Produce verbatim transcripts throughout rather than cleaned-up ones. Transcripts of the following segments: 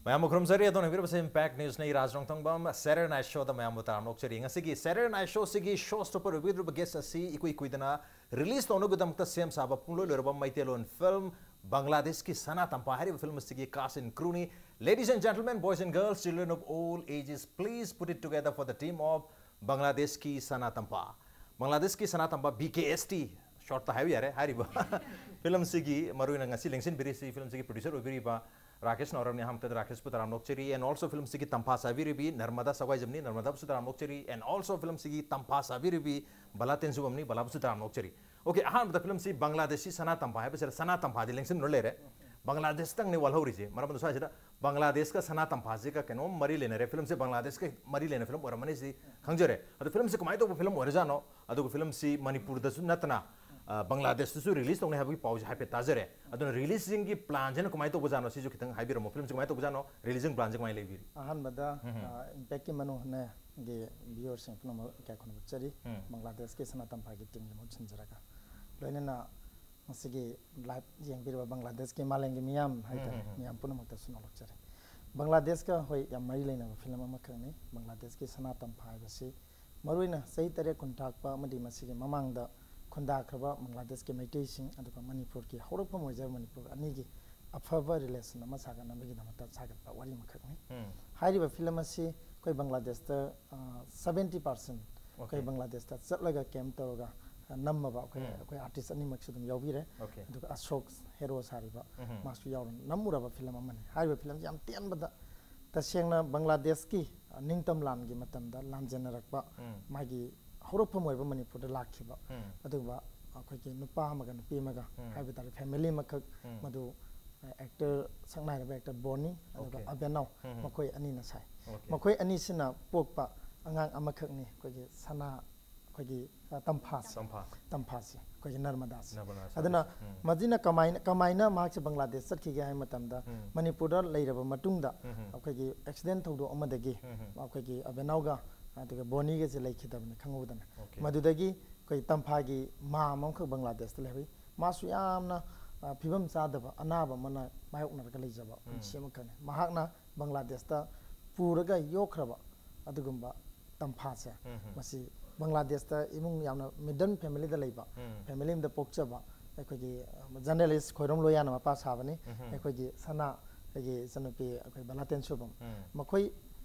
ꯃꯌꯥꯝꯕꯨ ꯈꯨꯔꯨꯝꯖꯔꯤ꯫ ꯑꯗꯣꯝꯅ ꯌꯦꯡꯕꯤꯔꯤꯕꯁꯤ Impact News ꯅꯤ, ꯔꯥꯖ ꯔꯣꯡꯊꯪꯕꯝ꯫ Saturday Night Show ꯗ ꯃꯌꯥꯝꯕꯨ ꯇꯔꯥꯝꯅ ꯑꯣꯛꯆꯔꯤ꯫ ꯉꯁꯤꯒꯤ Saturday Night Show ꯁꯤꯒꯤ show stopper ꯑꯣꯏꯕꯤꯗꯧꯔꯤꯕ guest ꯑꯁꯤ ꯏꯀꯨꯏ ꯀꯨꯏꯗꯅ release ꯇꯧꯅꯕꯒꯤꯗꯃꯛꯇ ꯁꯦꯝ ꯁꯥꯕ ꯄꯨꯡꯂꯣꯏ ꯂꯣꯏꯔꯕ ꯃꯩꯇꯩꯂꯣꯟ film ꯕꯪꯒ꯭ꯂꯥꯗꯦꯁꯀꯤ ꯁꯅꯥ ꯇꯝꯐꯥ ꯍꯥꯏꯔꯤꯕ film ꯑꯁꯤꯒꯤ cast and crew ꯅꯤ꯫ Ladies and gentlemen, boys and girls, children of all ages, please put it together for the team of ꯕꯪꯒ꯭ꯂꯥꯗꯦꯁꯀꯤ ꯁꯅꯥ ꯇꯝꯐꯥ꯫ ꯕꯪꯒ꯭ꯂꯥꯗꯦꯁꯀꯤ ꯁꯅꯥ ꯇꯝꯐꯥ, B K S T, short ꯇ ꯍꯥꯏꯕ ꯌꯥꯔꯦ꯫ ꯍꯥꯏꯔꯤꯕ film ꯁꯤꯒꯤ ꯃꯔꯨꯑꯣꯏꯅ ꯉꯁꯤ ꯂꯦꯡꯁꯤꯟꯕꯤꯔꯤꯁꯤ, film ꯁꯤꯒꯤ producer ꯑꯣꯏꯕꯤꯔꯤꯕ ꯔꯥꯀꯦꯁ ꯅꯥꯎꯔꯝꯅꯤ꯫ ꯑꯍꯥꯟꯕꯗ ꯔꯥꯀꯦꯁꯄꯨ ꯇꯔꯥꯝꯅ ꯑꯣꯛꯆꯔꯤ꯫ And also film ꯁꯤꯒꯤ ꯇꯝꯐꯥ ꯁꯥꯕꯤꯔꯤꯕꯤ ꯅꯔꯃꯗꯥ ꯁꯒ꯭ꯋꯥꯏꯖꯝꯅꯤ, ꯅꯔꯃꯗꯥꯕꯨꯁꯨ ꯇꯔꯥꯝꯅ ꯑꯣꯛꯆꯔꯤ꯫ And also film ꯁꯤꯒꯤ ꯇꯝꯐꯥ ꯁꯥꯕꯤꯔꯤꯕꯤ ꯕꯂꯥ ꯇꯦꯟꯖꯨꯕꯝꯅꯤ, ꯕꯂꯥꯕꯨꯁꯨ ꯇꯔꯥꯝꯅ ꯑꯣꯛꯆꯔꯤ꯫ Okay, ꯑꯍꯥꯟꯕꯗ film ꯁꯤ ꯕꯪꯒ꯭ꯂꯥꯗꯦꯁꯤ ꯁꯅꯥ ꯇꯝꯐꯥ ꯍꯥꯏꯕꯁꯤꯗ ꯁꯅꯥ ꯇꯝꯐꯥꯗꯤ ꯂꯦꯡꯁꯤꯟꯗꯨꯅ ꯂꯩꯔꯦ, ꯕꯪꯒ꯭ꯂꯥꯗꯦꯁꯇꯪꯅꯤ ꯋꯥꯠꯍꯧꯔꯤꯁꯦ꯫ ꯃꯔꯝ ꯑꯗꯨ ꯁ꯭ꯋꯥꯏꯁꯤꯗ ꯕꯪꯒ꯭ꯂꯥꯗꯦꯁꯀ ꯁꯅꯥ ꯇꯝꯐꯥꯁꯤꯒ ꯀꯩꯅꯣꯝ ꯃꯔꯤ ꯂꯩꯅꯔꯦ, film ꯁꯦ ꯕꯪꯒ꯭ꯂꯥꯗꯦꯁꯀ ꯃꯔꯤ ꯂꯩꯅ film ꯑꯣꯏꯔꯝꯃꯅꯤ ꯁꯤ ꯈꯪꯖꯔꯦ꯫ ꯑꯗꯣ film ꯁꯦ ꯀꯃꯥꯏꯅ ꯇꯧꯕ film ꯑꯣꯏꯔꯖꯥꯠꯅꯣ? ꯑꯗꯨꯒ film ꯁꯤ ꯃꯅꯤꯄꯨꯔꯗꯁꯨ ꯅꯠꯇꯅ, ꯑ, ꯕꯪꯒ꯭ꯂꯥꯗꯦꯁꯇꯁꯨ release ꯇꯧꯅꯤ ꯍꯥꯏꯕꯒꯤ ꯄꯥꯎꯁꯦ ꯍꯥꯏꯐꯦꯠ ꯇꯥꯖꯔꯦ꯫ ꯑꯗꯨꯅ releasing ꯒꯤ plan ꯁꯤꯅ ꯀꯃꯥꯏꯅ ꯇꯧꯕꯖꯥꯠꯅꯣ? ꯁꯤꯁꯨ ꯈꯤꯇꯪ ꯍꯥꯏꯕꯤꯔꯝꯃꯣ꯫ Film ꯁꯦ ꯀꯃꯥꯏꯅ ꯇꯧꯕꯖꯥꯠꯅꯣ? Releasing plan ꯁꯦ ꯀꯃꯥꯏꯅ ꯂꯩꯕꯤꯔꯤ? ꯑꯍꯥꯟꯕꯗ, ꯎꯝ꯫ ꯑ, Impact ꯀꯤ ꯃꯅꯨꯡ ꯍꯟꯅꯒꯤ viewer ꯁꯤꯡ ꯄꯨꯝꯅꯃꯛ ꯏꯀꯥꯏ ꯈꯨꯝꯅꯕ ꯎꯠꯆꯔꯤ꯫ ꯎꯝ꯫ ꯕꯪꯒ꯭ꯂꯥꯗꯦꯁꯀꯤ ꯁꯅꯥ ꯇꯝꯐꯥꯒꯤ team ꯒꯤ ꯃꯍꯨꯠ ꯁꯤꯟꯖꯔꯒ, ꯂꯣꯏꯅꯅ ꯃꯁꯤꯒꯤ live ꯌꯦꯡꯕꯤꯔꯤꯕ ꯕꯪꯒ꯭ꯂꯥꯗꯦꯁꯀꯤ ꯃꯥꯂꯦꯝꯒꯤ ꯃꯤꯌꯥꯝ ꯍꯥꯏꯇꯥꯔꯦ, ꯎꯝ, ꯎꯝ, ꯎꯝ꯫ ꯃꯤꯌꯥꯝ ꯄꯨꯝꯅꯃꯛꯇꯁꯨ ꯅꯣꯛꯂꯛꯆꯔꯤ꯫ ꯕꯪꯒ꯭ꯂꯥꯗꯦꯁꯀ ꯍꯣꯏ ꯌꯥꯝ ꯃꯔꯤ ꯂꯩꯅꯕ film ꯑꯃꯈꯛꯅꯤ꯫ ꯕꯪꯒ꯭ꯂꯥꯗꯦꯁꯀꯤ ꯁꯅꯥ ꯇꯝꯐꯥ ꯍꯥꯏꯕꯁꯤ ꯃꯔꯨꯑꯣꯏꯅ ꯆꯍꯤ ꯇꯔꯦꯠ ꯈꯨꯟꯇꯥꯛꯄ ꯑꯃꯗꯤ ꯃꯁꯤꯒꯤ ꯃꯃꯥꯡꯗ ꯈꯨꯟꯗꯥꯈ꯭ꯔꯕ ꯕꯪꯒ꯭ꯂꯥꯗꯦꯁꯀꯤ ꯃꯩꯇꯩꯁꯤꯡ, ꯑꯗꯨꯒ ꯃꯅꯤꯄꯨꯔꯒꯤ ꯍꯧꯔꯛꯐꯝ ꯑꯣꯏꯖꯕ ꯃꯅꯤꯄꯨꯔ ꯑꯅꯤꯒꯤ ꯑꯐꯕ relation ꯑꯃ ꯁꯥꯒꯠꯅꯕꯒꯤꯗꯃꯛꯇ ꯁꯥꯒꯠꯄ ꯋꯥꯔꯤ ꯑꯃꯈꯛꯅꯤ꯫ ꯎꯝ꯫ ꯍꯥꯏꯔꯤꯕ film ꯑꯁꯤ ꯑꯩꯈꯣꯏ ꯕꯪꯒ꯭ꯂꯥꯗꯦꯁꯇ, ꯑ, seventy percent ꯑꯩꯈꯣꯏ Okay꯫ ꯕꯪꯒ꯭ꯂꯥꯗꯦꯁꯇ ꯆꯠꯂꯒ camp ꯇꯧꯔꯒ, ꯑ, ꯅꯝꯃꯕ ꯑꯩꯈꯣꯏ, ꯎꯝ꯫ ꯑꯩꯈꯣꯏ artist ꯑꯅꯤꯃꯛꯁꯨ ꯑꯗꯨꯝ ꯌꯥꯎꯕꯤꯔꯦ꯫ Okay꯫ ꯑꯗꯨꯒ ꯑꯁꯣꯛ hero ꯁꯥꯔꯤꯕ ꯎꯝ꯫ ꯃꯥꯁꯨ ꯌꯥꯎꯔ ꯅꯝꯃꯨꯔꯕ film ꯑꯃꯅꯤ꯫ ꯍꯥꯏꯔꯤꯕ film ꯁꯤ ꯌꯥꯝ ꯇꯦꯟꯕꯗ ꯇꯁꯦꯡꯅ ꯕꯪꯒ꯭ꯂꯥꯗꯦꯁꯀꯤ, ꯑ, ꯅꯤꯡꯇꯝ ꯂꯥꯟꯒꯤ ꯃꯇꯝꯗ ꯂꯥꯟꯖꯦꯟꯅꯔꯛꯄ ꯎꯝ꯫ ꯃꯥꯒꯤ ꯍꯧꯔꯛꯐꯝ ꯑꯣꯏꯕ ꯃꯅꯤꯄꯨꯔꯗ ꯂꯥꯛꯈꯤꯕ ꯎꯝ꯫ ꯑꯗꯨꯒꯨꯝꯕ ꯑꯩꯈꯣꯏꯒꯤ ꯅꯨꯄꯥ ꯑꯃꯒ ꯅꯨꯄꯤ ꯑꯃꯒ ꯎꯝ꯫ ꯍꯥꯏꯕ ꯇꯥꯔꯦ, family ꯑꯃꯈꯛ, ꯎꯝ꯫ ꯃꯗꯨ, ꯑ, actor, ꯁꯛꯅꯥꯏꯔꯕ actor ꯕꯣꯅꯤ ꯑꯗꯨꯒ Okay꯫ ꯑꯕꯦꯅꯥꯎ, ꯎꯝ꯫ ꯃꯈꯣꯏ ꯑꯅꯤꯅ ꯁꯥꯏ꯫ Okay꯫ ꯃꯈꯣꯏ ꯑꯅꯤꯁꯤꯅ ꯄꯣꯛꯄ ꯑꯉꯥꯡ ꯑꯃꯈꯛꯅꯤ ꯑꯩꯈꯣꯏꯒꯤ ꯁꯅꯥ, ꯑꯩꯈꯣꯏꯒꯤ, ꯑ, ꯇꯝꯐꯥꯁꯤ꯫ ꯇꯝꯐꯥ꯫ ꯇꯝꯐꯥꯁꯤ, ꯑꯩꯈꯣꯏꯒꯤ ꯅꯔꯃꯗꯥꯁꯤ꯫ ꯅꯔꯃꯗꯥꯁꯤ꯫ ꯑꯗꯨꯅ ꯎꯝ꯫ ꯃꯁꯤꯅ ꯀꯃꯥꯏꯅ, ꯀꯃꯥꯏꯅ ꯃꯍꯥꯛꯁꯦ ꯕꯪꯒ꯭ꯂꯥꯗꯦꯁ ꯆꯠꯈꯤꯒꯦ ꯍꯥꯏꯕ ꯃꯇꯝꯗ, ꯎꯝ꯫ ꯃꯅꯤꯄꯨꯔꯗ ꯂꯩꯔꯕ ꯃꯇꯨꯡꯗ ꯎꯝ꯫ ꯑꯩꯈꯣꯏꯒꯤ accident ꯊꯧꯗꯣꯛ ꯑꯃꯗꯒꯤ ꯎꯝ꯫ ꯑꯩꯈꯣꯏꯒꯤ ꯑꯕꯦꯅꯥꯎꯒ ꯑꯗꯨꯒ ꯕꯣꯅꯤꯒꯁꯦ ꯂꯩꯈꯤꯗꯕꯅꯤ ꯈꯪꯍꯧꯗꯅ꯫ Okay꯫ ꯃꯗꯨꯗꯒꯤ ꯑꯩꯈꯣꯏ ꯇꯝꯐꯥꯒꯤ ꯃꯥꯝ ꯑꯃꯈꯛ ꯕꯪꯒ꯭ꯂꯥꯗꯦꯁꯇ ꯂꯩꯍꯧꯏ꯫ ꯃꯥꯁꯨ ꯌꯥꯝꯅ ꯑ, ꯐꯤꯕꯝ ꯆꯥꯗꯕ ꯑꯅꯥꯕ ꯑꯃꯅ ꯃꯥꯌꯣꯛꯅꯔꯒ ꯂꯩꯖꯕ ꯄꯨꯟꯁꯤ ꯑꯃꯈꯛꯅꯤ꯫ ꯃꯍꯥꯛꯅ ꯕꯪꯒ꯭ꯂꯥꯗꯦꯁꯇ ꯄꯨꯔꯒ ꯌꯣꯛꯈ꯭ꯔꯕ ꯑꯗꯨꯒꯨꯝꯕ ꯇꯝꯐꯥꯁꯦ, ꯎꯝ, ꯎꯝ꯫ ꯃꯁꯤ ꯕꯪꯒ꯭ꯂꯥꯗꯦꯁꯇ ꯏꯃꯨꯡ ꯌꯥꯝꯅ ꯃꯤꯗꯜ ꯐꯦꯃꯤꯂꯤꯗ ꯂꯩꯕ, ꯎꯝ꯫ ꯐꯦꯃꯤꯂꯤ ꯑꯃꯗ ꯄꯣꯛꯆꯕ ꯑꯩꯈꯣꯏꯒꯤ, ꯑ, ꯖꯔꯅꯦꯂꯤꯁ ꯈꯣꯏꯔꯣꯝ ꯂꯣꯌꯥꯅ ꯃꯄꯥ ꯁꯥꯕꯅꯤ꯫ ꯎꯝ, ꯎꯝ꯫ ꯑꯩꯈꯣꯏꯒꯤ ꯁꯅꯥ, ꯑꯩꯈꯣꯏꯒꯤ ꯏꯆꯟꯅꯨꯄꯤ ꯑꯩꯈꯣꯏ ꯕꯂꯥꯇꯦꯟ ꯁꯣꯏꯕꯝ꯫ ꯎꯝ꯫ ꯃꯈꯣꯏ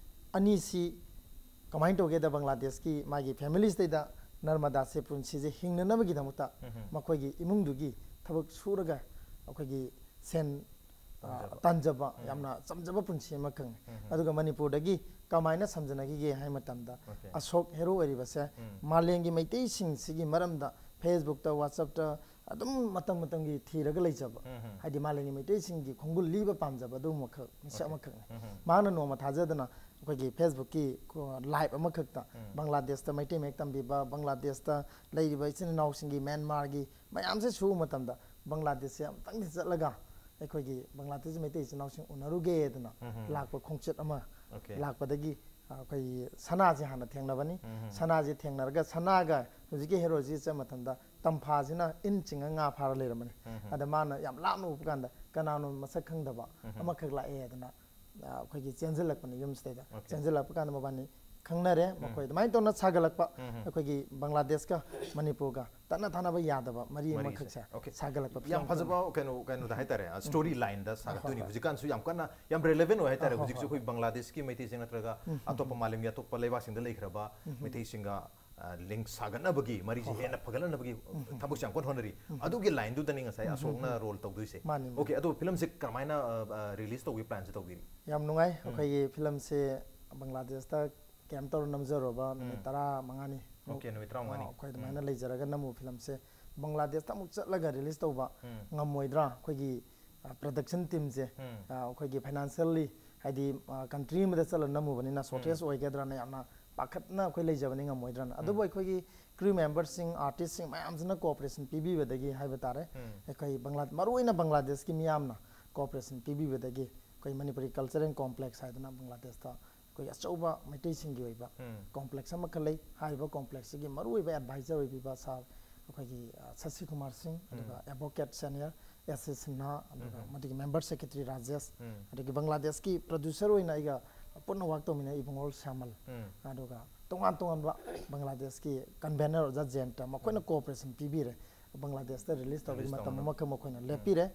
ꯑꯅꯤꯁꯤ ꯀꯃꯥꯏꯅ ꯇꯧꯒꯦꯗ, ꯕꯪꯒ꯭ꯂꯥꯗꯦꯁꯀꯤ ꯃꯥꯒꯤ ꯐꯦꯃꯤꯂꯤꯁꯤꯗꯩꯗ ꯅꯔꯃꯗꯥꯁꯦ ꯄꯨꯟꯁꯤꯁꯦ ꯍꯤꯡꯅꯅꯕꯒꯤꯗꯃꯛꯇ ꯎꯝ, ꯎꯝ꯫ ꯃꯈꯣꯏꯒꯤ ꯏꯃꯨꯡꯗꯨꯒꯤ ꯊꯕꯛ ꯁꯨꯔꯒ ꯑꯩꯈꯣꯏꯒꯤ ꯁꯦꯟ, ꯑ, ꯇꯥꯟꯖꯕ꯫ ꯇꯥꯟꯖꯕ, ꯎꯝ꯫ ꯌꯥꯝꯅ ꯆꯝꯖꯕ ꯄꯨꯟꯁꯤ ꯑꯃꯈꯛꯅꯤ꯫ ꯎꯝ, ꯎꯝ꯫ ꯑꯗꯨꯒ ꯃꯅꯤꯄꯨꯔꯗꯒꯤ ꯀꯃꯥꯏꯅ ꯁꯝꯖꯅꯈꯤꯒꯦ ꯍꯥꯏꯕ ꯃꯇꯝꯗ, ꯑꯣꯀꯦ꯫ ꯑꯁꯣꯛ ꯍꯦꯔꯣ ꯑꯣꯏꯔꯤꯕꯁꯦ ꯎꯝ꯫ ꯃꯥꯂꯦꯝꯒꯤ ꯃꯩꯇꯩꯁꯤꯡꯁꯤꯒꯤ ꯃꯔꯝꯗ Facebook-ꯇ, WhatsApp-ꯇ ꯑꯗꯨꯝ ꯃꯇꯝ ꯃꯇꯝꯒꯤ ꯊꯤꯔꯒ ꯂꯩꯖꯕ, ꯎꯝ, ꯎꯝ꯫ ꯍꯥꯏꯗꯤ ꯃꯥꯂꯦꯝꯒꯤ ꯃꯩꯇꯩꯁꯤꯡꯒꯤ ꯈꯣꯡꯒꯨꯜ ꯂꯤꯕ ꯄꯥꯝꯖꯕ ꯑꯗꯨꯒꯨꯝꯕꯈꯛ, ꯃꯤꯁꯛ ꯑꯣꯀꯦ꯫ ꯑꯃꯈꯛꯅꯤ꯫ ꯎꯝ, ꯎꯝ꯫ ꯃꯍꯥꯛꯅ ꯅꯣꯡꯃ ꯊꯥꯖꯗꯅ ꯑꯩꯈꯣꯏꯒꯤ Facebook-ꯀꯤ ꯀꯣ-, live ꯑꯃꯈꯛꯇ ꯎꯝ꯫ ꯕꯪꯒ꯭ꯂꯥꯗꯦꯁꯇ ꯃꯩꯇꯩ ꯃꯌꯦꯛ ꯇꯝꯕꯤꯕ, ꯕꯪꯒ꯭ꯂꯥꯗꯦꯁꯇ ꯂꯩꯔꯤꯕ ꯏꯆꯤꯟ ꯏꯅꯥꯎꯁꯤꯡꯒꯤ, ꯃ꯭ꯌꯥꯟꯃꯥꯔꯒꯤ ꯃꯌꯥꯝꯁꯦ ꯁꯨꯕ ꯃꯇꯝꯗ ꯕꯪꯒ꯭ꯂꯥꯗꯦꯁꯁꯦ ꯑꯃꯨꯛꯇꯪꯗꯤ ꯆꯠꯂꯒ ꯑꯩꯈꯣꯏꯒꯤ ꯕꯪꯒ꯭ꯂꯥꯗꯦꯁ ꯃꯩꯇꯩ ꯏꯆꯤꯟ ꯏꯅꯥꯎꯁꯤꯡ ꯎꯅꯔꯨꯒꯦꯗꯅ ꯎꯝ, ꯎꯝ꯫ ꯂꯥꯛꯄ ꯈꯣꯡꯆꯠ ꯑꯃ ꯑꯣꯀꯦ꯫ ꯂꯥꯛꯄꯗꯒꯤ, ꯑ, ꯑꯩꯈꯣꯏꯒꯤ ꯁꯅꯥꯁꯦ ꯍꯥꯟꯅ ꯊꯦꯡꯅꯕꯅꯤ꯫ ꯎꯝ, ꯎꯝ꯫ ꯁꯅꯥꯁꯦ ꯊꯦꯡꯅꯔꯒ ꯁꯅꯥꯒ ꯍꯧꯖꯤꯛꯀꯤ ꯍꯦꯔꯣꯁꯤ ꯆꯠꯄ ꯃꯇꯝꯗ ꯇꯝꯐꯥꯁꯤꯅ ꯏꯟ ꯆꯤꯡꯉ ꯉꯥ ꯐꯥꯔ ꯂꯩꯔꯝꯕꯅꯤ꯫ ꯎꯝ, ꯎꯝ꯫ ꯑꯗ ꯃꯥꯅ ꯌꯥꯝ ꯂꯥꯞꯅ ꯎꯕ ꯀꯥꯟꯗ ꯀꯅꯥꯅꯣ ꯃꯁꯛ ꯈꯪꯗꯕ ꯎꯝ, ꯎꯝ꯫ ꯑꯃꯈꯛ ꯂꯥꯛꯑꯦ ꯑꯗꯨꯅ, ꯑ, ꯑꯩꯈꯣꯏꯒꯤ ꯆꯦꯟꯁꯤꯜꯂꯛꯄꯅꯤ ꯌꯨꯝꯁꯤꯗꯩꯗ꯫ ꯑꯣꯀꯦ꯫ ꯆꯦꯟꯁꯤꯜꯂꯛꯄ ꯀꯥꯟꯗ ꯃꯕꯥꯅꯤ ꯈꯪꯅꯔꯦ꯫ ꯎꯝ꯫ ꯃꯈꯣꯏ ꯑꯗꯨꯃꯥꯏꯅ ꯇꯧꯅ ꯁꯥꯒꯠꯂꯛꯄ ꯎꯝ, ꯎꯝ꯫ ꯑꯩꯈꯣꯏꯒꯤ ꯕꯪꯒ꯭ꯂꯥꯗꯦꯁꯀ ꯃꯅꯤꯄꯨꯔꯒ ꯇꯠꯅ ꯊꯥꯅꯕ ꯌꯥꯗꯕ ꯃꯔꯤ ꯃꯔꯤꯁꯦ꯫ ꯑꯃꯈꯛꯁꯦ ꯑꯣꯀꯦ꯫ ꯁꯥꯒꯠꯂꯛꯄ ꯌꯥꯝ ꯐꯤꯂꯝ ꯐꯖꯕ ꯑꯃ꯫ ꯀꯩꯅꯣ, ꯀꯩꯅꯣꯗ ꯍꯥꯏꯇꯥꯔꯦ, ꯎꯝ꯫ Story line-ꯗ ꯁꯥꯒꯠꯇꯣꯏꯅꯤ꯫ ꯑꯍꯣꯏ, ꯍꯣꯏ꯫ ꯍꯧꯖꯤꯛꯀꯥꯟꯁꯨ ꯌꯥꯝ ꯀꯟꯅ, ꯌꯥꯝ relevant ꯑꯣꯏ ꯍꯥꯏꯇꯥꯔꯦ꯫ ꯑꯍꯣꯏ, ꯍꯧꯖꯤꯛꯁꯨ ꯍꯣꯏ, ꯑꯩꯈꯣꯏ ꯍꯣꯏ꯫ ꯕꯪꯒ꯭ꯂꯥꯗꯦꯁꯀꯤ ꯃꯩꯇꯩꯁꯤꯡ ꯅꯠꯇ꯭ꯔꯒ ꯎꯝ, ꯎꯝ, ꯑꯇꯣꯞꯄ ꯎꯝ꯫ ꯃꯥꯂꯦꯝꯒꯤ ꯑꯇꯣꯞꯄ ꯂꯩꯕꯥꯛꯁꯤꯡꯗ ꯂꯩꯈ꯭ꯔꯕ ꯎꯝ, ꯎꯝ꯫ ꯃꯩꯇꯩꯁꯤꯡꯒ, ꯑ, link ꯁꯥꯒꯠꯅꯕꯒꯤ, ꯃꯔꯤꯁꯦ ꯍꯣꯏ, ꯍꯣꯏ꯫ ꯍꯦꯟꯅ ꯐꯒꯠꯍꯟꯅꯕꯒꯤ ꯎꯝ, ꯎꯝ꯫ ꯊꯕꯛꯁꯦ ꯌꯥꯝ ꯀꯟꯅ ꯍꯣꯠꯅꯔꯤ꯫ ꯎꯝ, ꯎꯝ꯫ ꯑꯗꯨꯒꯤ line-ꯗꯨꯗꯅꯤ ꯉꯁꯥꯏ ꯎꯝ, ꯎꯝ, ꯑꯁꯣꯛꯅ ꯎꯝ꯫ Role ꯇꯧꯗꯣꯏꯁꯦ꯫ ꯃꯥꯅꯤ, ꯃꯥꯅꯤ꯫ ꯑꯣꯀꯦ, ꯑꯗꯣ ꯐꯤꯂꯝꯁꯦ ꯀꯔꯝꯍꯥꯏꯅ, ꯑ, ꯑ, release ꯇꯧꯕꯒꯤ plan-ꯁꯦ ꯇꯧꯕꯤꯔꯤ? ꯌꯥꯝ ꯅꯨꯡꯉꯥꯏ꯫ ꯎꯝ꯫ ꯑꯩꯈꯣꯏꯒꯤ ꯐꯤꯂꯝꯁꯦ ꯕꯪꯒ꯭ꯂꯥꯗꯦꯁꯇ camp ꯇꯧꯔ ꯅꯝꯖꯔꯨꯕ ꯅꯨꯃꯤꯠ ꯎꯝ꯫ ꯇꯔꯥꯃꯉꯥꯅꯤ꯫ ꯑꯣꯀꯦ, ꯅꯨꯃꯤꯠ ꯇꯔꯥꯃꯉꯥꯅꯤ꯫ ꯑꯥ, ꯑꯩꯈꯣꯏ ꯑꯗꯨꯃꯥꯏꯅ ꯎꯝ꯫ ꯂꯩꯖꯔꯒ ꯅꯝꯃꯨꯕ ꯐꯤꯂꯝꯁꯦ ꯕꯪꯒ꯭ꯂꯥꯗꯦꯁꯇ ꯑꯃꯨꯛ ꯆꯠꯂꯒ release ꯇꯧꯕ ꯎꯝ꯫ ꯉꯝꯃꯣꯏꯗ꯭ꯔꯥ? ꯑꯩꯈꯣꯏꯒꯤ, ꯑ, production team-ꯁꯦ, ꯎꯝ꯫ ꯑ, ꯑꯩꯈꯣꯏꯒꯤ financially, ꯍꯥꯏꯗꯤ, ꯑ, country ꯑꯃꯗ ꯆꯠꯂ ꯅꯝꯃꯨꯕꯅꯤꯅ shortage ꯎꯝ꯫ ꯑꯣꯏꯒꯗ꯭ꯔꯥꯅ ꯌꯥꯝꯅ ꯄꯥꯈꯠꯅ ꯑꯩꯈꯣꯏ ꯂꯩꯖꯕꯅꯤ, ꯉꯝꯃꯣꯏꯗ꯭ꯔꯥꯅ꯫ ꯎꯝ꯫ ꯑꯗꯨꯕꯨ ꯑꯩꯈꯣꯏꯒꯤ crew member-ꯁꯤꯡ, artist-ꯁꯤꯡ ꯃꯌꯥꯝꯁꯤꯅ cooperation ꯄꯤꯕꯤꯕꯗꯒꯤ ꯍꯥꯏꯕ ꯇꯥꯔꯦ, ꯎꯝ꯫ ꯑꯩꯈꯣꯏ ꯕꯪꯒ꯭ꯂꯥ-, ꯃꯔꯨꯑꯣꯏꯅ ꯕꯪꯒ꯭ꯂꯥꯗꯦꯁꯀꯤ ꯃꯤꯌꯥꯝꯅ cooperation ꯄꯤꯕꯤꯕꯗꯒꯤ ꯑꯩꯈꯣꯏ ꯃꯅꯤꯄꯨꯔꯤ Cultural Complex ꯍꯥꯏꯗꯅ ꯕꯪꯒ꯭ꯂꯥꯗꯦꯁꯇ ꯑꯩꯈꯣꯏꯒꯤ ꯑꯆꯧꯕ ꯃꯩꯇꯩꯁꯤꯡꯒꯤ ꯑꯣꯏꯕ ꯎꯝ꯫ Complex ꯑꯃꯈꯛ ꯂꯩ꯫ ꯍꯥꯏꯔꯤꯕ complex-ꯁꯤꯒꯤ ꯃꯔꯨꯑꯣꯏꯕ advisor ꯑꯣꯏꯕꯤꯕ sir ꯑꯩꯈꯣꯏꯒꯤ, ꯑ, ꯁꯁꯤ ꯀꯨꯃꯥꯔ ꯁꯤꯡ, ꯎꯝ꯫ ꯑꯗꯨꯒ advocate senior ꯑꯦꯁ ꯑꯦꯁ ꯁꯤꯟꯍꯥ, ꯑꯗꯨꯒ ꯃꯗꯨꯒꯤ ꯃꯦꯝꯕꯔ ꯁꯦꯀ꯭ꯔꯦꯇꯔꯤ ꯔꯥꯖꯦꯁ, ꯑꯗꯒꯤ ꯕꯪꯒ꯭ꯂꯥꯗꯦꯁꯀꯤ ꯄ꯭ꯔꯗ꯭ꯌꯨꯁꯔ ꯑꯣꯏꯅ ꯑꯩꯒ ꯄꯨꯟꯅ ꯋꯥꯛ ꯇꯧꯃꯤꯟꯅꯩ ꯏꯕꯨꯡꯉꯣ ꯁ꯭ꯌꯥꯃꯜ, ꯑꯗꯨꯒ ꯇꯣꯉꯥꯟ ꯇꯣꯉꯥꯟꯕ ꯕꯪꯒ꯭ꯂꯥꯗꯦꯁꯀꯤ ꯀꯟꯚꯦꯅꯔ ꯑꯣꯖꯥ ꯖꯦꯟꯇ ꯃꯈꯣꯏꯅ ꯀꯣꯑꯣꯄꯔꯦꯁꯟ ꯄꯤꯕꯤꯔꯦ꯫ ꯕꯪꯒ꯭ꯂꯥꯗꯦꯁꯇ ꯔꯤꯂꯤꯁ ꯇꯧꯕꯒꯤ ꯃꯇꯝ ꯑꯃꯈꯛ ꯃꯈꯣꯏꯅ ꯂꯦꯞꯄꯤꯔꯦ꯫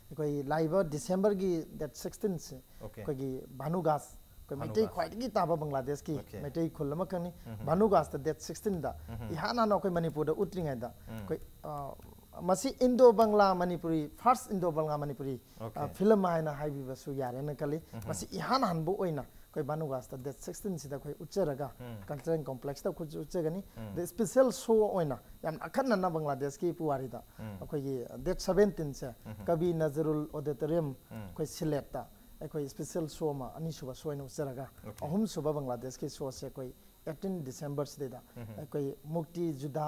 ꯑꯩꯈꯣꯏ ꯂꯥꯛꯏꯕ ꯗꯤꯁꯦꯝꯕꯔꯒꯤ ꯗꯦꯠ ꯁꯤꯛꯁꯇꯤꯟꯁꯦ ꯑꯩꯈꯣꯏꯒꯤ ꯚꯥꯅꯨꯒꯥꯁ, ꯑꯩꯈꯣꯏ ꯃꯩꯇꯩ ꯈ꯭ꯋꯥꯏꯗꯒꯤ ꯇꯥꯕ ꯕꯪꯒ꯭ꯂꯥꯗꯦꯁꯀꯤ ꯃꯩꯇꯩ ꯈꯨꯜ ꯑꯃꯈꯛꯅꯤ꯫ ꯚꯥꯅꯨꯒꯥꯁꯇ ꯗꯦꯠ ꯁꯤꯛꯁꯇꯤꯟꯗ ꯏꯍꯥꯟ ꯍꯥꯟꯅ ꯑꯩꯈꯣꯏ ꯃꯅꯤꯄꯨꯔꯗ ꯎꯠꯇ꯭ꯔꯤꯉꯩꯗ ꯑꯩꯈꯣꯏ, ꯑ, ꯃꯁꯤ Indo Bangla Manipuri, first Indo Bangla Manipuri film ꯍꯥꯏꯅ ꯍꯥꯏꯕꯤꯕꯁꯨ ꯌꯥꯔꯦꯅ ꯈꯜꯂꯤ꯫ ꯃꯁꯤ ꯏꯍꯥꯟ ꯍꯥꯟꯕ ꯑꯣꯏꯅ ꯑꯩꯈꯣꯏ ꯚꯥꯅꯨꯒꯥꯁꯇ ꯗꯦꯠ ꯁꯤꯛꯁꯇꯤꯟꯁꯤꯗ ꯑꯩꯈꯣꯏ ꯎꯠꯆꯔꯒ ꯀꯜꯆꯔꯦꯜ ꯀꯣꯝꯄ꯭ꯂꯦꯛꯁꯇ ꯑꯩꯈꯣꯏꯁꯨ ꯎꯠꯆꯒꯅꯤ꯫ ꯑꯗꯩ ꯁ꯭ꯄꯦꯁꯦꯜ ꯁꯣ ꯑꯣꯏꯅ ꯌꯥꯝ ꯑꯈꯟꯅꯅ ꯕꯪꯒ꯭ꯂꯥꯗꯦꯁꯀꯤ ꯄꯨꯋꯥꯔꯤꯗ ꯑꯩꯈꯣꯏꯒꯤ ꯗꯦꯠ ꯁꯕꯦꯟꯇꯤꯟꯁꯦ ꯀꯕꯤ ꯅꯖꯔꯨꯜ ꯑꯣꯗꯤꯇꯣꯔꯤꯌꯝ ꯑꯩꯈꯣꯏ ꯁꯤꯂꯦꯠꯇ ꯑꯩꯈꯣꯏ ꯁ꯭ꯄꯦꯁꯦꯜ ꯁꯣ ꯑꯃ ꯑꯅꯤꯁꯨꯕ ꯁꯣ ꯑꯣꯏꯅ ꯎꯠꯆꯔꯒ ꯑꯍꯨꯝꯁꯨꯕ ꯕꯪꯒ꯭ꯂꯥꯗꯦꯁꯀꯤ ꯁꯣꯁꯦ ꯑꯩꯈꯣꯏ ꯑꯩꯠꯇꯤꯟ ꯗꯤꯁꯦꯝꯕꯔꯁꯤꯗꯩꯗ ꯑꯩꯈꯣꯏ ꯃꯨꯛꯇꯤ ꯖꯨꯗꯥ,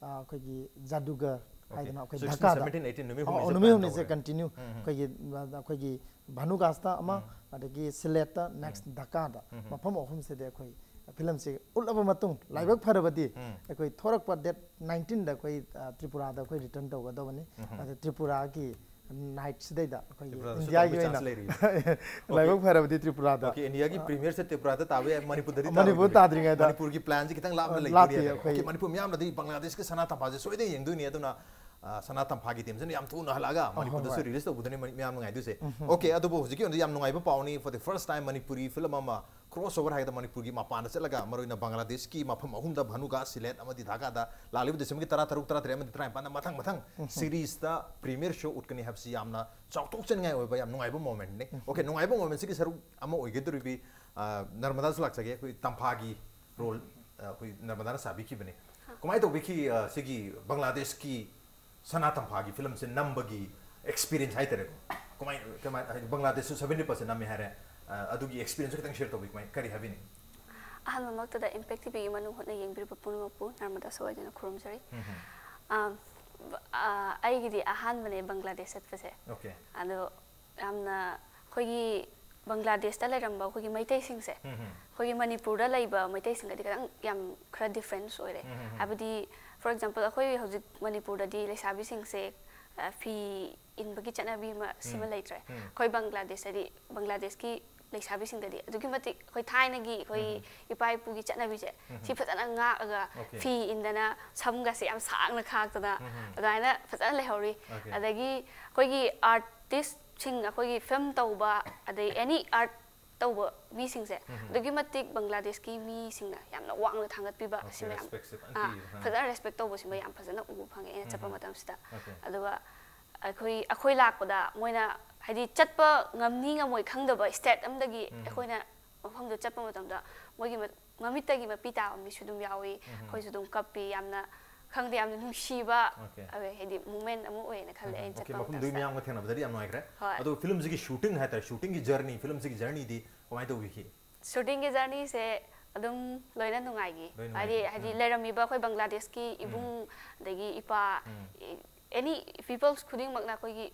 ꯑ, ꯑꯩꯈꯣꯏꯒꯤ ꯖꯥꯗꯨꯒꯔ ꯍꯥꯏꯗꯅ ꯑꯩꯈꯣꯏ ꯙꯀꯥꯗ, ꯁꯕꯦꯟꯇꯤꯟ, ꯑꯩꯠꯇꯤꯟ ꯅꯨꯃꯤꯠ ꯑ, ꯍꯨꯝꯅꯤꯁꯦ ꯅꯨꯃꯤꯠ ꯍꯨꯝꯅꯤꯁꯦ ꯇꯧꯔꯦ꯫ ꯀꯟꯇꯤꯅ꯭ꯌꯨ ꯑꯩꯈꯣꯏꯒꯤ, ꯑ, ꯑꯩꯈꯣꯏꯒꯤ ꯚꯥꯅꯨꯒꯥꯁꯇ ꯑꯃ, ꯑꯗꯒꯤ ꯁꯤꯂꯦꯠꯇ, ꯅꯦꯛꯁ ꯙꯀꯥꯗ, ꯃꯐꯝ ꯑꯍꯨꯝꯁꯤꯗ ꯑꯩꯈꯣꯏ ꯐꯤꯂꯝꯁꯤ ꯎꯠꯂꯕ ꯃꯇꯨꯡ, ꯂꯥꯏꯕꯛ ꯐꯔꯕꯗꯤ ꯑꯩꯈꯣꯏ ꯊꯣꯔꯛꯄ ꯗꯦꯠ ꯅꯥꯏꯟꯇꯤꯟꯗ ꯑꯩꯈꯣꯏ, ꯑ, ꯇ꯭ꯔꯤꯄꯨꯔꯥꯗ ꯑꯩꯈꯣꯏ ꯔꯤꯇꯔꯟ ꯇꯧꯒꯗꯕꯅꯤ꯫ ꯑꯗ ꯇ꯭ꯔꯤꯄꯨꯔꯥꯒꯤ ꯅꯥꯏꯠꯁꯤꯗꯩꯗ ꯑꯩꯈꯣꯏꯒꯤ ꯇ꯭ꯔꯤꯄꯨꯔꯥꯗꯁꯨ ꯏꯟꯗꯤꯌꯥꯒꯤ ꯇꯧꯕꯒꯤ ꯑꯣꯏꯅ ꯆꯥꯟꯁ ꯂꯩꯔꯤꯕ꯫ ꯂꯥꯏꯕꯛ ꯐꯔꯕꯗꯤ ꯇ꯭ꯔꯤꯄꯨꯔꯥꯗ꯫ ꯑꯣꯀꯦ, ꯏꯟꯗꯤꯌꯥꯒꯤ ꯄ꯭ꯔꯤꯃꯤꯌꯔꯁꯦ ꯇ꯭ꯔꯤꯄꯨꯔꯥꯗ ꯇꯥꯕ ꯌꯥꯏ, ꯃꯅꯤꯄꯨꯔꯗꯗꯤ ꯃꯅꯤꯄꯨꯔ ꯇꯥꯔꯣꯏꯗꯣꯔꯤ꯫ ꯇꯥꯗ꯭ꯔꯤꯉꯩꯗ꯫ ꯃꯅꯤꯄꯨꯔꯒꯤ ꯄ꯭ꯂꯥꯟꯁꯦ ꯈꯤꯇꯪ ꯂꯥꯞꯅ ꯑ, ꯂꯩꯗꯣꯏꯅꯦ ꯂꯥꯞꯇꯦ ꯍꯥꯏꯇꯥꯔꯦ꯫ ꯑꯩꯈꯣꯏ ꯑꯣꯀꯦ, ꯃꯅꯤꯄꯨꯔ ꯃꯤꯌꯥꯝꯅꯗꯤ ꯕꯪꯒ꯭ꯂꯥꯗꯦꯁꯀꯤ ꯁꯅꯥ ꯇꯝꯐꯥꯁꯦ ꯁꯣꯏꯗꯅ ꯌꯦꯡꯗꯣꯏꯅꯤ꯫ ꯑꯗꯨꯅ, ꯑ, ꯁꯅꯥ ꯇꯝꯐꯥꯒꯤ ꯇꯤꯝꯁꯤꯅ ꯌꯥꯝ ꯊꯨꯅ ꯍꯜꯂꯛꯑꯒ ꯍꯣꯏ, ꯍꯣꯏ, ꯃꯅꯤꯄꯨꯔꯗꯁꯨ ꯍꯣꯏ꯫ ꯔꯤꯂꯤꯁ ꯇꯧꯕꯗꯨꯅꯤ ꯃꯅꯤ-, ꯃꯤꯌꯥꯝ ꯅꯨꯡꯉꯥꯏꯗꯣꯏꯁꯦ꯫ ꯎꯝ, ꯍꯝ꯫ ꯑꯣꯀꯦ, ꯑꯗꯨꯕꯨ ꯍꯧꯖꯤꯛꯀꯤ ꯑꯣꯏꯅꯗꯤ ꯌꯥꯝ ꯅꯨꯡꯉꯥꯏꯕ ꯄꯥꯎꯅꯤ꯫ For the first time Manipuri film ꯑꯃ ꯀ꯭ꯔꯣꯁ ꯑꯣꯚꯔ ꯍꯥꯏꯒꯗ꯭ꯔꯥ, ꯃꯅꯤꯄꯨꯔꯒꯤ ꯃꯄꯥꯟꯗ ꯆꯠꯂꯒ, ꯃꯔꯨꯑꯣꯏꯅ ꯕꯪꯒ꯭ꯂꯥꯗꯦꯁꯀꯤ ꯃꯐꯝ ꯑꯍꯨꯝꯗ, ꯚꯥꯅꯨꯒꯥꯁ, ꯁꯤꯂꯦꯠ ꯑꯃꯗꯤ ꯙꯥꯀꯥꯗ ꯂꯥꯛꯂꯤꯕ ꯗꯤꯁꯦꯝꯕꯔꯒꯤ ꯇꯔꯥ ꯇꯔꯨꯛ, ꯇꯔꯥ ꯇꯔꯦꯠ ꯑꯃꯗꯤ ꯇꯔꯥꯅꯤꯄꯥꯟꯗ ꯃꯊꯪ ꯃꯊꯪ ꯁꯤꯔꯤꯁꯇ ꯄ꯭ꯔꯤꯃꯤꯌꯔ ꯁꯣ ꯎꯠꯀꯅꯤ ꯍꯥꯏꯕꯁꯤ ꯌꯥꯝꯅ ꯆꯥꯎꯊꯣꯛꯆꯅꯤꯡꯉꯥꯏ ꯑꯣꯏꯕ ꯌꯥꯝ ꯅꯨꯡꯉꯥꯏꯕ ꯃꯣꯃꯦꯟꯠꯅꯤ꯫ ꯑꯣꯀꯦ, ꯅꯨꯡꯉꯥꯏꯕ ꯃꯣꯃꯦꯟꯠꯁꯤꯒꯤ ꯁꯔꯨꯛ ꯑꯃ ꯑꯣꯏꯒꯗꯧꯔꯤꯕꯤ, ꯑ, ꯅꯔꯃꯗꯥꯁꯨ ꯂꯥꯛꯆꯒꯦ꯫ ꯑꯩꯈꯣꯏ ꯇꯝꯐꯥꯒꯤ ꯔꯣꯜ, ꯑ, ꯑꯩꯈꯣꯏ ꯅꯔꯃꯗꯥꯅ ꯁꯥꯕꯤꯈꯤꯕꯅꯤ꯫ ꯀꯃꯥꯏꯅ ꯇꯧꯕꯤꯈꯤ, ꯑ, ꯁꯤꯒꯤ ꯕꯪꯒ꯭ꯂꯥꯗꯦꯁꯀꯤ ꯁꯅꯥ ꯇꯝꯐꯥꯒꯤ ꯐꯤꯂꯝꯁꯦ ꯅꯝꯕꯒꯤ ꯑꯦꯛꯁꯄꯤꯔꯤꯌꯦꯟꯁ ꯍꯥꯏꯇꯥꯔꯦꯀꯣ? ꯀꯃꯥꯏ, ꯀꯃꯥꯏ, ꯍꯥꯏꯗꯤ ꯕꯪꯒ꯭ꯂꯥꯗꯦꯁꯁꯨ ꯁꯕꯦꯟꯇꯤ ꯄꯥꯔꯁꯦꯟ ꯅꯝꯃꯦ ꯍꯥꯏꯔꯦ, ꯑ, ꯑꯗꯨꯒꯤ ꯑꯦꯛꯁꯄꯤꯔꯤꯌꯦꯟꯁꯁꯨ ꯈꯤꯇꯪ ꯁꯤꯌꯔ ꯇꯧꯕꯤꯌꯨ꯫ ꯀꯃꯥꯏ, ꯀꯔꯤ ꯍꯥꯏꯕꯤꯅꯤꯡꯉꯤ? ꯑꯍꯥꯟꯕꯃꯛꯇꯗ ꯏꯝꯄꯦꯛ ꯇꯤꯚꯤꯒꯤ ꯃꯅꯨꯡ ꯍꯨꯠꯅ ꯌꯦꯡꯕꯤꯔꯤꯕ ꯄꯨꯝꯅꯃꯛꯄꯨ ꯅꯔꯃꯗꯥ ꯁꯣꯏꯗꯅ ꯈꯨꯔꯨꯝꯖꯔꯤ꯫ ꯎꯝ ꯍꯝ꯫ ꯑ, ꯑ, ꯑꯩꯒꯤꯗꯤ ꯑꯍꯥꯟꯕꯅꯦ ꯕꯪꯒ꯭ꯂꯥꯗꯦꯁ ꯆꯠꯄꯁꯦ꯫ ꯑꯣꯀꯦ꯫ ꯑꯗꯣ ꯌꯥꯝꯅ ꯑꯩꯈꯣꯏꯒꯤ ꯕꯪꯒ꯭ꯂꯥꯗꯦꯁꯇ ꯂꯩꯔꯝꯕ ꯑꯩꯈꯣꯏꯒꯤ ꯃꯩꯇꯩꯁꯤꯡꯁꯦ, ꯎꯝ ꯍꯝ꯫ ꯑꯩꯈꯣꯏꯒꯤ ꯃꯅꯤꯄꯨꯔꯗ ꯂꯩꯕ ꯃꯩꯇꯩꯁꯤꯡꯒꯗꯤ ꯈꯤꯇꯪ ꯌꯥꯝ ꯈꯔ ꯗꯤꯐ꯭ꯔꯦꯟꯁ ꯑꯣꯏꯔꯦ꯫ ꯎꯝ ꯍꯝ ꯍꯝ꯫ ꯍꯥꯏꯕꯗꯤ, for example, ꯑꯩꯈꯣꯏ ꯍꯧꯖꯤꯛ ꯃꯅꯤꯄꯨꯔꯗꯗꯤ ꯂꯩꯁꯥꯕꯤꯁꯤꯡꯁꯦ ꯑ, ꯐꯤ ꯏꯟꯕꯒꯤ ꯆꯠꯅꯕꯤ ꯑꯃ ꯁꯤꯃ ꯎꯝ, ꯂꯩꯇ꯭ꯔꯦ꯫ ꯎꯝ꯫ ꯑꯩꯈꯣꯏ ꯕꯪꯒ꯭ꯂꯥꯗꯦꯁꯇꯗꯤ, ꯕꯪꯒ꯭ꯂꯥꯗꯦꯁꯀꯤ ꯂꯩꯁꯥꯕꯤꯁꯤꯡꯗꯗꯤ ꯑꯗꯨꯛꯀꯤ ꯃꯇꯤꯛ ꯑꯩꯈꯣꯏ ꯊꯥꯏꯅꯒꯤ ꯑꯩꯈꯣꯏ ꯎꯝ꯫ ꯏꯄꯥ ꯏꯄꯨꯒꯤ ꯆꯠꯅꯕꯤꯁꯦ ꯎꯝ꯫ ꯁꯤ ꯐꯖꯅ ꯉꯥꯛꯑꯒ Okay. ꯐꯤ ꯏꯟꯗꯅ ꯁꯝꯒꯁꯦ ꯌꯥꯝ ꯁꯥꯡꯅ ꯈꯥꯛꯇꯅ ꯎꯝ, ꯎꯝ꯫ ꯑꯗꯨꯃꯥꯏꯅ ꯐꯖꯅ ꯂꯩꯍꯧꯔꯤ꯫ Okay. ꯑꯗꯒꯤ ꯑꯩꯈꯣꯏꯒꯤ ꯑꯥꯔꯇꯤꯁꯁꯤꯡ, ꯑꯩꯈꯣꯏꯒꯤ ꯐꯤꯂꯝ ꯇꯧꯕ, ꯑꯗꯩ ꯑꯦꯅꯤ ꯑꯥꯔꯠ ꯇꯧꯕ ꯃꯤꯁꯤꯡꯁꯦ ꯎꯝ꯫ ꯑꯗꯨꯛꯀꯤ ꯃꯇꯤꯛ ꯕꯪꯒ꯭ꯂꯥꯗꯦꯁꯀꯤ ꯃꯤꯁꯤꯡꯅ ꯌꯥꯝꯅ ꯋꯥꯡꯅ ꯊꯥꯡꯒꯠꯄꯤꯕ Okay, ꯁꯤꯃ ꯌꯥꯝ respectꯁꯦ ꯐꯖꯅ ꯑꯥ, ꯄꯤꯌꯦꯕ꯫ ꯑꯥ꯫ ꯐꯖꯅ ꯔꯦꯁꯄꯦꯛ ꯇꯧꯕꯁꯤꯃ ꯌꯥꯝ ꯐꯖꯅ ꯎꯕ ꯐꯪꯉꯦ ꯑꯩꯅ ꯆꯠꯄ ꯎꯝ꯫ ꯃꯇꯝꯁꯤꯗ꯫ Okay. ꯑꯗꯨꯒ ꯑꯩꯈꯣꯏ, ꯑꯩꯈꯣꯏ ꯂꯥꯛꯄꯗ ꯃꯣꯏꯅ ꯍꯥꯏꯗꯤ ꯆꯠꯄ ꯉꯝꯅꯤ ꯉꯝꯃꯣꯏ ꯈꯪꯗꯕ ꯁ꯭ꯇꯦꯠ ꯑꯃꯗꯒꯤ ꯎꯝ꯫ ꯑꯩꯈꯣꯏꯅ ꯃꯐꯝꯗꯨ ꯆꯠꯄ ꯃꯇꯝꯗ ꯃꯣꯏꯒꯤ ꯃ-, ꯃꯃꯤꯠꯇꯒꯤ ꯃꯄꯤ ꯇꯥꯕ ꯃꯤꯁꯨ ꯑꯗꯨꯝ ꯌꯥꯎꯏ꯫ ꯎꯝ꯫ ꯑꯩꯈꯣꯏꯁꯨ ꯑꯗꯨꯝ ꯀꯞꯄꯤ꯫ ꯌꯥꯝꯅ, ꯈꯪꯗꯦ, ꯌꯥꯝꯅ ꯅꯨꯡꯁꯤꯕ Okay. ꯑꯣꯏ, ꯍꯥꯏꯗꯤ ꯃꯣꯃꯦꯟ ꯑꯃ ꯑꯣꯏꯌꯦꯅ ꯈꯜꯂꯦ ꯎꯝ꯫ ꯑꯩꯅ Okay, ꯆꯠꯄ ꯃꯐꯝꯗꯨꯒꯤ ꯃꯇꯝꯁꯤꯗ꯫ ꯃꯤꯌꯥꯝꯒ ꯊꯦꯡꯅꯕꯗꯗꯤ ꯌꯥꯝ ꯅꯨꯡꯉꯥꯏꯈ꯭ꯔꯦ꯫ ꯍꯣꯏ꯫ ꯑꯗꯣ ꯐꯤꯂꯝꯁꯤꯒꯤ ꯁꯨꯇꯤꯡ ꯍꯥꯏꯇꯥꯔꯦ, ꯁꯨꯇꯤꯡꯒꯤ ꯖꯔꯅꯤ, ꯐꯤꯂꯝꯁꯤꯒꯤ ꯖꯔꯅꯤꯗꯤ ꯀꯃꯥꯏꯅ ꯇꯧꯕꯤꯈꯤ? ꯁꯨꯇꯤꯡꯒꯤ ꯖꯔꯅꯤꯁꯦ ꯑꯗꯨꯝ ꯂꯣꯏꯅ ꯅꯨꯡꯉꯥꯏꯈꯤ꯫ ꯂꯣꯏ ꯍꯥꯏꯗꯤ, ꯅꯨꯡꯉꯥꯏꯈꯤ꯫ ꯍꯥꯏꯗꯤ ꯎꯝ꯫ ꯂꯩꯔꯝꯃꯤꯕ ꯑꯩꯈꯣꯏ ꯕꯪꯒ꯭ꯂꯥꯗꯦꯁꯀꯤ ꯎꯝ꯫ ꯏꯕꯨꯡ, ꯑꯗꯒꯤ ꯏꯄꯥ, ꯎꯝ꯫ ꯑꯦꯅꯤ ꯄꯤꯄꯜꯁ ꯈꯨꯗꯤꯡꯃꯛꯅ ꯑꯩꯈꯣꯏꯒꯤ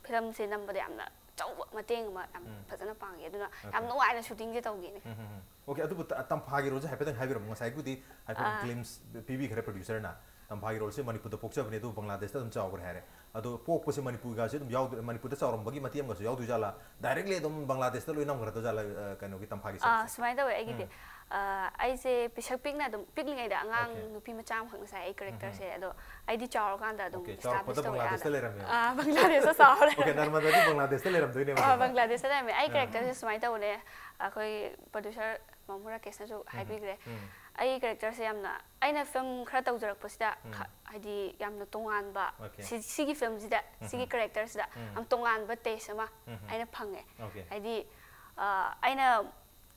ꯐꯤꯂꯝꯁꯦ ꯅꯝꯕꯗ ꯌꯥꯝꯅ ꯑꯆꯧꯕ ꯃꯇꯦꯡ ꯑꯃ ꯌꯥꯝ ꯎꯝ꯫ ꯐꯖꯅ ꯄꯥꯡꯉꯦ꯫ ꯑꯗꯨꯅ Okay. ꯌꯥꯝ ꯅꯨꯡꯉꯥꯏꯅ ꯁꯨꯇꯤꯡꯁꯦ ꯇꯧꯈꯤꯅꯦ꯫ ꯎꯝ, ꯎꯝ, ꯎꯝ꯫ Okay, ꯑꯗꯨꯕꯨ ꯇ-, ꯇꯝꯐꯥꯒꯤ ꯔꯣꯜꯁꯦ ꯍꯥꯏꯐꯦꯠꯇꯪ ꯍꯥꯏꯕꯤꯔꯝꯃꯣ꯫ ꯉꯁꯥꯏꯕꯨꯗꯤ ꯍꯥꯏꯐꯦꯠ ꯑꯥ꯫ ꯒ꯭ꯂꯤꯝꯁ ꯄꯤꯕꯤꯈ꯭ꯔꯦ ꯄ꯭ꯔꯣꯗ꯭ꯌꯨꯁꯔꯅ꯫ ꯇꯝꯐꯥꯒꯤ ꯔꯣꯜꯁꯦ ꯃꯅꯤꯄꯨꯔꯗ ꯄꯣꯛꯆꯕꯅꯦ, ꯑꯗꯨꯕꯨ ꯕꯪꯒ꯭ꯂꯥꯗꯦꯁꯇ ꯑꯗꯨꯝ ꯆꯥꯎꯈ꯭ꯔꯦ ꯍꯥꯏꯔꯦ꯫ ꯑꯗꯣ ꯄꯣꯛꯄꯁꯦ ꯃꯅꯤꯄꯨꯔꯒꯁꯦ ꯑꯗꯨꯝ ꯌꯥꯎꯗꯣꯏ-, ꯃꯅꯤꯄꯨꯔꯗ ꯆꯥꯎꯔꯝꯕꯒꯤ ꯃꯇꯦꯡ ꯑꯃꯒꯁꯨ ꯌꯥꯎꯗꯣꯏꯖꯥꯠꯂꯥ? Directly ꯑꯗꯨꯝ ꯕꯪꯒ꯭ꯂꯥꯗꯦꯁꯇ ꯂꯣꯏ ꯅꯝꯈ꯭ꯔꯗꯣꯏꯖꯥꯠꯂꯥ, ꯑ, ꯀꯩꯅꯣꯒꯤ ꯇꯝꯐꯥꯒꯤ ꯑꯥ, ꯁꯛꯁꯦ? ꯁꯨꯃꯥꯏꯅ ꯇꯧꯋꯦ ꯑꯩꯒꯤꯗꯤ꯫ ꯎꯝ꯫ ꯑꯥ, ꯑꯩꯁꯦ ꯄꯤꯁꯛ ꯄꯤꯛꯅ ꯑꯗꯨꯝ ꯄꯤꯛꯂꯤꯉꯩꯗ ꯑꯉꯥꯡ Okay. ꯅꯨꯄꯤ ꯃꯆꯥ ꯑꯃꯈꯛꯅ ꯁꯥꯏ ꯑꯩ ꯎꯝ, ꯀꯦꯔꯦꯛꯇꯔꯁꯦ꯫ ꯎꯝ꯫ ꯑꯗꯣ ꯑꯩꯗꯤ ꯆꯥꯎꯔꯀꯥꯟꯗ ꯑꯗꯨꯝ Okay, establish ꯆꯥꯎꯔꯛꯄꯗ ꯇꯧꯔꯛꯑꯦ ꯑꯥꯗ꯫ ꯕꯪꯒ꯭ꯂꯥꯗꯦꯁꯇ ꯂꯩꯔꯝꯃꯦꯕ꯫ ꯑꯥ, ꯕꯪꯒ꯭ꯂꯥꯗꯦꯁꯇ ꯆꯥꯎꯔꯦ꯫ Okay, ꯅꯔꯃꯗꯥꯗꯤ ꯕꯪꯒ꯭ꯂꯥꯗꯦꯁꯇ ꯂꯩꯔꯝꯗꯣꯏꯅꯦꯕ ꯑꯥ, ꯑꯗꯨꯝ꯫ ꯕꯪꯒ꯭ꯂꯥꯗꯦꯁꯇ ꯂꯩꯔꯝꯃꯦ꯫ ꯑꯩ ꯑꯥ꯫ ꯀꯦꯔꯦꯛꯇꯔꯁꯦ ꯁꯨꯃꯥꯏꯅ ꯇꯧꯕꯅꯦ, ꯑꯩꯈꯣꯏ ꯄ꯭ꯔꯣꯗ꯭ꯌꯨꯁꯔ ꯃꯥꯃꯨ ꯔꯥꯀꯦꯁꯅꯁꯨ ꯍꯥꯏꯕꯤꯈ꯭ꯔꯦ꯫ ꯎꯝ꯫ ꯑꯩꯒꯤ ꯀꯦꯔꯦꯛꯇꯔꯁꯦ ꯌꯥꯝꯅ, ꯑꯩꯅ ꯐꯤꯂꯝ ꯈꯔ ꯇꯧꯖꯔꯛꯄꯁꯤꯗ ꯎꯝ꯫ ꯈ-, ꯍꯥꯏꯗꯤ ꯌꯥꯝꯅ ꯇꯣꯉꯥꯟꯕ, Okay. ꯁꯤ-, ꯁꯤꯒꯤ ꯐꯤꯂꯝꯁꯤꯗ, ꯁꯤꯒꯤ ꯎꯝ꯫ ꯀꯦꯔꯦꯛꯇꯔꯁꯤꯗ ꯎꯝ꯫ ꯌꯥꯝ ꯇꯣꯉꯥꯟꯕ ꯇꯦꯁ ꯑꯃ ꯎꯝ꯫ ꯑꯩꯅ ꯐꯪꯉꯦ꯫ Okay. ꯍꯥꯏꯗꯤ, ꯑ, ꯑꯩꯅ,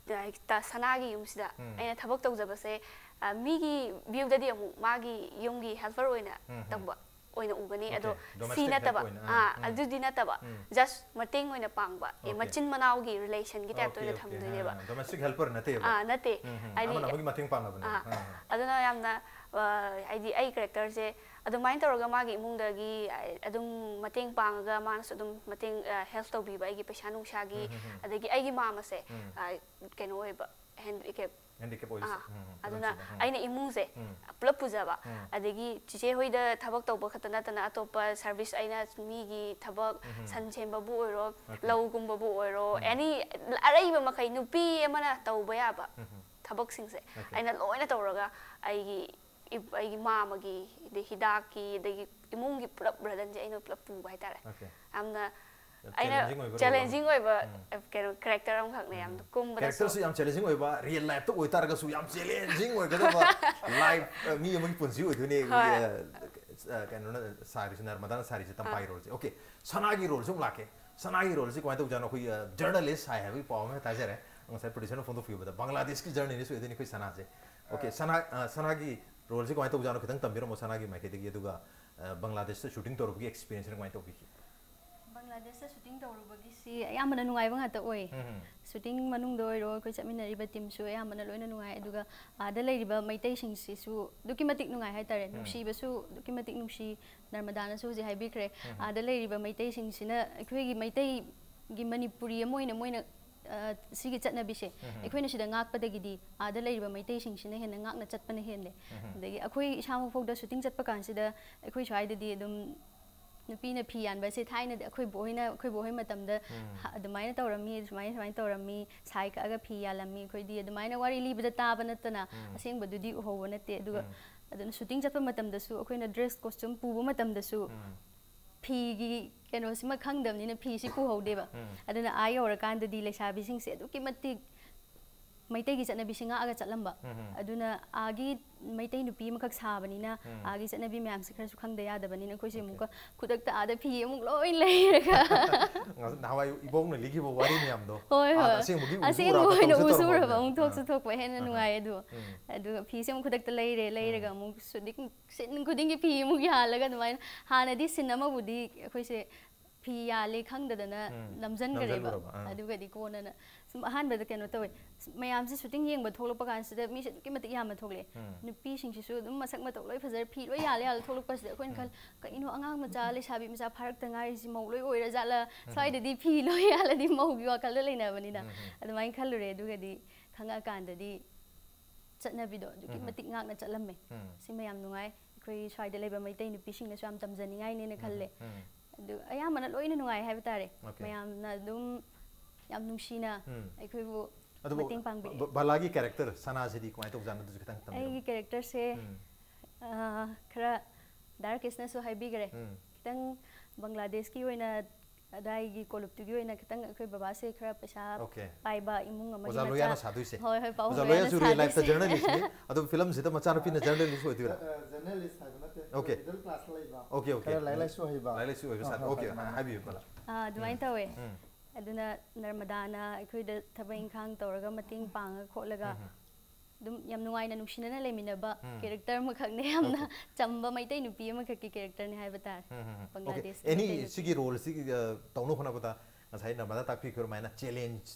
ꯑ, ꯍꯦꯛꯇ ꯁꯅꯥꯒꯤ ꯌꯨꯝꯁꯤꯗ ꯎꯝ꯫ ꯑꯩꯅ ꯊꯕꯛ ꯇꯧꯖꯕꯁꯦ, ꯑ, ꯃꯤꯒꯤ ꯚ꯭ꯌꯨꯗꯗꯤ ꯑꯃꯨꯛ ꯃꯥꯒꯤ ꯌꯨꯝꯒꯤ ꯍꯦꯜꯄꯔ ꯑꯣꯏꯅ ꯎꯝ, ꯎꯝ꯫ ꯇꯧꯕ ꯑꯣꯏꯅ ꯎꯒꯅꯤ꯫ ꯑꯗꯣ Okay, ꯁꯤ domestic ꯅꯠꯇꯕ, help ꯑꯣꯏꯅ, ꯑꯥ, ꯎꯝ꯫ ꯑꯗꯨꯗꯤ ꯅꯠꯇꯕ, ꯎꯝ꯫ just ꯃꯇꯦꯡ ꯑꯣꯏꯅ ꯄꯥꯡꯕ, ꯑꯦ, Okay. ꯃꯆꯤꯟ ꯃꯅꯥꯎꯒꯤ ꯔꯤꯂꯦꯁꯟꯒꯤ ꯇꯥꯏꯞꯇ Okay, ꯑꯣꯏꯅ okay. ꯊꯝꯗꯣꯏꯅꯦꯕ꯫ ꯑꯥ, domestic helper ꯅꯠꯇꯦꯕ꯫ ꯑꯥ, ꯅꯠꯇꯦ꯫ ꯎꯝ, ꯎꯝ꯫ ꯍꯥꯏꯗꯤ, ꯑꯃꯅ ꯑꯃꯒꯤ ꯃꯇꯦꯡ ꯄꯥꯡꯅꯕꯅꯦ꯫ ꯑꯥ, ꯑꯥ, ꯑꯥ꯫ ꯑꯗꯨꯅ ꯌꯥꯝꯅ, ꯑ, ꯍꯥꯏꯗꯤ ꯑꯩ ꯀꯦꯔꯦꯛꯇꯔꯁꯦ ꯑꯗꯨꯃꯥꯏꯅ ꯇꯧꯔꯒ ꯃꯥꯒꯤ ꯏꯃꯨꯡꯗꯒꯤ, ꯑ, ꯑꯗꯨꯝ ꯃꯇꯦꯡ ꯄꯥꯡꯉꯒ ꯃꯥꯅꯁꯨ ꯑꯗꯨꯝ ꯃꯇꯦꯡ, ꯑ, ꯍꯦꯜꯞ ꯇꯧꯕꯤꯕ ꯑꯩꯒꯤ ꯄꯩꯁꯥ ꯅꯨꯡꯁꯥꯒꯤ, ꯎꯝ, ꯎꯝ, ꯎꯝ꯫ ꯑꯗꯒꯤ ꯑꯩꯒꯤ ꯃꯥꯝꯃꯁꯦ, ꯎꯝ꯫ ꯑ, ꯀꯩꯅꯣ ꯑꯣꯏꯕ, ꯍꯦꯟ-, ꯀꯦ-, ꯍꯦꯟꯗꯤꯀꯦꯞ ꯑꯣꯏꯕꯁꯦ꯫ ꯑꯥ, ꯎꯝ, ꯎꯝ, ꯑꯗꯨꯅ ꯈꯨꯗꯣꯡꯊꯤꯕ꯫ ꯎꯝ꯫ ꯑꯩꯅ ꯏꯃꯨꯡꯁꯦ ꯎꯝ꯫ ꯄꯨꯂꯞ ꯄꯨꯖꯕ꯫ ꯎꯝ꯫ ꯑꯗꯒꯤ ꯆꯤꯆꯦ ꯍꯣꯏꯗ ꯊꯕꯛ ꯇꯧꯕ ꯈꯛꯇ ꯅꯠꯇꯅ ꯑꯇꯣꯞꯄ ꯁꯔꯚꯤꯁ ꯑꯩꯅ ꯃꯤꯒꯤ ꯊꯕꯛ ꯎꯝ꯫ ꯁꯟ ꯁꯦꯝꯕꯕꯨ ꯑꯣꯏꯔꯣ, Okay. ꯂꯧꯒꯨꯝꯕꯕꯨ ꯑꯣꯏꯔꯣ, ꯎꯝ꯫ ꯑꯦꯅꯤ ꯑꯔꯩꯕ ꯃꯈꯩ ꯅꯨꯄꯤ ꯑꯃꯅ ꯇꯧꯕ ꯌꯥꯕ ꯎꯝ꯫ ꯊꯕꯛꯁꯤꯡꯁꯦ Okay. ꯑꯩꯅ ꯂꯣꯏꯅ ꯇꯧꯔꯒ ꯑꯩꯒꯤ ꯏꯞ-, ꯑꯩꯒꯤ ꯃꯥꯃꯒꯤ, ꯑꯗꯩ ꯍꯤꯗꯥꯛꯀꯤ, ꯑꯗꯒꯤ ꯏꯃꯨꯡꯒꯤ ꯄꯨꯂꯞ ꯕꯔꯗꯟꯁꯦ ꯑꯩꯅ ꯄꯨꯂꯞ ꯄꯨꯕ ꯍꯥꯏꯇꯥꯔꯦ꯫ Okay. ꯌꯥꯝꯅ ꯌꯥꯝ ꯑꯩꯅ challenging ꯑꯣꯏꯕ role ꯆꯦꯂꯦꯟꯖꯤꯡ ꯑꯃ꯫ ꯑꯣꯏꯕ ꯎꯝ꯫ ꯀꯩꯅꯣ ꯀꯦꯔꯦꯛꯇꯔ ꯑꯃꯈꯛꯅꯦ꯫ ꯌꯥꯝꯅ ꯎꯝ꯫ ꯀꯨꯝꯕꯗꯁꯨ ꯀꯦꯔꯦꯛꯇꯔꯁꯨ ꯌꯥꯝ ꯆꯦꯂꯦꯟꯖꯤꯡ ꯑꯣꯏꯕ, ꯔꯤꯌꯦꯜ ꯂꯥꯏꯐꯇ ꯑꯣꯏꯇꯥꯔꯒꯁꯨ ꯌꯥꯝ ꯆꯦꯂꯦꯟꯖꯤꯡ ꯑꯣꯏꯒꯗꯕ ꯂꯥꯏꯐ, ꯑ, ꯃꯤ ꯑꯃꯒꯤ ꯄꯨꯟꯁꯤ ꯑꯣꯏꯗꯣꯏꯅꯦ꯫ ꯍꯣꯏ꯫ ꯑ, ꯑ, ꯀꯩꯅꯣꯅ ꯁꯥꯔꯤꯁꯦ, ꯅꯔꯃꯗꯥꯅ ꯁꯥꯔꯤꯁꯦ ꯇꯝꯐꯥꯒꯤ ꯔꯣꯜꯁꯦ꯫ Okay, ꯁꯅꯥꯒꯤ ꯔꯣꯜꯁꯦ ꯑꯃꯨꯛ ꯂꯥꯛꯀꯦ꯫ ꯁꯅꯥꯒꯤ ꯔꯣꯜꯁꯦ ꯀꯃꯥꯏꯅ ꯇꯧꯖꯥꯠꯅꯣ? ꯑꯩꯈꯣꯏ, ꯑ, ꯖꯔꯅꯦꯂꯤꯁ ꯍꯥꯏ ꯍꯥꯏꯕꯒꯤ ꯄꯥꯎ ꯑꯃ ꯇꯥꯖꯔꯦ ꯉꯁꯥꯏ ꯄ꯭ꯔꯣꯗ꯭ꯌꯨꯁꯔꯅ ꯐꯣꯡꯗꯣꯛꯄꯤꯕꯗ꯫ ꯕꯪꯒ꯭ꯂꯥꯗꯦꯁꯀꯤ ꯖꯔꯅꯦꯂꯤꯁ ꯑꯣꯏꯗꯣꯏꯅꯤ ꯑꯩꯈꯣꯏ ꯁꯅꯥꯁꯦ꯫ Okay, ꯁꯅꯥ, ꯑ, ꯁꯅꯥꯒꯤ ꯔꯣꯜꯁꯦ ꯀꯃꯥꯏꯅ ꯇꯧꯖꯥꯠꯅꯣ? ꯈꯤꯇꯪ ꯇꯝꯕꯤꯔꯝꯃꯣ ꯁꯅꯥꯒꯤ ꯃꯥꯏꯀꯩꯗꯒꯤ꯫ ꯑꯗꯨꯒ, ꯑ, ꯕꯪꯒ꯭ꯂꯥꯗꯦꯁꯇ ꯁꯨꯇꯤꯡ ꯇꯧꯔꯨꯕꯒꯤ ꯑꯦꯛꯁꯄꯤꯔꯤꯌꯦꯟꯁ ꯀꯃꯥꯏꯅ ꯇꯧꯈꯤꯒꯦ? ꯕꯪꯒ꯭ꯂꯥꯗꯦꯁꯇ ꯁꯨꯇꯤꯡ ꯇꯧꯔꯨꯕꯒꯤꯁꯤ ꯑꯌꯥꯝꯕꯅ ꯅꯨꯡꯉꯥꯏꯕ ꯉꯥꯛꯇ ꯑꯣꯏ꯫ ꯎꯝ꯫ ꯁꯨꯇꯤꯡ ꯃꯅꯨꯡꯗ ꯑꯣꯏꯔꯣ, ꯑꯩꯈꯣꯏ ꯆꯠꯃꯤꯟꯅꯔꯤꯕ ꯇꯤꯝꯁꯨ ꯑꯌꯥꯝꯕꯅ ꯂꯣꯏꯅ ꯅꯨꯡꯉꯥꯏ꯫ ꯑꯗꯨꯒ ꯑꯥꯗ ꯂꯩꯔꯤꯕ ꯃꯩꯇꯩꯁꯤꯡꯁꯤꯁꯨ ꯑꯗꯨꯛꯀꯤ ꯃꯇꯤꯛ ꯅꯨꯡꯉꯥꯏ ꯍꯥꯏꯇꯥꯔꯦ꯫ ꯎꯝ꯫ ꯅꯨꯡꯁꯤꯕꯁꯨ ꯑꯗꯨꯛꯀꯤ ꯃꯇꯤꯛ ꯅꯨꯡꯁꯤ꯫ ꯅꯔꯃꯗꯥꯅꯁꯨ ꯍꯧꯖꯤꯛ ꯍꯥꯏꯕꯤꯈ꯭ꯔꯦ꯫ ꯎꯝ꯫ ꯑꯥꯗ ꯂꯩꯔꯤꯕ ꯃꯩꯇꯩꯁꯤꯡꯁꯤꯅ ꯑꯩꯈꯣꯏꯒꯤ ꯃꯩꯇꯩꯒꯤ ꯃꯅꯤꯄꯨꯔꯤ ꯑꯃ ꯑꯣꯏꯅ ꯃꯣꯏꯅ, ꯑ, ꯁꯤꯒꯤ ꯆꯠꯅꯕꯤꯁꯦ ꯎꯝ꯫ ꯑꯩꯈꯣꯏꯅ ꯁꯤꯗ ꯉꯥꯛꯄꯗꯒꯤꯗꯤ ꯑꯥꯗ ꯂꯩꯔꯤꯕ ꯃꯩꯇꯩꯁꯤꯡꯁꯤꯅ ꯍꯦꯟꯅ ꯉꯥꯛꯅ ꯆꯠꯄꯅ ꯍꯦꯜꯂꯦ꯫ ꯎꯝ꯫ ꯑꯗꯒꯤ ꯑꯩꯈꯣꯏ ꯏꯁꯥꯃꯛ ꯐꯥꯎꯗ ꯁꯨꯇꯤꯡ ꯆꯠꯄ ꯀꯥꯟꯁꯤꯗ ꯑꯩꯈꯣꯏ ꯁ꯭ꯋꯥꯏꯗꯗꯤ ꯑꯗꯨꯝ ꯅꯨꯄꯤꯅ ꯐꯤ ꯌꯥꯟꯕꯁꯦ ꯊꯥꯏꯅꯗꯤ ꯑꯩꯈꯣꯏ ꯕꯣꯛ ꯍꯣꯏꯅ, ꯑꯩꯈꯣꯏ ꯕꯣꯛ ꯍꯣꯏ ꯃꯇꯝꯗ ꯎꯝ꯫ ꯍ-, ꯑꯗꯨꯃꯥꯏꯅ ꯇꯧꯔꯝꯃꯤ, ꯁꯨꯃꯥꯏꯅ, ꯁꯨꯃꯥꯏꯅ ꯇꯧꯔꯝꯃꯤ, ꯁꯥꯏ ꯀꯛꯑꯒ ꯐꯤ ꯌꯥꯜꯂꯝꯃꯤ꯫ ꯑꯩꯈꯣꯏꯗꯤ ꯑꯗꯨꯃꯥꯏꯅ ꯋꯥꯔꯤ ꯂꯤꯕꯗ ꯇꯥꯕ ꯅꯠꯇꯅ ꯎꯝ꯫ ꯑꯁꯦꯡꯕꯗꯨꯗꯤ ꯎꯍꯧꯕ ꯅꯠꯇꯦ꯫ ꯑꯗꯨꯒ ꯎꯝ꯫ ꯑꯗꯨꯅ ꯁꯨꯇꯤꯡ ꯆꯠꯄ ꯃꯇꯝꯗꯁꯨ ꯑꯩꯈꯣꯏꯅ ꯗ꯭ꯔꯦꯁ ꯀꯣꯁꯇ꯭ꯌꯨꯝ ꯄꯨꯕ ꯃꯇꯝꯗꯁꯨ ꯎꯝ꯫ ꯐꯤꯒꯤ ꯀꯩꯅꯣꯁꯤꯃ ꯈꯪꯗꯕꯅꯤꯅ ꯐꯤꯁꯤ ꯄꯨꯍꯧꯗꯦꯕ꯫ ꯎꯝ꯫ ꯑꯗꯨꯅ ꯑꯥ ꯌꯧꯔꯀꯥꯟꯗꯗꯤ ꯂꯩꯁꯥꯕꯤꯁꯤꯡꯁꯦ ꯑꯗꯨꯛꯀꯤ ꯃꯇꯤꯛ ꯃꯩꯇꯩꯒꯤ ꯆꯠꯅꯕꯤꯁꯤ ꯉꯥꯛꯑꯒ ꯆꯠꯂꯝꯕ꯫ ꯎꯝ꯫ ꯑꯗꯨꯅ ꯑꯥꯒꯤ ꯃꯩꯇꯩ ꯅꯨꯄꯤ ꯑꯃꯈꯛ ꯁꯥꯕꯅꯤꯅ ꯎꯝ꯫ ꯑꯥꯒꯤ ꯆꯠꯅꯕꯤ ꯃꯌꯥꯝꯁꯦ ꯈꯔꯁꯨ ꯈꯪꯗ ꯌꯥꯗꯕꯅꯤꯅ ꯑꯩꯈꯣꯏꯁꯦ Okay. ꯑꯃꯨꯛꯀ ꯈꯨꯗꯛꯇ ꯑꯥꯗ ꯐꯤ ꯑꯃꯨꯛ ꯂꯣꯏ ꯂꯩꯔꯒ ꯅꯍꯥꯟꯋꯥꯏ ꯏꯕꯣꯛꯅ ꯂꯤꯈꯤꯕ ꯋꯥꯔꯤ ꯃꯌꯥꯝꯗꯣ ꯍꯣꯏ, ꯑꯥꯗ ꯍꯣꯏ꯫ ꯑꯁꯦꯡꯕꯒꯤ ꯎꯁꯨ ꯑꯁꯦꯡꯕ ꯎꯔꯕ, ꯑꯣꯏꯅ ꯇꯧꯁꯨ ꯎꯁꯨ ꯇꯧꯔꯕ ꯎꯔꯕ ꯃꯌꯥꯝ꯫ ꯑꯃꯨꯛ ꯊꯣꯛꯁꯨ ꯑꯥ꯫ ꯊꯣꯛꯄ ꯍꯦꯟꯅ ꯑꯥ꯫ ꯅꯨꯡꯉꯥꯏ ꯑꯗꯨ꯫ ꯎꯝ꯫ ꯑꯗꯨꯒ ꯐꯤꯁꯦ ꯑꯃꯨꯛ ꯈꯨꯗꯛꯇ ꯂꯩꯔꯦ, ꯂꯩꯔꯒ ꯎꯝ꯫ ꯑꯃꯨꯛ ꯁꯨꯗꯤꯡ ꯁꯤꯟ ꯈꯨꯗꯤꯡꯒꯤ ꯐꯤ ꯑꯃꯨꯛ ꯌꯥꯜꯂꯒ ꯑꯗꯨꯃꯥꯏꯅ꯫ ꯍꯥꯟꯅꯗꯤ ꯁꯤꯟ ꯑꯃꯕꯨꯗꯤ ꯑꯩꯈꯣꯏꯁꯦ ꯐꯤ ꯌꯥꯜꯂꯦ ꯈꯪꯗꯗꯅ ꯎꯝ꯫ ꯅꯝꯁꯤꯟꯈ꯭ꯔꯦꯕ꯫ ꯅꯝꯁꯤꯜꯂꯨꯔꯕ, ꯑꯥ꯫ ꯑꯗꯨꯒꯗꯤ ꯀꯣꯟꯅꯅ ꯁꯨꯝ ꯑꯍꯥꯟꯕꯗ ꯀꯩꯅꯣ ꯇꯧꯋꯦ꯫ ꯁꯨꯝ ꯃꯌꯥꯝꯁꯦ ꯁꯨꯇꯤꯡ ꯌꯦꯡꯕ ꯊꯣꯛꯂꯛꯄ ꯀꯥꯟꯁꯤꯗ ꯃꯤꯁꯦ ꯑꯗꯨꯛꯀꯤ ꯃꯇꯤꯛ ꯌꯥꯝꯅ ꯊꯣꯛꯂꯛꯑꯦ꯫ ꯎꯝ꯫ ꯅꯨꯄꯤꯁꯤꯡꯁꯤꯁꯨ ꯑꯗꯨꯝ ꯃꯁꯛ ꯃꯇꯧ ꯂꯣꯏ ꯐꯖꯔꯦ, ꯐꯤ ꯂꯣꯏ ꯌꯥꯜꯂ ꯌꯥꯜꯂ ꯊꯣꯛꯂꯛꯄꯁꯤꯗ ꯑꯩꯈꯣꯏꯅ ꯈꯜ-, "ꯀꯩꯅꯣ ꯑꯉꯥꯡ ꯃꯆꯥ, ꯂꯩꯁꯥꯕꯤ ꯃꯆꯥ ꯐꯥꯔꯛꯇ ꯉꯥꯏꯔꯤꯁꯤ ꯃꯧ ꯂꯣꯏ ꯑꯣꯏꯔ ꯖꯥꯠꯂ? ꯁ꯭ꯋꯥꯏꯗꯗꯤ ꯐꯤ ꯂꯣꯏ ꯌꯥꯜꯂꯗꯤ ꯃꯧꯒꯤ ꯋꯥꯈꯜꯗ ꯂꯩꯅꯕꯅꯤꯅ"꯫ ꯎꯝ꯫ ꯑꯗꯨꯃꯥꯏꯅ ꯈꯜꯂꯨꯔꯦ꯫ ꯑꯗꯨꯒꯗꯤ ꯈꯪꯉꯛꯑꯀꯥꯟꯗꯗꯤ ꯆꯠꯅꯕꯤꯗꯣ ꯑꯗꯨꯛꯀꯤ ꯎꯝ꯫ ꯃꯇꯤꯛ ꯉꯥꯛꯅ ꯆꯠꯂꯝꯃꯦ꯫ ꯎꯝ꯫ ꯁꯤꯃ ꯌꯥꯝ ꯅꯨꯡꯉꯥꯏ꯫ ꯑꯩꯈꯣꯏ ꯁ꯭ꯋꯥꯏꯗ ꯂꯩꯕ ꯃꯩꯇꯩ ꯅꯨꯄꯤꯁꯤꯡꯅꯁꯨ ꯌꯥꯝ ꯇꯝꯖꯅꯤꯡꯉꯥꯏꯅꯦꯅ ꯈꯜꯂꯦ꯫ ꯎꯝ꯫ ꯑꯗꯨ ꯑꯌꯥꯝꯕꯅ ꯂꯣꯏꯅ ꯅꯨꯡꯉꯥꯏ ꯍꯥꯏꯕ ꯇꯥꯔꯦ꯫ Okay. ꯃꯌꯥꯝꯅ ꯑꯗꯨꯝ ꯌꯥꯝ ꯅꯨꯡꯁꯤꯅ ꯎꯝ꯫ ꯑꯩꯈꯣꯏꯕꯨ ꯑꯗꯨꯕꯨ ꯃꯇꯦꯡ ꯄꯥꯡꯕꯤꯔꯛꯑꯦ꯫ ꯕ- ꯕꯂꯥꯒꯤ character ꯁꯅꯥꯁꯤꯗꯤ ꯀꯃꯥꯏꯅ ꯇꯧꯖꯥꯠꯅꯣ ꯑꯗꯨꯁꯨ ꯈꯤꯇꯪ ꯇꯝꯕꯤꯔꯝꯃꯨ꯫ ꯑꯩꯒꯤ characterꯁꯦ ꯎꯝ꯫ ꯑꯥ, ꯈꯔ ꯗꯥ ꯔꯥꯀꯦꯁꯅꯁꯨ ꯍꯥꯏꯕꯤꯈ꯭ꯔꯦ꯫ ꯎꯝ꯫ ꯈꯤꯇꯪ ꯕꯪꯒ꯭ꯂꯥꯗꯦꯁꯀꯤ ꯑꯣꯏꯅ ꯑꯗꯥꯏꯒꯤ ꯀꯣꯂꯨꯞꯇꯨꯒꯤ ꯑꯣꯏꯅ ꯈꯤꯇꯪ ꯑꯩꯈꯣꯏ ꯕꯕꯥꯁꯦ ꯈꯔ ꯄꯩꯁꯥ Okay. ꯄꯥꯏꯕ ꯏꯃꯨꯡ ꯑꯃꯒꯤ ꯑꯣꯖꯥ ꯃꯆꯥ꯫ ꯂꯣꯌꯥꯅ ꯁꯥꯗꯣꯏꯁꯦ꯫ ꯍꯣꯏ, ꯍꯣꯏ, ꯄꯥꯕꯨꯡ ꯑꯣꯖꯥ ꯂꯣꯌꯥꯅ ꯂꯣꯌꯥꯁꯨ real lifeꯇ ꯁꯥꯗꯣꯏꯁꯦ꯫ journalistꯅꯤ꯫ ꯑꯗꯨ filmꯁꯤꯗ ꯃꯆꯥꯅꯨꯄꯤꯅ journalist ꯑꯣꯏꯗꯣꯏꯔꯥ? Journalist ꯍꯥꯏꯕ ꯅꯠꯇꯦ꯫ Okay. Middle class ꯂꯩꯕ꯫ Okay, okay. ꯈꯔ ꯂꯥꯏꯔꯤꯛ ꯂꯥꯏꯁꯨ ꯍꯩꯕ꯫ ꯂꯥꯏꯔꯤꯛ ꯂꯥꯏꯁꯨ ꯑꯣꯏꯕ ꯍꯣꯏ, ꯁꯥ- ꯍꯣꯏ, okay, ꯍꯣꯏ, ꯃꯥꯅꯦ꯫ ꯍꯥꯏꯕꯤꯌꯨ ꯕꯂꯥ꯫ ꯑꯥ, ꯑꯗꯨꯃꯥꯏꯅ ꯇꯧꯋꯦ꯫ ꯎꯝ꯫ ꯑꯗꯨꯅ ꯅꯔꯃꯗꯥꯅ ꯑꯩꯈꯣꯏꯗ ꯊꯕꯛ ꯏꯪꯈꯥꯡ ꯇꯧꯔꯒ ꯃꯇꯦꯡ ꯄꯥꯡꯉ ꯈꯣꯠꯂꯒ ꯎꯝ꯫ ꯑꯗꯨꯝ ꯌꯥꯝ ꯅꯨꯡꯉꯥꯏꯅ ꯅꯨꯡꯁꯤꯅꯅ ꯂꯩꯃꯤꯟꯅꯕ ꯎꯝ꯫ character ꯑꯃꯈꯛꯅꯦ꯫ ꯌꯥꯝꯅ Okay. ꯆꯝꯕ ꯃꯩꯇꯩ ꯅꯨꯄꯤ ꯑꯃꯈꯛꯀꯤ characterꯅꯦ ꯍꯥꯏꯕ ꯇꯥꯔꯦ꯫ ꯎꯝ, ꯎꯝ, ꯎꯝ꯫ ꯕꯪꯒ꯭ꯂꯥꯗꯦꯁꯀꯤ Okay. Any ꯃꯩꯇꯩ ꯅꯨꯄꯤ꯫ ꯁꯤꯒꯤ roleꯁꯤ ꯑ, ꯇꯧꯅꯕ ꯍꯣꯠꯅꯕꯗ ꯉꯁꯥꯏ ꯅꯔꯃꯗꯥ ꯇꯥꯛꯄꯤꯈꯤꯕ ꯑꯗꯨꯃꯥꯏꯅ challenge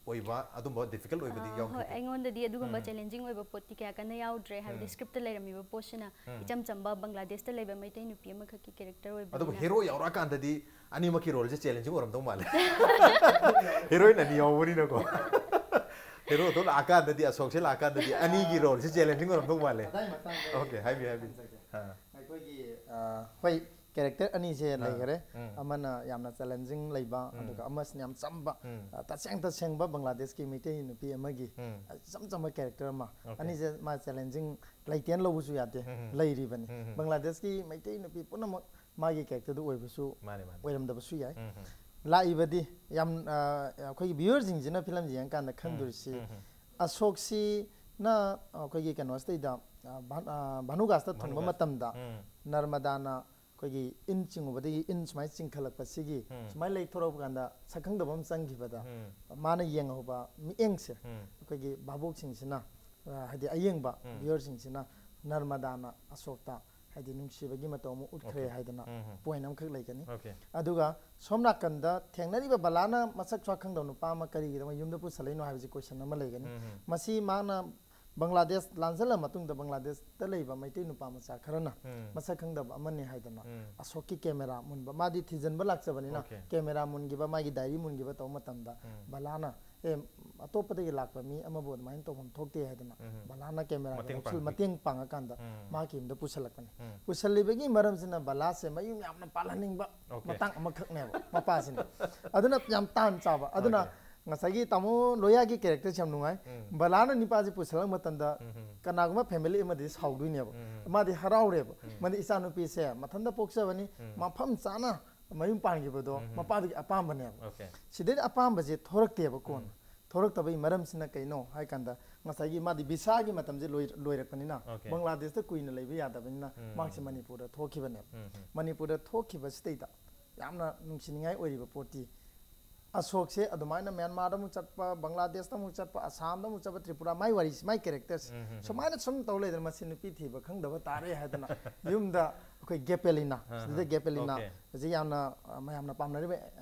ꯑꯣꯏꯕ ꯑꯗꯨꯝꯕ difficult ꯑꯣꯏꯕꯗꯤ ꯑꯥ, ꯌꯥꯎꯈꯤꯕ꯭ꯔꯥ? ꯍꯣꯏ, ꯑꯩꯉꯣꯟꯗꯗꯤ ꯑꯗꯨꯒꯨꯝꯕ ꯎꯝ꯫ challenging ꯑꯣꯏꯕ ꯄꯣꯠꯇꯤ ꯀꯌꯥ ꯀꯟꯅ ꯌꯥꯎꯗ꯭ꯔꯦ꯫ ꯍꯥꯏꯕꯗꯤ ꯎꯝ꯫ scriptꯇ ꯂꯩꯔꯝꯃꯤꯕ ꯄꯣꯠꯁꯤꯅ ꯎꯝ꯫ ꯏꯆꯝ ꯆꯝꯕ ꯕꯪꯒ꯭ꯂꯥꯗꯦꯁꯇ ꯂꯩꯕ ꯃꯩꯇꯩ ꯅꯨꯄꯤ ꯑꯃꯈꯛꯀꯤ character ꯑꯣꯏꯕꯅꯤꯅ꯫ ꯑꯗꯨꯕꯨ hero ꯌꯥꯎꯔꯛꯑꯀꯥꯟꯗꯗꯤ ꯑꯅꯤꯃꯛꯀꯤ roleꯁꯦ challenging ꯑꯣꯏꯔꯝꯗꯧ ꯃꯥꯜꯂꯦ꯫ Heroine ꯑꯅꯤ ꯌꯥꯎꯕꯅꯤꯅꯀꯣ꯫ Heroꯗꯣ ꯂꯥꯛꯑꯀꯥꯟꯗꯗꯤ, ꯑꯁꯣꯛꯁꯦ ꯂꯥꯛꯑꯀꯥꯟꯗꯗꯤ ꯑꯅꯤꯒꯤ roleꯁꯦ challenging ꯑꯣꯏꯔꯝꯗꯧ ꯃꯥꯜꯂꯦ꯫ ꯑꯗꯥꯏ ꯃꯇꯥꯡꯗ Okay, ꯍꯥꯏꯕꯤꯌꯨ, ꯍꯥꯏꯕꯤꯌꯨ꯫ ꯍꯥꯏꯖꯒꯦ꯫ ꯑꯥ꯫ ꯑꯩꯈꯣꯏꯒꯤ ꯑ, ꯍꯣꯏ, character ꯑꯅꯤꯁꯦ ꯑꯥ, ꯂꯩꯈꯔꯦ꯫ ꯎꯝ꯫ ꯑꯃꯅ ꯌꯥꯝꯅ challenging ꯂꯩꯕ, ꯎꯝ꯫ ꯑꯗꯨꯒ ꯑꯃꯁꯤꯅ ꯌꯥꯝ ꯆꯝꯕ, ꯎꯝ꯫ ꯑ, ꯇꯁꯦꯡ ꯇꯁꯦꯡꯕ ꯕꯪꯒ꯭ꯂꯥꯗꯦꯁꯀꯤ ꯃꯩꯇꯩ ꯅꯨꯄꯤ ꯑꯃꯒꯤ ꯎꯝ꯫ ꯑ, ꯏꯆꯝ ꯆꯝꯕ character ꯑꯃ꯫ Okay. ꯑꯅꯤꯁꯦ ꯃꯥ challenging ꯂꯩꯇꯦꯅ ꯂꯧꯕꯁꯨ ꯌꯥꯗꯦ, ꯎꯝ, ꯎꯝ꯫ ꯂꯩꯔꯤꯕꯅꯤ꯫ ꯎꯝ, ꯎꯝ꯫ ꯕꯪꯒ꯭ꯂꯥꯗꯦꯁꯀꯤ ꯃꯩꯇꯩ ꯅꯨꯄꯤ ꯄꯨꯝꯅꯃꯛ ꯃꯥꯒꯤ characterꯗꯨ ꯑꯣꯏꯕꯁꯨ ꯃꯥꯅꯦ, ꯃꯥꯅꯦ꯫ ꯑꯣꯏꯔꯝꯗꯕꯁꯨ ꯌꯥꯏ꯫ ꯎꯝ, ꯎꯝ꯫ ꯂꯥꯛꯏꯕꯗꯤ ꯌꯥꯝ, ꯑ, ꯑꯩꯈꯣꯏꯒꯤ viewerꯁꯤꯡꯁꯤꯅ filmꯁꯤ ꯌꯦꯡꯉꯀꯥꯟꯗ ꯈꯪꯗꯣꯔꯤꯁꯤ, ꯎꯝ, ꯎꯝ꯫ ꯑꯁꯣꯛꯁꯤꯅ ꯑꯩꯈꯣꯏꯒꯤ ꯀꯩꯅꯣꯁꯤꯗꯩꯗ, ꯑ, ꯚꯥ-, ꯑ, ꯚꯥꯅꯨꯒꯥꯁꯇ ꯊꯨꯡꯕ ꯚꯥꯅꯨꯒꯥꯁ꯫ ꯃꯇꯝꯗ ꯎꯝ꯫ ꯅꯔꯃꯗꯥꯅ ꯑꯩꯈꯣꯏꯒꯤ ꯏꯟ ꯆꯤꯡꯉꯨꯕꯗꯒꯤ ꯏꯟ ꯁꯨꯃꯥꯏꯅ ꯆꯤꯡꯈꯠꯂꯛꯄꯁꯤꯒꯤ ꯎꯝ꯫ ꯁꯨꯃꯥꯏꯅ ꯂꯩꯊꯣꯔꯛꯄ ꯀꯥꯟꯗ ꯁꯛꯈꯪꯗꯕ ꯑꯃ ꯆꯪꯈꯤꯕꯗ ꯎꯝ꯫ ꯃꯥꯅ ꯌꯦꯡꯍꯧꯕ ꯃꯤꯠꯌꯦꯡꯁꯦ ꯎꯝ꯫ ꯑꯩꯈꯣꯏꯒꯤ ꯚꯥꯕꯣꯛꯁꯤꯡꯁꯤꯅ, ꯑ, ꯍꯥꯏꯗꯤ ꯑꯌꯦꯡꯕ ꯎꯝ꯫ viewerꯁꯤꯡꯁꯤꯅ ꯅꯔꯃꯗꯥꯅ ꯑꯁꯣꯛꯇ ꯍꯥꯏꯗꯤ ꯅꯨꯡꯁꯤꯕꯒꯤ ꯃꯇꯧ ꯑꯃ ꯎꯠꯈ꯭ꯔꯦ Okay. ꯍꯥꯏꯗꯅ ꯎꯝ, ꯎꯝ꯫ point ꯑꯃꯈꯛ ꯂꯩꯒꯅꯤ꯫ Okay. ꯑꯗꯨꯒ ꯁꯣꯝ ꯅꯥꯀꯟꯗ ꯊꯦꯡꯅꯔꯤꯕ ꯕꯂꯥꯅ ꯃꯁꯛ ꯁ꯭ꯋꯥ ꯈꯪꯗꯕ ꯅꯨꯄꯥ ꯑꯃ ꯀꯔꯤꯒꯤꯗꯃꯛ ꯌꯨꯝꯗ ꯄꯨꯁꯜꯂꯛꯏꯅꯣ ꯍꯥꯏꯕꯁꯤ question ꯑꯃ ꯂꯩꯒꯅꯤ꯫ ꯎꯝ, ꯎꯝ꯫ ꯃꯁꯤ ꯃꯥꯅ ꯕꯪꯒ꯭ꯂꯥꯗꯦꯁ ꯂꯥꯟꯁꯤꯜꯂ ꯃꯇꯨꯡꯗ ꯕꯪꯒ꯭ꯂꯥꯗꯦꯁꯇ ꯂꯩꯕ ꯃꯩꯇꯩ ꯅꯨꯄꯥ ꯃꯆꯥ ꯈꯔꯅ ꯎꯝ. ꯃꯁꯛ ꯈꯪꯗꯕ ꯑꯃꯅꯤ ꯍꯥꯏꯗꯅ ꯎꯝ. ꯑꯁꯣꯛꯀꯤ ꯀꯦꯃꯦꯔꯥ ꯃꯨꯟꯕ, ꯃꯥꯗꯤ ꯊꯤꯖꯤꯟꯕ ꯂꯥꯛꯆꯕꯅꯤꯅ Okay. ꯀꯦꯃꯦꯔꯥ ꯃꯨꯟꯈꯤꯕ, ꯃꯥꯒꯤ ꯗꯥꯏꯔꯤ ꯃꯨꯟꯈꯤꯕ ꯇꯧꯕ ꯃꯇꯝꯗ ꯎꯝ. ꯕꯂꯥꯅ ꯑꯦ ꯑꯇꯣꯞꯄꯗꯒꯤ ꯂꯥꯛꯄ ꯃꯤ ꯑꯃꯕꯨ ꯑꯗꯨꯃꯥꯏꯅ ꯇꯧꯐꯝ ꯊꯣꯛꯇꯦ ꯍꯥꯏꯗꯅ ꯎꯝ. ꯕꯂꯥꯅ ꯀꯦꯃꯦꯔꯥꯒ ꯃꯇꯦꯡ ꯂꯧꯁꯤꯜ ꯄꯥꯡꯕꯤ. ꯃꯇꯦꯡ ꯄꯥꯡꯉꯀꯥꯟꯗ ꯎꯝ. ꯃꯍꯥꯛꯀꯤ ꯌꯨꯝꯗ ꯄꯨꯁꯜꯂꯛꯄꯅꯤ꯫ ꯎꯝ. ꯄꯨꯁꯜꯂꯤꯕꯒꯤ ꯃꯔꯝꯁꯤꯅ ꯕꯂꯥꯁꯦ ꯃꯌꯨꯝ ꯌꯥꯝꯅ ꯄꯥꯜꯍꯟꯅꯤꯡꯕ Okay. ꯃꯇꯥꯡ ꯑꯃꯈꯛꯅꯦꯕ ꯃꯄꯥꯁꯤꯅ꯫ ꯑꯗꯨꯅ ꯌꯥꯝ ꯇꯥꯟ ꯆꯥꯕ꯫ ꯑꯗꯨꯅ Okay. ꯉꯁꯥꯏꯒꯤ ꯇꯥꯃꯣ ꯂꯣꯌꯥꯒꯤ ꯀꯦꯔꯦꯛꯇꯔꯁꯦ ꯌꯥꯝ ꯅꯨꯡꯉꯥꯏ꯫ ꯎꯝ. ꯕꯂꯥꯅ ꯅꯤꯄꯥꯁꯦ ꯄꯨꯁꯜꯂꯛꯄ ꯃꯇꯝꯗ ꯎꯝ. ꯀꯅꯥꯒꯨꯝꯕ ꯐꯦꯃꯤꯂꯤ ꯑꯃꯗꯤ ꯁꯥꯎꯗꯣꯏꯅꯦꯕ꯫ ꯎꯝ. ꯃꯥꯗꯤ ꯍꯔꯥꯎꯔꯦꯕ꯫ ꯎꯝ. ꯃꯥꯗꯤ ꯏꯆꯥ ꯅꯨꯄꯤꯁꯦ ꯃꯊꯟꯇ ꯄꯣꯛꯆꯕꯅꯤ, ꯎꯝ. ꯃꯐꯝ ꯆꯥꯅ ꯃꯌꯨꯝ ꯄꯥꯟꯈꯤꯕꯗꯣ ꯎꯝ. ꯃꯄꯥꯗꯨꯒꯤ ꯑꯄꯥꯝꯕꯅꯦꯕ꯫ Okay. ꯁꯤꯗꯩꯗ ꯑꯄꯥꯝꯕꯁꯦ ꯊꯣꯔꯛꯇꯦꯕ ꯀꯣꯟꯅ꯫ ꯎꯝ. ꯊꯣꯔꯛꯇꯕꯒꯤ ꯃꯔꯝꯁꯤꯅ ꯀꯩꯅꯣ ꯍꯥꯏ ꯀꯥꯟꯗ ꯉꯁꯥꯏꯒꯤ ꯃꯥꯗꯤ ꯚꯤꯁꯥꯒꯤ ꯃꯇꯝꯁꯦ ꯂꯣꯏ-, ꯂꯣꯏꯔꯛꯄꯅꯤꯅ Okay. ꯕꯪꯒ꯭ꯂꯥꯗꯦꯁꯇ ꯀꯨꯏꯅ ꯂꯩꯕ ꯌꯥꯗꯕꯅꯤꯅ ꯎꯝ. ꯃꯍꯥꯛꯁꯦ ꯃꯅꯤꯄꯨꯔꯗ ꯊꯣꯛꯈꯤꯕꯅꯦꯕ꯫ ꯎꯝ. ꯃꯅꯤꯄꯨꯔꯗ ꯊꯣꯛꯈꯤꯕꯁꯤꯗꯩꯗ ꯌꯥꯝꯅ ꯅꯨꯡꯁꯤꯅꯤꯡꯉꯥꯏ ꯑꯣꯏꯔꯤꯕ ꯄꯣꯠꯇꯤ ꯑꯁꯣꯛꯁꯦ ꯑꯗꯨꯃꯥꯏꯅ ꯃ꯭ꯌꯥꯟꯃꯥꯔꯗ ꯑꯃꯨꯛ ꯆꯠꯄ, ꯕꯪꯒ꯭ꯂꯥꯗꯦꯁꯇ ꯑꯃꯨꯛ ꯆꯠꯄ, ꯑꯁꯥꯝꯗ ꯑꯃꯨꯛ ꯆꯠꯄ, ꯇ꯭ꯔꯤꯄꯨꯔꯥ, ꯃꯥꯏ ꯋꯥꯔꯤꯁꯤ, ꯃꯥꯏ ꯀꯦꯔꯦꯛꯇꯔꯁꯤ ꯎꯝ, ꯎꯝ, ꯎꯝ. ꯁꯨꯃꯥꯏꯅ ꯁꯨꯝ ꯇꯧ ꯂꯩꯗꯅ ꯃꯁꯤ ꯅꯨꯄꯤ ꯊꯤꯕ ꯈꯪꯗꯕ ꯇꯥꯔꯦ ꯍꯥꯏꯗꯅ ꯌꯨꯝꯗ ꯑꯩꯈꯣꯏ ꯒꯦꯄꯦꯂꯤꯅꯥ, ꯑꯍ. ꯁꯤꯗ ꯒꯦꯄꯦꯂꯤꯅꯥ Okay. ꯍꯧꯖꯤꯛ ꯌꯥꯝꯅ ꯑ, ꯃꯌꯥꯝꯅ ꯄꯥꯝꯅꯔꯤꯕ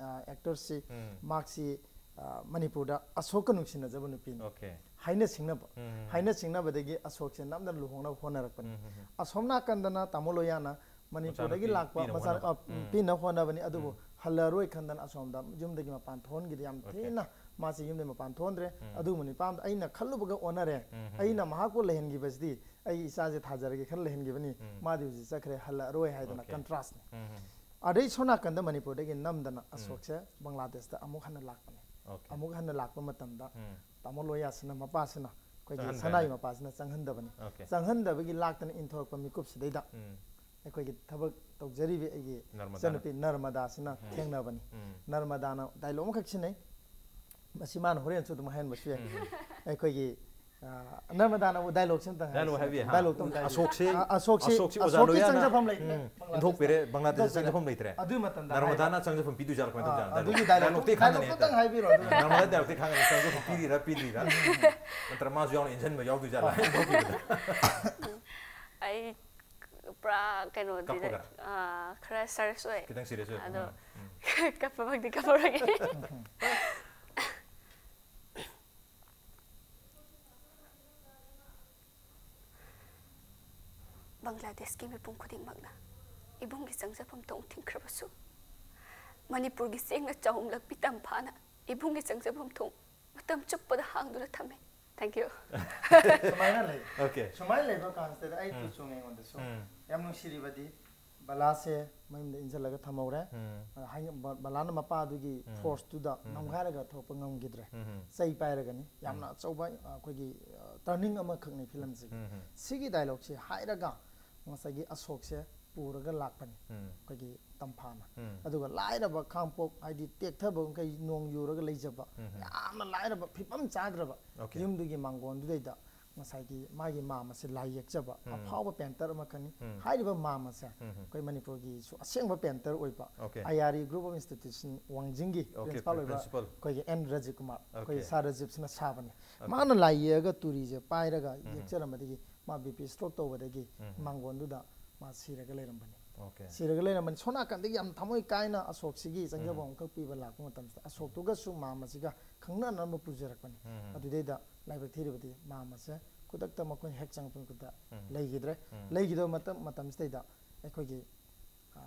ꯑꯦꯛꯇꯔꯁꯤ ꯎꯝ. ꯃꯍꯥꯛꯁꯤ ꯑ, ꯃꯅꯤꯄꯨꯔꯗ ꯑꯁꯣꯛꯀ ꯅꯨꯡꯁꯤꯅꯖꯕ ꯅꯨꯄꯤꯅꯤ꯫ Okay. ꯍꯥꯏꯅ ꯁꯤꯡꯅꯕ ꯎꯝ. ꯍꯥꯏꯅ ꯁꯤꯡꯅꯕꯗꯒꯤ ꯑꯁꯣꯛꯁꯦ ꯅꯝꯗꯅ ꯂꯨꯍꯣꯡꯅꯕ ꯍꯣꯠꯅꯔꯛꯄꯅꯤ꯫ ꯎꯝ, ꯎꯝ, ꯎꯝ. ꯑꯁꯣꯝ ꯅꯥꯀꯟꯗꯅ ꯇꯥꯃꯣ ꯂꯣꯌꯥꯅ ꯃꯅꯤꯄꯨꯔꯗꯒꯤ ꯃꯆꯥꯅꯨꯄꯤ ꯂꯥꯛꯄ ꯄꯤꯅ ꯃꯆꯥ ꯍꯣꯠꯅꯕ. ꯑ, ꯎꯝ. ꯄꯤꯅ ꯍꯣꯠꯅꯕꯅꯤ, ꯑꯗꯨꯕꯨ ꯎꯝ. ꯍꯜꯂꯔꯣꯏ ꯈꯟꯗꯅ ꯑꯁꯣꯝꯗ ꯌꯨꯝꯗꯒꯤ ꯃꯄꯥꯟ ꯊꯣꯛꯍꯟꯈꯤꯗꯦ꯫ ꯌꯥꯝ Okay. ꯊꯤꯅ ꯃꯥꯁꯦ ꯌꯨꯝꯗꯒꯤ ꯃꯄꯥꯟ ꯊꯣꯛꯍꯟꯗ꯭ꯔꯦ꯫ ꯎꯝ. ꯑꯗꯨꯒꯨꯝꯕ ꯅꯨꯄꯥ ꯑꯃꯗ ꯑꯩꯅ ꯈꯜꯂꯨꯕꯒ ꯑꯣꯟꯅꯔꯦ, ꯎꯝ, ꯎꯝ, ꯑꯩꯅ ꯎꯝ. ꯃꯍꯥꯛꯄꯨ ꯂꯩꯍꯟꯈꯤꯕꯁꯤꯗꯤ ꯑꯩꯒꯤ ꯏꯆꯥꯁꯦ ꯊꯥꯖꯔꯒꯦ ꯈꯜꯂ ꯂꯩꯍꯟꯈꯤꯕꯅꯤ, ꯎꯝ. ꯃꯥꯗꯤ ꯍꯧꯖꯤꯛ ꯆꯠꯈ꯭ꯔꯦ, ꯍꯜꯂꯛꯑꯔꯣꯏ ꯍꯥꯏꯗꯅ Okay. ꯀꯟꯇ꯭ꯔꯥꯁꯅꯤ꯫ ꯎꯝ, ꯎꯝ. ꯑꯗꯩ ꯁꯣꯝ ꯅꯥꯀꯟꯗ ꯃꯅꯤꯄꯨꯔꯗꯒꯤ ꯅꯝꯗꯅ ꯑꯁꯣꯛꯁꯦ ꯕꯪꯒ꯭ꯂꯥꯗꯦꯁꯇ ꯑꯃꯨꯛ ꯍꯟꯅ ꯂꯥꯛꯄꯅꯦ꯫ Okay. ꯑꯃꯨꯛ ꯍꯟꯅ ꯂꯥꯛꯄ ꯃꯇꯝꯗ ꯎꯝ. ꯇꯥꯃꯣ ꯂꯣꯌꯥꯁꯤꯅ ꯃꯄꯥꯁꯤꯅ ꯑꯩꯈꯣꯏꯒꯤ ꯆꯪꯍꯟꯗ꯭ꯔꯦ. ꯁꯅꯥꯒꯤ ꯃꯄꯥꯁꯤꯅ ꯆꯪꯍꯟꯗꯕꯅꯤ꯫ Okay. ꯆꯪꯍꯟꯗꯕꯒꯤ ꯂꯥꯛꯇꯅ ꯏꯟꯊꯣꯔꯛꯄ ꯃꯤꯀꯨꯞꯁꯤꯗꯩꯗ ꯎꯝ. ꯑꯩꯈꯣꯏꯒꯤ ꯊꯕꯛ ꯇꯧꯖꯔꯤꯕ ꯑꯩꯒꯤ ꯅꯔꯃꯗꯥꯅ. ꯏꯆꯟꯅꯨꯄꯤ ꯅꯔꯃꯗꯥꯁꯤꯅ ꯎꯝ. ꯊꯦꯡꯅꯕꯅꯤ꯫ ꯎꯝ. ꯅꯔꯃꯗꯥꯅ ꯗꯥꯏꯂꯣꯛ ꯑꯃꯈꯛ ꯁꯤꯟꯅꯩ, ꯃꯁꯤ ꯃꯥꯅ ꯍꯣꯔꯦꯟꯁꯨ ꯑꯗꯨꯝ ꯍꯥꯏꯍꯟꯕꯁꯨ ꯌꯥꯏ꯫ ꯎꯝ. ꯑꯩꯈꯣꯏꯒꯤ ꯑ, ꯅꯔꯃꯗꯥꯅ ꯑꯃꯨꯛ ꯗꯥꯏꯂꯣꯛꯁꯦ ꯑꯝꯇꯪ ꯗꯥꯏꯂꯣꯛ ꯍꯥꯏꯁꯦ꯫ ꯍꯥꯏꯕꯤꯌꯨ, ꯍꯥ. ꯗꯥꯏꯂꯣꯛꯇꯣ ꯑꯝꯇ ꯍꯥꯏꯕꯤꯌꯨ꯫ ꯑꯁꯣꯛꯁꯤ, ꯑ, ꯑꯁꯣꯛꯁꯤ, ꯑꯁꯣꯛꯁꯤ ꯑꯣꯖꯥ ꯑꯁꯣꯛꯀꯤ ꯂꯣꯌꯥꯅ ꯆꯪꯖꯐꯝ ꯂꯩꯇ꯭ꯔꯦ꯫ ꯎꯝ, ꯕꯪꯒ꯭ꯂꯥꯗꯦꯁꯇ꯫ ꯏꯟꯊꯣꯛꯄꯤꯔꯦ, ꯕꯪꯒ꯭ꯂꯥꯗꯦꯁꯇ ꯗꯣꯛꯇꯔ ꯆꯪꯖꯐꯝ ꯂꯩꯇ꯭ꯔꯦ꯫ ꯑꯗꯨꯒꯤ ꯃꯇꯝꯗ ꯅꯔꯃꯗꯥꯅ ꯍꯥꯏꯔꯣ꯫ ꯆꯪꯖꯐꯝ ꯄꯤꯗꯣꯏꯖꯥꯠꯂꯣ ꯀꯃꯥꯏꯅ ꯑꯥ, ꯇꯧꯖꯥꯠꯅꯣ? ꯑꯗꯨꯒꯤ ꯗꯥꯏꯂꯣꯛꯇꯤ ꯗꯥꯏꯂꯣꯛꯇꯣ ꯈꯪꯗꯅꯦ ꯑꯝꯇꯪ ꯍꯦꯛꯇ꯫ ꯍꯥꯏꯕꯤꯔꯣ, ꯑꯗꯨꯒ꯫ ꯅꯔꯃꯗꯥ ꯗꯥꯏꯂꯣꯛꯇꯤ ꯈꯪꯉꯅꯤ, ꯆꯪꯖꯐꯝ ꯄꯤꯔꯤꯔꯥ ꯄꯤꯗ꯭ꯔꯤꯔꯥ? ꯅꯠꯇ꯭ꯔ ꯃꯥꯁꯨ ꯌꯥꯎꯅ ꯏꯟꯖꯟꯕ ꯌꯥꯎꯗꯣꯏꯖꯥꯠꯂꯥ? ꯏꯟꯊꯣꯛꯄꯤꯕꯗ꯫ ꯑꯩ ꯄꯨꯔꯥ ꯀꯩꯅꯣꯗꯤ ꯀꯞꯄꯒ? ꯑꯥ, ꯈꯔ ꯁꯔꯁ ꯑꯣꯏ꯫ ꯈꯤꯇꯪ ꯁꯤꯔꯤꯌꯁ ꯑꯣꯏ꯫ ꯑꯗꯣ ꯎꯝ, ꯎꯝ. ꯀꯞꯄꯃꯛꯇꯤ ꯀꯞꯄꯔꯣꯏꯒꯦ꯫ ꯕꯪꯒ꯭ꯂꯥꯗꯦꯁꯀꯤ ꯃꯤꯄꯨꯝ ꯈꯨꯗꯤꯡꯃꯛꯅ ꯏꯕꯨꯡꯒꯤ ꯆꯪꯖꯐꯝ ꯊꯣꯡ ꯊꯤꯡꯈ꯭ꯔꯕꯁꯨ, ꯃꯅꯤꯄꯨꯔꯒꯤ ꯆꯦꯡꯅ ꯆꯍꯨꯝꯂꯛꯄꯤ ꯇꯝꯐꯥꯅ ꯏꯕꯨꯡꯒꯤ ꯆꯪꯖꯐꯝ ꯊꯣꯡ ꯃꯇꯝ ꯆꯨꯞꯄꯗ ꯍꯥꯡꯗꯨꯅ ꯊꯝꯃꯤ꯫ Thank you꯫ ꯁꯨꯃꯥꯏꯅ ꯂꯩ꯫ Okay. ꯁꯨꯃꯥꯏꯅ ꯂꯩꯕ ꯀꯥꯟꯁꯤꯗ ꯑꯩ ꯎꯝ. ꯇꯨꯆꯨꯡ ꯑꯩꯉꯣꯟꯗꯁꯨ ꯎꯝ. ꯌꯥꯝ ꯅꯨꯡꯁꯤꯔꯤꯕꯗꯤ ꯕꯂꯥꯁꯦ ꯃꯌꯨꯝꯗ ꯏꯟꯁꯤꯜꯂꯒ ꯊꯝꯍꯧꯔꯦ꯫ ꯎꯝ. ꯑꯗ ꯍꯥꯏ- ꯕ- ꯕꯂꯥꯅ ꯃꯄꯥꯗꯨꯒꯤ ꯎꯝ. ꯐꯣꯔꯁꯇꯨꯗ ꯎꯝ. ꯅꯝꯈꯥꯏꯔꯒ ꯊꯣꯛꯄ ꯉꯝꯈꯤꯗ꯭ꯔꯦ꯫ ꯎꯝ. ꯆꯩ ꯄꯥꯏꯔꯒꯅꯤ꯫ ꯌꯥꯝꯅ ꯑꯆꯧꯕ ꯑ, ꯑꯩꯈꯣꯏꯒꯤ ꯇꯔꯅꯤꯡ ꯑꯃꯈꯛꯅꯤ ꯐꯤꯂꯝꯁꯤꯒꯤ꯫ ꯎꯝ. ꯁꯤꯒꯤ ꯗꯥꯏꯂꯣꯛꯁꯦ ꯍꯥꯏꯔꯒ ꯉꯁꯥꯏꯒꯤ ꯑꯁꯣꯛꯁꯦ ꯄꯨꯔꯒ ꯂꯥꯛꯄꯅꯤ ꯎꯝ. ꯑꯩꯈꯣꯏꯒꯤ ꯇꯝꯐꯥꯅ꯫ ꯎꯝ. ꯑꯗꯨꯒ ꯂꯥꯏꯔꯕ ꯈꯥꯡꯄꯣꯛ, ꯍꯥꯏꯗꯤ ꯇꯦꯛꯊꯕ ꯃꯈꯩ ꯅꯣꯡ ꯌꯨꯔꯒ ꯂꯩꯖꯕ, ꯎꯝ. ꯌꯥꯝꯅ ꯂꯥꯏꯔꯕ ꯐꯤꯕꯝ ꯆꯥꯗ꯭ꯔꯕ Okay. ꯌꯨꯝꯗꯨꯒꯤ ꯃꯥꯡꯒꯣꯟꯗꯨꯗꯩꯗ ꯉꯁꯥꯏꯒꯤ ꯃꯥꯒꯤ ꯃꯥꯝ ꯑꯁꯦ ꯂꯥꯏ ꯌꯦꯛꯆꯕ ꯎꯝ. ꯑꯐꯥꯎꯕ ꯄꯦꯟꯇꯔ ꯑꯃꯈꯛꯅꯤ꯫ ꯎꯝ. ꯍꯥꯏꯔꯤꯕ ꯃꯥꯝ ꯑꯁꯦ ꯎꯝ. ꯑꯩꯈꯣꯏ ꯃꯅꯤꯄꯨꯔꯒꯤꯁꯨ ꯑꯁꯦꯡꯕ ꯄꯦꯟꯇꯔ ꯑꯣꯏꯕ Okay. ꯑꯌꯥꯔꯤ ꯒ꯭ꯔꯨꯞ ꯑꯣꯐ ꯏꯟꯁꯇꯤꯇ꯭ꯌꯨꯁꯟ ꯋꯥꯡꯖꯤꯡꯒꯤ Okay, ꯄ꯭ꯔꯤꯟꯁꯤꯄꯥꯜ ꯑꯣꯏꯕ principal. ꯑꯩꯈꯣꯏꯒꯤ ꯑꯦꯟ ꯔꯥꯖꯤꯕ ꯀꯨꯃꯥꯔ, ꯑꯩꯈꯣꯏꯒꯤ Okay. ꯁꯥꯔ ꯔꯥꯖꯤꯕꯁꯤꯅ ꯁꯥꯕꯅꯤ꯫ Okay. ꯃꯥꯅ ꯂꯥꯏ ꯌꯦꯛꯑꯒ ꯇꯨꯔꯤꯁꯦ ꯄꯥꯏꯔꯒ ꯎꯝ. ꯌꯦꯛꯆꯔꯝꯕꯗꯒꯤ ꯃꯥ ꯕꯤ ꯄꯤ ꯁ꯭ꯇ꯭ꯔꯣꯛ ꯇꯧꯕꯗꯒꯤ ꯎꯝ. ꯃꯥꯡꯒꯣꯟꯗꯨꯗ ꯃꯥ ꯁꯤꯔꯒ ꯂꯩꯔꯝꯕꯅꯤ꯫ Okay. ꯁꯤꯔꯒ ꯂꯩꯔꯝꯕꯅꯤ꯫ ꯁꯣꯝ ꯅꯥꯀꯟꯗꯒꯤ ꯌꯥꯝ ꯊꯃꯣꯏ ꯀꯥꯏꯅ ꯑꯁꯣꯛꯁꯤꯒꯤ ꯆꯪꯖꯕ ꯑꯃꯈꯛ ꯄꯤꯕ ꯂꯥꯛꯄ ꯃꯇꯝꯁꯤꯗ ꯑꯁꯣꯛꯇꯨꯒꯁꯨ ꯃꯥꯝ ꯑꯁꯤꯒ ꯈꯪꯅꯅꯕ ꯄꯨꯖꯔꯛꯄꯅꯤ꯫ ꯎꯝ. ꯑꯗꯨꯗꯩꯗ ꯂꯥꯏꯕꯛ ꯊꯤꯔꯤꯕꯗꯤ ꯃꯥꯝ ꯑꯁꯦ ꯈꯨꯗꯛꯇ ꯃꯈꯣꯏꯅ ꯍꯦꯛ ꯆꯪꯉꯛꯄ ꯈꯨꯗꯛꯇ ꯎꯝ. ꯂꯩꯈꯤꯗ꯭ꯔꯦ꯫ ꯎꯝ. ꯂꯩꯈꯤꯗꯕ ꯃꯇꯝ ꯃꯇꯝꯁꯤꯗꯩꯗ ꯑꯩꯈꯣꯏꯒꯤ ꯑ,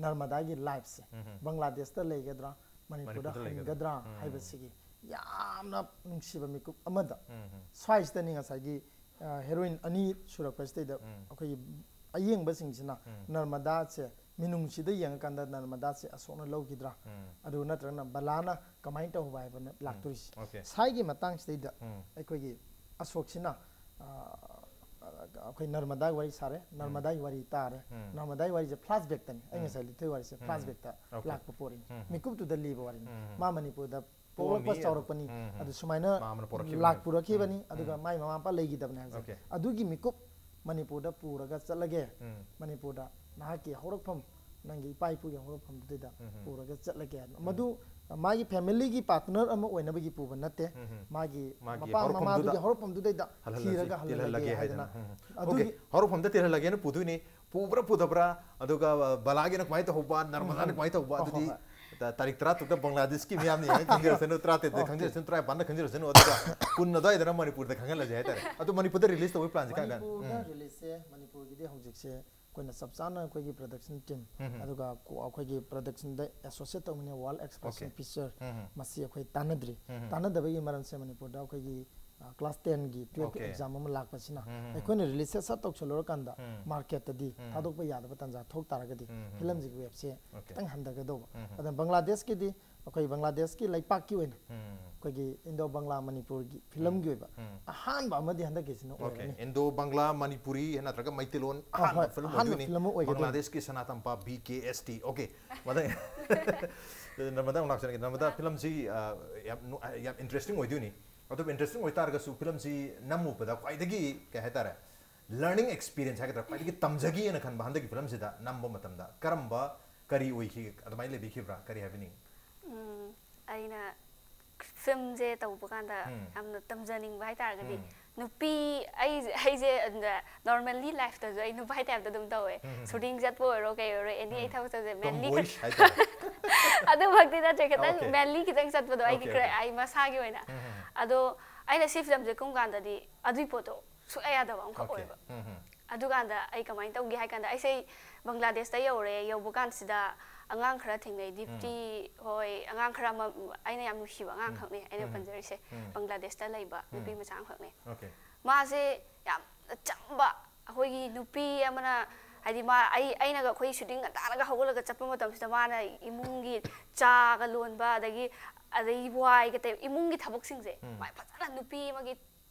ꯅꯔꯃꯗꯥꯒꯤ ꯂꯥꯏꯐꯁꯦ ꯎꯝ. ꯕꯪꯒ꯭ꯂꯥꯗꯦꯁꯇ ꯂꯩꯒꯗ꯭ꯔꯥ, ꯃꯅꯤꯄꯨꯔꯗ ꯃꯅꯤꯄꯨꯔꯗ ꯂꯩꯒꯗ꯭ꯔꯥ? ꯍꯟꯒꯗ꯭ꯔꯥ ꯎꯝ. ꯍꯥꯏꯕꯁꯤꯒꯤ ꯌꯥꯝꯅ ꯅꯨꯡꯁꯤꯕ ꯃꯤꯀꯨꯞ ꯑꯃꯗ ꯎꯝ. ꯁ꯭ꯋꯥꯏꯁꯤꯗꯅꯤ ꯉꯁꯥꯏꯒꯤ ꯍꯦꯔꯣꯏꯟ ꯑꯅꯤ ꯁꯨꯔꯛꯄꯁꯤꯗꯩꯗ ꯎꯝ. ꯑꯩꯈꯣꯏꯒꯤ ꯑꯌꯦꯡꯕꯁꯤꯡꯁꯤꯅ ꯎꯝ. ꯅꯔꯃꯗꯥꯁꯦ ꯃꯤꯅꯨꯡꯁꯤꯗ ꯌꯦꯡꯉꯀꯥꯟꯗ ꯅꯔꯃꯗꯥꯁꯦ ꯑꯁꯣꯛꯅ ꯂꯧꯈꯤꯗ꯭ꯔꯥ, ꯎꯝ. ꯑꯗꯨ ꯅꯠꯇ꯭ꯔꯒꯅ ꯕꯂꯥꯅ ꯀꯃꯥꯏꯅ ꯇꯧꯕ ꯍꯥꯏꯕꯅ ꯂꯥꯛꯇꯣꯔꯤꯁꯦ꯫ Okay. ꯁ꯭ꯋꯥꯏꯒꯤ ꯃꯇꯥꯡꯁꯤꯗꯩꯗ ꯎꯝ. ꯑꯩꯈꯣꯏꯒꯤ ꯑꯁꯣꯛꯁꯤꯅ ꯑ, ꯑꯩꯈꯣꯏ ꯅꯔꯃꯗꯥꯒꯤ ꯋꯥꯔꯤ ꯁꯥꯔꯦ, ꯅꯔꯃꯗꯥꯒꯤ ꯋꯥꯔꯤ ꯇꯥꯔꯦ꯫ ꯎꯝ. ꯅꯔꯃꯗꯥꯒꯤ ꯋꯥꯔꯤꯁꯦ ꯐ꯭ꯂꯥꯁꯕꯦꯛꯇꯅꯤ꯫ ꯑꯩ ꯎꯝ. ꯉꯁꯥꯏ ꯂꯤꯊꯣꯏ ꯋꯥꯔꯤꯁꯦ ꯎꯝ. ꯐ꯭ꯂꯥꯁꯕꯦꯛꯇ Okay. ꯂꯥꯛꯄ ꯄꯣꯠꯅꯤ꯫ ꯎꯝ. ꯃꯤꯀꯨꯞꯇꯨꯗ ꯂꯤꯕ ꯋꯥꯔꯤꯅꯤ꯫ ꯎꯝ. ꯃꯥ ꯃꯅꯤꯄꯨꯔꯗ ꯄꯣꯛꯑꯝꯃꯤ, ꯄꯣꯛꯂꯛꯄ ꯆꯥꯎꯔꯛꯄꯅꯤ꯫ ꯎꯝ. ꯑꯗꯨ ꯁꯨꯃꯥꯏꯅ ꯃꯥꯝꯃꯅ ꯄꯣꯔꯛꯈꯤꯕꯅꯤ꯫ ꯂꯥꯛꯄꯨꯔꯛꯈꯤꯕꯅꯤ꯫ ꯎꯝ. ꯑꯗꯨꯒ ꯃꯥꯏ ꯃꯃꯥ ꯃꯄꯥ ꯂꯩꯈꯤꯗꯕꯅꯦ ꯍꯥꯏꯕꯁꯦ꯫ Okay. ꯑꯗꯨꯒꯤ ꯃꯤꯀꯨꯞ ꯃꯅꯤꯄꯨꯔꯗ ꯄꯨꯔꯒ ꯆꯠꯂꯒꯦ꯫ ꯎꯝ. ꯃꯅꯤꯄꯨꯔꯗ ꯅꯍꯥꯛꯀꯤ ꯍꯧꯔꯛꯐꯝ, ꯅꯪꯒꯤ ꯏꯄꯥ ꯏꯄꯨꯒꯤ ꯍꯧꯔꯛꯐꯝꯗꯨꯗꯩꯗ ꯎꯝ. ꯄꯨꯔꯒ ꯆꯠꯂꯒꯦ ꯍꯥꯏꯕ꯫ ꯃꯗꯨ ꯃꯥꯒꯤ ꯐꯦꯃꯤꯂꯤꯒꯤ ꯄꯥꯔꯠꯅꯔ ꯑꯃ ꯑꯣꯏꯅꯕꯒꯤ ꯄꯨꯕ ꯅꯠꯇꯦ꯫ ꯎꯝ. ꯃꯥꯒꯤ ꯃꯥꯒꯤ ꯃꯄꯥ ꯍꯧꯔꯛꯐꯝꯗꯨꯗ ꯃꯃꯥꯗꯨꯒꯤ ꯍꯧꯔꯛꯐꯝꯗꯨꯗꯩꯗ ꯍꯜꯍꯜꯂꯁꯤ, ꯊꯤꯔꯒ ꯍꯜꯍꯜꯂꯒꯦ ꯇꯦꯜꯍꯜꯂꯒꯦ ꯍꯥꯏꯗꯅ꯫ ꯍꯥꯏꯗꯅ꯫ ꯎꯝ. ꯑꯗꯨꯒꯤ Okay. ꯍꯧꯔꯛꯐꯝꯗ ꯇꯦꯜꯍꯜꯂꯒꯦꯅ ꯄꯨꯗꯣꯏꯅꯤ꯫ ꯄꯨꯕ꯭ꯔꯥ ꯄꯨꯗꯕ꯭ꯔꯥ, ꯑꯗꯨꯒ ꯕꯂꯥꯒꯤꯅ ꯀꯃꯥꯏꯅ ꯇꯧꯍꯧꯕ, ꯅꯔꯃꯗꯥꯅ ꯎꯝ. ꯀꯃꯥꯏꯅ ꯇꯧꯕ, ꯍꯣꯏ, ꯑꯗꯨꯗꯤ ꯍꯣꯏ, ꯇꯥꯔꯤꯛ ꯇꯔꯥꯇꯔꯨꯛꯇ ꯕꯪꯒ꯭ꯂꯥꯗꯦꯁꯀꯤ ꯃꯤꯌꯥꯝꯅ ꯌꯦꯡꯉ ꯈꯪꯖꯔꯁꯅꯨ, ꯇꯔꯥꯇꯔꯦꯠꯇ ꯈꯪꯖꯔꯁꯅꯨ, ꯇꯔꯥꯅꯤꯄꯥꯟꯗ ꯈꯪꯖꯔꯁꯅꯨ, ꯑꯗꯨꯒ ꯀꯨꯟ ꯑꯗꯨꯋꯥꯏꯗꯅ ꯃꯅꯤꯄꯨꯔꯗ ꯈꯪꯍꯜꯂꯁꯦ ꯍꯥꯏꯇꯥꯔꯦ꯫ ꯑꯗꯣ ꯃꯅꯤꯄꯨꯔꯗ ꯔꯤꯂꯤꯁ ꯇꯧꯕꯒꯤ ꯄ꯭ꯂꯥꯟꯁꯦ ꯀꯔꯝ ꯀꯥꯟ? ꯃꯅꯤꯄꯨꯔꯗ ꯎꯝ꯫ ꯔꯤꯂꯤꯁꯁꯦ ꯃꯅꯤꯄꯨꯔꯒꯤꯗꯤ ꯍꯧꯖꯤꯛꯁꯦ ꯑꯩꯈꯣꯏꯅ ꯆꯞ ꯆꯥꯅ ꯑꯩꯈꯣꯏꯒꯤ ꯄ꯭ꯔꯗꯛꯁꯟ ꯇꯤꯝ, ꯎꯝ ꯍꯝ꯫ ꯑꯗꯨꯒ ꯀꯣ-, ꯑꯩꯈꯣꯏꯒꯤ ꯄ꯭ꯔꯗꯛꯁꯟꯗ ꯑꯦꯁꯣꯁꯤꯌꯦꯠ ꯇꯧꯃꯤꯟꯅꯕ ꯋꯥꯔꯜ ꯑꯦꯛꯁꯄ꯭ꯔꯦꯁꯟ ꯑꯣꯀꯦ꯫ ꯄꯤꯛꯆꯔ, ꯎꯝ ꯍꯝ꯫ ꯃꯁꯤ ꯑꯩꯈꯣꯏ ꯇꯥꯟꯅꯗ꯭ꯔꯤ꯫ ꯎꯝ ꯍꯝ꯫ ꯇꯥꯟꯅꯗꯕꯒꯤ ꯃꯔꯝꯁꯦ ꯃꯅꯤꯄꯨꯔꯗ ꯑꯩꯈꯣꯏꯒꯤ, ꯑ, ꯀ꯭ꯂꯥꯁ ꯇꯦꯟꯒꯤ, ꯇꯨꯌꯦꯜꯐꯀꯤ ꯑꯣꯀꯦ꯫ ꯑꯦꯛꯖꯥꯝ ꯑꯃ ꯂꯥꯛꯄꯁꯤꯅ ꯎꯝ ꯍꯝ꯫ ꯑꯩꯈꯣꯏꯅ ꯔꯤꯂꯤꯁꯁꯦ ꯁꯠ ꯁꯠ ꯇꯧꯁꯜꯂꯨꯔꯀꯥꯟꯗ ꯎꯝ꯫ ꯃꯥꯔꯀꯦꯠꯇꯗꯤ ꯎꯝ꯫ ꯊꯥꯗꯣꯛꯄ ꯌꯥꯗꯕ ꯇꯥꯟꯖꯥ ꯊꯣꯛ ꯇꯥꯔꯒꯗꯤ ꯎꯝ ꯍꯝ꯫ ꯐꯤꯂꯝꯁꯤꯒꯤ ꯋꯦꯕꯁꯦ ꯑꯣꯀꯦ꯫ ꯈꯤꯇꯪ ꯍꯟꯊꯒꯗꯧꯕ꯫ ꯎꯝ ꯍꯝ꯫ ꯑꯗꯨꯅ ꯕꯪꯒ꯭ꯂꯥꯗꯦꯁꯀꯤꯗꯤ ꯑꯩꯈꯣꯏ ꯕꯪꯒ꯭ꯂꯥꯗꯦꯁꯀꯤ ꯂꯩꯄꯥꯛꯀꯤ ꯑꯣꯏꯅ ꯎꯝ꯫ ꯑꯩꯈꯣꯏꯒꯤ ꯏꯟꯗꯣ ꯕꯪꯒ꯭ꯂꯥ ꯃꯅꯤꯄꯨꯔꯒꯤ ꯐꯤꯂꯝꯒꯤ ꯎꯝ꯫ ꯑꯣꯏꯕ ꯎꯝ꯫ ꯑꯍꯥꯟꯕ ꯑꯃꯗꯤ ꯍꯟꯗꯛꯀꯤꯁꯤꯅ ꯑꯣꯀꯦ꯫ ꯑꯣꯏꯔꯅꯤ꯫ ꯏꯟꯗꯣ ꯕꯪꯒ꯭ꯂꯥ ꯃꯅꯤꯄꯨꯔꯤ ꯅꯠꯇ꯭ꯔꯒ ꯃꯩꯇꯩꯂꯣꯟ ꯑ, ꯑꯍꯥꯟꯕ ꯍꯣꯏ, ꯐꯤꯂꯝ ꯑꯍꯥꯟꯕ ꯑꯣꯏꯗꯣꯏꯅꯤ꯫ ꯐꯤꯂꯝ ꯑꯃ ꯑꯣꯏꯒꯗꯣꯏꯅꯤ꯫ ꯕꯪꯒ꯭ꯂꯥꯗꯦꯁꯀꯤ ꯁꯅꯥꯇꯝꯄꯥ ꯕꯤ ꯀꯦ ꯑꯦꯁ ꯇꯤ꯫ ꯑꯣꯀꯦ꯫ ꯃꯊꯪ ꯅꯔꯃꯗꯥ ꯑꯃꯨꯛ ꯂꯥꯛꯆꯔꯒꯦ꯫ ꯅꯔꯃꯗꯥ, ꯑꯥ꯫ ꯐꯤꯂꯝꯁꯤ, ꯑ, ꯌꯥꯝ ꯅꯨ-, ꯑ, ꯌꯥꯝ ꯏꯟꯇꯔꯦꯁꯇꯤꯡ ꯑꯣꯏꯗꯣꯏꯅꯤ꯫ ꯑꯗꯨꯕꯨ ꯏꯟꯇꯔꯦꯁꯇꯤꯡ ꯑꯣꯏꯇꯥꯔꯒꯁꯨ ꯐꯤꯂꯝꯁꯤ ꯅꯝꯃꯨꯕꯗ ꯈ꯭ꯋꯥꯏꯗꯒꯤ, ꯀꯩ ꯍꯥꯏꯇꯥꯔꯦ, ꯂꯔꯅꯤꯡ ꯑꯦꯛꯁꯄꯤꯔꯤꯌꯦꯟꯁ ꯍꯥꯏꯒꯗ꯭ꯔꯥ, ꯈ꯭ꯋꯥꯏꯗꯒꯤ ꯇꯝꯖꯒꯦꯅ ꯈꯟꯕ ꯍꯟꯗꯛꯀꯤ ꯐꯤꯂꯝꯁꯤꯗ ꯅꯝꯕ ꯃꯇꯝꯗ ꯀꯔꯝꯕ, ꯀꯔꯤ ꯑꯣꯏꯈꯤ, ꯑꯗꯨꯃꯥꯏꯅ ꯂꯩꯕꯤꯈꯤꯕ꯭ꯔꯥ? ꯀꯔꯤ ꯍꯥꯏꯕꯤꯅꯤꯡꯉꯤ? ꯎꯝ, ꯑꯩꯅ ꯐꯤꯂꯝꯁꯦ ꯇꯧꯕ ꯀꯥꯟꯗ ꯎꯝ꯫ ꯌꯥꯝꯅ ꯇꯝꯖꯅꯤꯡꯕ ꯍꯥꯏꯇꯥꯔꯒꯗꯤ, ꯎꯝ꯫ ꯅꯨꯄꯤ, ꯑꯩ, ꯑꯩꯁꯦ ꯅꯣꯔꯃꯦꯜꯂꯤ ꯂꯥꯏꯐꯇꯁꯨ ꯑꯩ ꯅꯨꯄꯥ ꯇꯥꯏꯞꯇ ꯑꯗꯨꯝ ꯇꯧꯋꯦ꯫ ꯎꯝ, ꯎꯝ, ꯎꯝ꯫ ꯁꯨꯇꯤꯡ ꯆꯠꯄ ꯑꯣꯏꯔꯣ, ꯀꯩ ꯑꯣꯏꯔꯣ, ꯑꯦꯅꯤ ꯑꯩ ꯎꯝ꯫ ꯊꯕꯛ ꯆꯠꯄꯁꯦ ꯃꯦꯟꯂꯤ ꯈꯛ-, ꯇꯣꯝꯕꯣꯏꯁ ꯍꯥꯏꯇꯥꯔꯦ꯫ ꯑꯗꯨꯃꯛꯇꯤ ꯅꯠꯇ꯭ꯔꯦ, ꯈꯤꯇꯪ ꯑꯣꯀꯦ꯫ ꯃꯦꯟꯂꯤ ꯈꯤꯇꯪ ꯆꯠꯄꯗꯣ ꯑꯩꯒꯤ ꯑꯣꯀꯦ, ꯀ꯭ꯔꯦ-, ꯑꯣꯀꯦ꯫ ꯑꯩ ꯃꯁꯥꯒꯤ ꯑꯣꯏꯅ꯫ ꯎꯝ, ꯎꯝ, ꯎꯝ꯫ ꯑꯗꯣ ꯑꯩꯅ ꯁꯤ ꯐꯤꯂꯝꯁꯦ ꯀꯨꯝ ꯀꯥꯟꯗꯗꯤ ꯑꯗꯨꯏ ꯄꯣꯠꯇꯣ ꯁꯨꯛꯌꯥ ꯌꯥꯗꯕ ꯑꯃꯈꯛ ꯑꯣꯀꯦ꯫ ꯑꯣꯏꯕ꯫ ꯎꯝ, ꯎꯝ꯫ ꯑꯗꯨꯀꯥꯟꯗ ꯑꯩ ꯀꯃꯥꯏꯅ ꯇꯧꯒꯦ ꯍꯥꯏ ꯀꯥꯟꯗ, ꯑꯩꯁꯦ ꯕꯪꯒ꯭ꯂꯥꯗꯦꯁꯇ ꯌꯧꯔꯦ, ꯌꯧꯕ ꯀꯥꯟꯁꯤꯗ ꯑꯉꯥꯡ ꯈꯔ ꯊꯦꯡꯅꯩ, ꯎꯝ꯫ ꯗꯤꯞꯇꯤ ꯍꯣꯏ, ꯑꯉꯥꯡ ꯈꯔ ꯑꯃ, ꯑꯩꯅ ꯌꯥꯝ ꯅꯨꯡꯁꯤꯕ ꯎꯝ꯫ ꯑꯉꯥꯡꯈꯛꯅꯦ ꯑꯩꯅ ꯎꯝ꯫ ꯄꯟꯖꯔꯤꯁꯦ, ꯎꯝ꯫ ꯕꯪꯒ꯭ꯂꯥꯗꯦꯁꯇ ꯂꯩꯕ ꯎꯝ꯫ ꯅꯨꯄꯤ ꯃꯆꯥ ꯑꯃꯈꯛꯅꯦ꯫ ꯑꯣꯀꯦ꯫ ꯃꯥꯁꯦ ꯌꯥꯝꯅ ꯆꯝꯕ, ꯑꯩꯈꯣꯏꯒꯤ ꯅꯨꯄꯤ ꯑꯃꯅ, ꯍꯥꯏꯗꯤ ꯃꯥ, ꯑꯩ, ꯑꯩꯅꯒ ꯑꯩꯈꯣꯏ ꯁꯨꯇꯤꯡ ꯉꯟꯇꯥꯅꯒ ꯍꯧꯒꯠꯂꯒ ꯆꯠꯄ ꯃꯇꯝꯁꯤꯗ ꯃꯥꯅ ꯏꯃꯨꯡꯒꯤ ꯆꯥꯒ ꯂꯣꯟꯕ, ꯑꯗꯒꯤ, ꯑꯗꯒꯤ ꯋꯥꯏꯒ ꯇꯩ-, ꯏꯃꯨꯡꯒꯤ ꯊꯕꯛꯁꯤꯡꯁꯦ ꯎꯝ꯫ ꯃꯥ ꯐꯖꯅ ꯅꯨꯄꯤ ꯑꯃꯒꯤ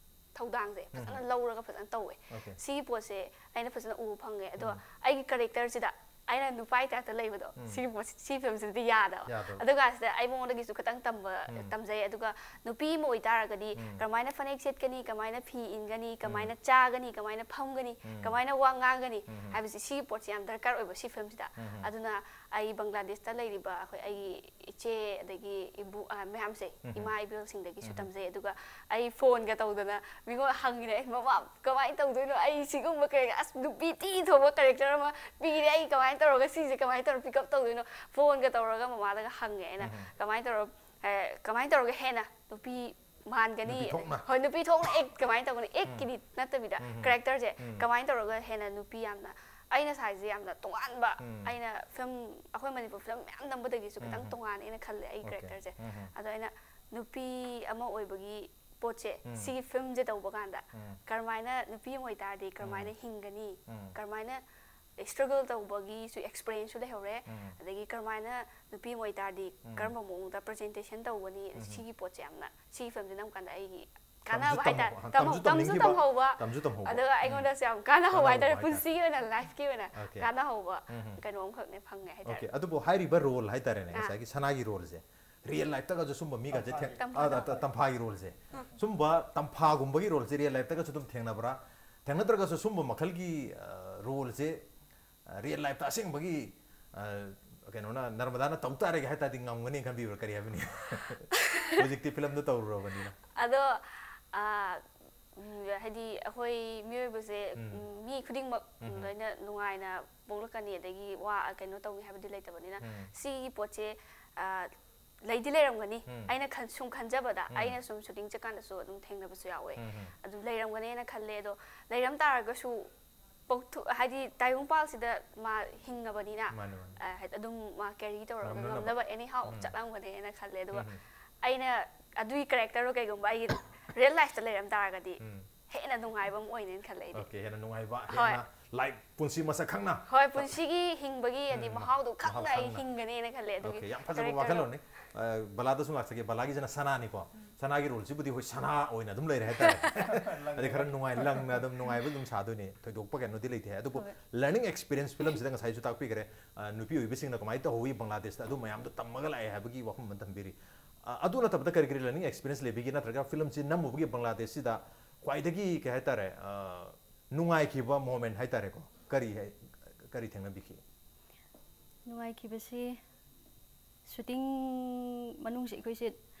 ꯊꯧꯗꯥꯡꯁꯦ ꯐꯖꯅ ꯎꯝ꯫ ꯂꯧꯔꯒ ꯐꯖꯅ ꯇꯧꯋꯦ꯫ ꯑꯣꯀꯦ꯫ ꯁꯤꯒꯤ ꯄꯣꯠꯁꯦ ꯑꯩꯅ ꯐꯖꯅ ꯎꯕ ꯐꯪꯉꯦ꯫ ꯑꯗꯣ ꯎꯝ꯫ ꯑꯩꯒꯤ ꯀꯦꯔꯦꯛꯇꯔꯁꯤꯗ ꯑꯩꯅ ꯅꯨꯄꯥꯒꯤ ꯇꯥꯏꯞꯇ ꯂꯩꯕꯗꯣ, ꯎꯝ꯫ ꯁꯤꯒꯤ ꯄꯣꯠꯁꯤ, ꯁꯤ ꯐꯤꯂꯝꯁꯤꯗꯗꯤ ꯌꯥꯗꯕ꯫ ꯌꯥꯗꯕ꯫ ꯑꯗꯨꯒ ꯁꯤꯗ ꯑꯩ ꯃꯉꯣꯟꯗꯒꯤꯁꯨ ꯈꯤꯇꯪ ꯇꯝꯕ, ꯎꯝ꯫ ꯇꯝꯖꯩ꯫ ꯑꯗꯨꯒ ꯅꯨꯄꯤ ꯑꯃ ꯑꯣꯏꯇꯥꯔꯒꯗꯤ ꯎꯝ꯫ ꯀꯔꯝꯍꯥꯏꯅ ꯐꯅꯦꯛ ꯁꯦꯠꯀꯅꯤ, ꯀꯃꯥꯏꯅ ꯐꯤ ꯏꯟꯒꯅꯤ, ꯎꯝ꯫ ꯀꯃꯥꯏꯅ ꯆꯥꯒꯅꯤ, ꯀꯃꯥꯏꯅ ꯐꯝꯒꯅꯤ, ꯎꯝ꯫ ꯀꯃꯥꯏꯅ ꯋꯥ ꯉꯥꯡꯒꯅꯤ ꯎꯝ꯫ ꯍꯥꯏꯕꯁꯤ, ꯁꯤꯒꯤ ꯄꯣꯠꯁꯤ ꯌꯥꯝ ꯗꯔꯀꯥꯔ ꯑꯣꯏꯕ ꯁꯤ ꯐꯤꯂꯝꯁꯤꯗ꯫ ꯎꯝ꯫ ꯑꯗꯨꯅ ꯑꯩ ꯕꯪꯒ꯭ꯂꯥꯗꯦꯁꯇ ꯂꯩꯔꯤꯕ ꯑꯩꯈꯣꯏ ꯑꯩꯒꯤ ꯏꯆꯦ ꯑꯗꯒꯤ ꯏꯕꯨ ꯑ, ꯃꯌꯥꯝꯁꯦ ꯏꯃꯥ ꯏꯕꯦꯜꯁꯤꯡꯗꯒꯤꯁꯨ ꯇꯝꯖꯩ꯫ ꯑꯗꯨꯒ ꯑꯩ ꯐꯣꯟꯒ ꯇꯧꯗꯅ ꯃꯤꯉꯣꯟ ꯍꯪꯉꯤꯅꯦ, "ꯑꯩ ꯃꯃꯥ ꯀꯃꯥꯏꯅ ꯇꯧꯗꯣꯏꯅꯣ? ꯑꯩ ꯁꯤꯒꯨꯝꯕ ꯀꯩ ꯑꯁ ꯅꯨꯄꯤ ꯊꯤ ꯊꯣꯛꯄ ꯀꯦꯔꯦꯛꯇꯔ ꯑꯃ ꯄꯤꯔꯦ, ꯑꯩ ꯀꯃꯥꯏꯅ ꯇꯧꯔꯒ ꯁꯤꯁꯦ ꯀꯃꯥꯏꯅ ꯇꯧꯔꯒ ꯄꯤꯛ ꯑꯞ ꯇꯧꯗꯣꯏꯅꯣ?" ꯐꯣꯟꯒ ꯇꯧꯔꯒ ꯃꯃꯥꯗꯒ ꯍꯪꯉꯦ ꯑꯩꯅ, "ꯀꯃꯥꯏꯅ ꯇꯧꯔ ꯑꯦ, ꯀꯃꯥꯏꯅ ꯇꯧꯔꯒ ꯍꯦꯟꯅ ꯅꯨꯄꯤ ꯃꯥꯟꯒꯅꯤ?" ꯅꯨꯄꯤ ꯊꯣꯛꯅ꯫ ꯍꯣꯏ, ꯅꯨꯄꯤ ꯊꯣꯛꯅ ꯑꯦꯛ ꯀꯃꯥꯏꯅ ꯇꯧꯒꯅꯤ? ꯑꯦꯛꯀꯤꯗꯤ ꯅꯠꯇꯕꯤꯗ ꯀꯦꯔꯦꯛꯇꯔꯁꯦ ꯀꯃꯥꯏꯅ ꯇꯧꯔꯒ ꯍꯦꯟꯅ ꯅꯨꯄꯤ ꯌꯥꯝꯅ, ꯑꯩꯅ ꯁꯥꯏꯁꯦ ꯌꯥꯝꯅ ꯇꯣꯉꯥꯟꯕ, ꯑꯩꯅ ꯐꯤꯂꯝ, ꯑꯩꯈꯣꯏ ꯃꯅꯤꯄꯨꯔ ꯐꯤꯂꯝ ꯃꯌꯥꯝ ꯅꯝꯕꯗꯒꯤꯁꯨ ꯈꯤꯇꯪ ꯇꯣꯉꯥꯟꯅ ꯑꯩꯅ ꯈꯜꯂꯦ ꯑꯩꯒꯤ ꯀꯦꯔꯦꯛꯇꯔꯁꯦ꯫ ꯑꯗꯣ ꯑꯩꯅ ꯅꯨꯄꯤ ꯑꯃ ꯑꯣꯏꯕꯒꯤ ꯄꯣꯠꯁꯦ ꯁꯤꯒꯤ ꯐꯤꯂꯝꯁꯦ ꯇꯧꯕ ꯀꯥꯟꯗ ꯀꯔꯝꯍꯥꯏꯅ ꯅꯨꯄꯤ ꯑꯃ ꯑꯣꯏꯇꯥꯔꯗꯤ ꯀꯔꯝꯍꯥꯏꯅ ꯍꯤꯡꯒꯅꯤ, ꯀꯔꯝꯍꯥꯏꯅ ꯁ꯭ꯇ꯭ꯔꯒꯜ ꯇꯧꯕꯒꯤꯁꯨ ꯑꯦꯛꯁꯄꯤꯔꯤꯌꯦꯟꯁꯁꯨ ꯂꯩꯍꯧꯔꯦ꯫ ꯑꯗꯒꯤ ꯀꯔꯝꯍꯥꯏꯅ ꯅꯨꯄꯤ ꯑꯃ ꯑꯣꯏꯇꯥꯔꯗꯤ ꯀꯔꯝꯕ ꯃꯑꯣꯡꯗ ꯄ꯭ꯔꯖꯦꯟꯇꯦꯁꯟ ꯇꯧꯒꯅꯤ, ꯁꯤꯒꯤ ꯄꯣꯠꯁꯦ ꯌꯥꯝꯅ, ꯁꯤꯒꯤ ꯐꯤꯂꯝꯁꯦ ꯅꯝ ꯀꯥꯟꯗ ꯑꯩꯒꯤ ꯀꯥꯟꯅꯕ ꯍꯥꯏꯇꯥꯔꯦ꯫ ꯇꯝꯍꯧ- ꯇꯝꯁꯨ ꯇꯝꯅꯤꯡꯈꯤꯕ, ꯇꯝꯍꯧꯕ, ꯇꯝꯁꯨ ꯇꯝꯍꯧꯕ꯫ ꯑꯗꯨꯒ ꯑꯩꯉꯣꯟꯗꯁꯨ ꯌꯥꯝ ꯀꯥꯟꯅꯍꯧꯕ ꯀꯥꯟꯅꯍꯧꯕ ꯍꯥꯏꯇꯥꯔꯦ, ꯍꯥꯏꯇꯥꯔꯦ꯫ ꯄꯨꯟꯁꯤꯒꯤ ꯑꯣꯏꯅ, ꯂꯥꯏꯐꯀꯤ ꯑꯣꯏꯅ ꯀꯥꯟꯅꯍꯧꯕ ꯀꯩꯅꯣꯝꯈꯛꯅꯦ ꯐꯪꯉꯦ ꯍꯥꯏꯇꯥꯔꯦ꯫ ꯑꯣꯀꯦ, ꯑꯗꯨꯕꯨ ꯍꯥꯏꯔꯤꯕ ꯔꯣꯜ ꯍꯥꯏꯇꯥꯔꯦꯅꯦ, ꯑꯥ꯫ ꯉꯁꯥꯏꯒꯤ ꯁꯅꯥꯒꯤ ꯔꯣꯜꯁꯦ ꯔꯤꯌꯦꯜ ꯂꯥꯏꯐꯇꯒꯁꯨ ꯁꯨꯝꯕ ꯃꯤꯒꯁꯦ ꯊꯦꯡ- ꯇꯝꯐꯥ꯫ ꯑꯥ, ꯇ- ꯇꯝꯐꯥꯒꯤ ꯔꯣꯜꯁꯦ, ꯁꯨꯝꯕ ꯇꯝꯐꯥꯒꯨꯝꯕꯒꯤ ꯔꯣꯜꯁꯦ ꯔꯤꯌꯦꯜ ꯂꯥꯏꯐꯇꯒꯁꯨ ꯑꯗꯨꯝ ꯊꯦꯡꯅꯕ꯭ꯔꯥ? ꯊꯦꯡꯅꯗ꯭ꯔꯒꯁꯨ ꯁꯨꯝꯕ ꯃꯈꯜꯒꯤ, ꯑ, ꯔꯣꯜꯁꯦ, ꯑ, ꯔꯤꯌꯦꯜ ꯂꯥꯏꯐꯇ ꯑꯁꯦꯡꯕꯒꯤ, ꯑ, ꯀꯩꯅꯣꯅ, ꯅꯔꯃꯗꯥꯅ ꯇꯧ ꯇꯥꯔꯦꯒ ꯍꯥꯏ ꯇꯥꯔꯗꯤ ꯉꯝꯒꯅꯤ ꯈꯟꯕꯤꯕ꯭ꯔꯥ? ꯀꯔꯤ ꯍꯥꯏꯕꯅꯤ? ꯍꯧꯖꯤꯛꯇꯤ ꯐꯤꯂꯝꯗ ꯇꯧꯔꯨꯔꯕꯅꯤꯅ꯫ ꯑꯗꯣ, ꯑ, ꯎꯝ, ꯍꯥꯏꯗꯤ ꯑꯩꯈꯣꯏ ꯃꯤꯑꯣꯏꯕꯁꯦ, ꯎꯝ꯫ ꯎꯝ, ꯃꯤ ꯈꯨꯗꯤꯡꯃꯛ ꯎꯝ꯫ ꯂꯣꯏꯅ ꯅꯨꯡꯉꯥꯏꯅ ꯄꯣꯛꯂꯛꯀꯅꯤ, ꯑꯗꯒꯤ ꯋꯥ ꯀꯩꯅꯣ ꯇꯧꯅꯤ ꯍꯥꯏꯕꯗꯤ ꯂꯩꯇꯕꯅꯤꯅ, ꯎꯝ꯫ ꯁꯤꯒꯤ ꯄꯣꯠꯁꯦ, ꯑ, ꯂꯩꯗꯤ ꯂꯩꯔꯝꯒꯅꯤ꯫ ꯎꯝ꯫ ꯑꯩꯅ ꯈꯟ-, ꯁꯨꯝ ꯈꯟꯖꯕꯗ, ꯎꯝ꯫ ꯑꯩꯅ ꯁꯨꯝ ꯁꯨꯇꯤꯡ ꯆꯠꯀꯥꯟꯗꯁꯨ ꯑꯗꯨꯝ ꯊꯦꯡꯅꯕꯁꯨ ꯌꯥꯎꯋꯦ꯫ ꯎꯝ, ꯎꯝ꯫ ꯑꯗꯨ ꯂꯩꯔꯝꯒꯅꯦꯅ ꯈꯜꯂꯦ꯫ ꯑꯗꯣ ꯂꯩꯔꯝ ꯇꯥꯔꯒꯁꯨ ꯄꯣꯛꯊꯣꯛ-, ꯍꯥꯏꯗꯤ ꯇꯥꯏꯕꯪꯄꯥꯜꯁꯤꯗ ꯃꯥ ꯍꯤꯡꯉꯕꯅꯤꯅ, ꯃꯥꯅꯦ, ꯃꯥꯅꯦ꯫ ꯑ, ꯍꯥꯏꯗꯤ ꯑꯗꯨꯝ ꯃꯥ ꯀꯦꯔꯤ ꯇꯧꯔꯒ ꯉꯝꯅꯅꯕ꯫ ꯉꯝꯅꯕ anyhow ꯎꯝ꯫ ꯆꯠꯂꯝꯒꯅꯦꯅ ꯈꯜꯂꯦ꯫ ꯑꯗꯨꯒ ꯎꯝ, ꯎꯝ꯫ ꯑꯩꯅ ꯑꯗꯨꯒꯤ ꯀꯦꯔꯦꯛꯇꯔꯗꯣ ꯀꯩꯒꯨꯝꯕ ꯑꯩꯒꯤ ꯔꯤꯌꯦꯜ ꯂꯥꯏꯐꯇ ꯂꯩꯔꯝ ꯇꯥꯔꯒꯗꯤ ꯎꯝ꯫ ꯍꯦꯟꯅ ꯅꯨꯡꯉꯥꯏꯕ ꯑꯃ ꯑꯣꯏꯅꯦꯅ ꯈꯜꯂꯦ ꯑꯩꯗꯤ꯫ ꯑꯣꯀꯦ, ꯍꯦꯟꯅ ꯅꯨꯡꯉꯥꯏꯕ, ꯍꯣꯏ꯫ ꯍꯦꯟꯅ ꯂꯥꯏꯐ, ꯄꯨꯟꯁꯤ ꯃꯁꯛ ꯈꯪꯅ꯫ ꯍꯣꯏ, ꯄꯨꯟꯁꯤꯒꯤ ꯍꯤꯡꯕꯒꯤ ꯍꯥꯏꯗꯤ ꯎꯝ, ꯃꯍꯥꯎꯗꯣ ꯃꯍꯥꯎ ꯈꯪꯅ ꯑꯩ ꯈꯪꯅ꯫ ꯍꯤꯡꯒꯅꯦꯅ ꯈꯜꯂꯦ ꯑꯗꯨꯒꯤ ꯑꯣꯀꯦ, ꯌꯥꯝ ꯐꯖꯕ ꯀꯦꯔꯦꯛꯇꯔꯗꯣ꯫ ꯋꯥꯈꯜꯂꯣꯟꯅꯤ꯫ ꯑ, ꯕꯂꯥꯗꯁꯨ ꯂꯥꯛꯆꯒꯦ, ꯕꯂꯥꯒꯤꯁꯤꯅ ꯁꯅꯥꯅꯤꯀꯣ꯫ ꯎꯝ꯫ ꯁꯅꯥꯒꯤ ꯔꯣꯜꯁꯤꯕꯨꯗꯤ ꯍꯣꯏ ꯁꯅꯥ ꯑꯣꯏꯅ ꯑꯗꯨꯝ ꯂꯩꯔꯦ ꯍꯥꯏꯇꯥꯔꯦ꯫ ꯑꯗꯩ ꯈꯔ ꯅꯨꯡꯉꯥꯏ, ꯂꯪꯅ ꯑꯗꯨꯝ ꯅꯨꯡꯉꯥꯏꯕ ꯑꯗꯨꯝ ꯁꯥꯗꯣꯏꯅꯦ, ꯊꯣꯏꯗꯣꯛꯄ ꯀꯩꯅꯣꯗꯤ ꯂꯩꯇꯦ ꯍꯥꯏ꯫ ꯑꯗꯨꯕꯨ ꯍꯣꯏ꯫ ꯂꯔꯅꯤꯡ ꯑꯦꯛꯁꯄꯤꯔꯤꯌꯦꯟꯁ ꯐꯤꯂꯝꯁꯤꯗ ꯉꯁꯥꯏꯁꯨ ꯇꯥꯛꯄꯤꯈ꯭ꯔꯦ, ꯑ, ꯅꯨꯄꯤ ꯑꯣꯏꯕꯤꯁꯤꯡꯅ ꯀꯃꯥꯏꯅ ꯇꯧꯍꯧꯋꯤ ꯕꯪꯒ꯭ꯂꯥꯗꯦꯁꯇ, ꯑꯗꯨ ꯃꯌꯥꯝꯗꯣ ꯇꯝꯃꯒ ꯂꯥꯛꯑꯦ ꯍꯥꯏꯕꯒꯤ ꯋꯥꯐꯝ ꯑꯃ ꯊꯝꯕꯤꯔꯤ꯫ ꯑ, ꯑꯗꯨ ꯅꯠꯇꯕꯗ ꯀꯔꯤ ꯀꯔꯤ ꯂꯔꯅꯤꯡ ꯑꯦꯛꯁꯄꯤꯔꯤꯌꯦꯟꯁ ꯂꯩꯕꯤꯒꯦ, ꯅꯠꯇ꯭ꯔꯒ ꯐꯤꯂꯝꯁꯤ ꯅꯝꯃꯨꯕꯒꯤ ꯕꯪꯒ꯭ꯂꯥꯗꯦꯁꯁꯤꯗ ꯈ꯭ꯋꯥꯏꯗꯒꯤ, ꯀꯩ ꯍꯥꯏꯇꯥꯔꯦ, ꯑ, ꯅꯨꯡꯉꯥꯏꯈꯤꯕ ꯃꯣꯃꯦꯟ ꯍꯥꯏꯇꯥꯔꯦꯀꯣ, ꯀꯔꯤ ꯍꯥꯏ-, ꯀꯔꯤ ꯊꯦꯡꯅꯕꯤꯈꯤ? ꯅꯨꯡꯉꯥꯏꯈꯤꯕꯁꯤ ꯁꯨꯇꯤꯡ ꯃꯅꯨꯡꯁꯤ ꯑꯩꯈꯣꯏꯁꯦ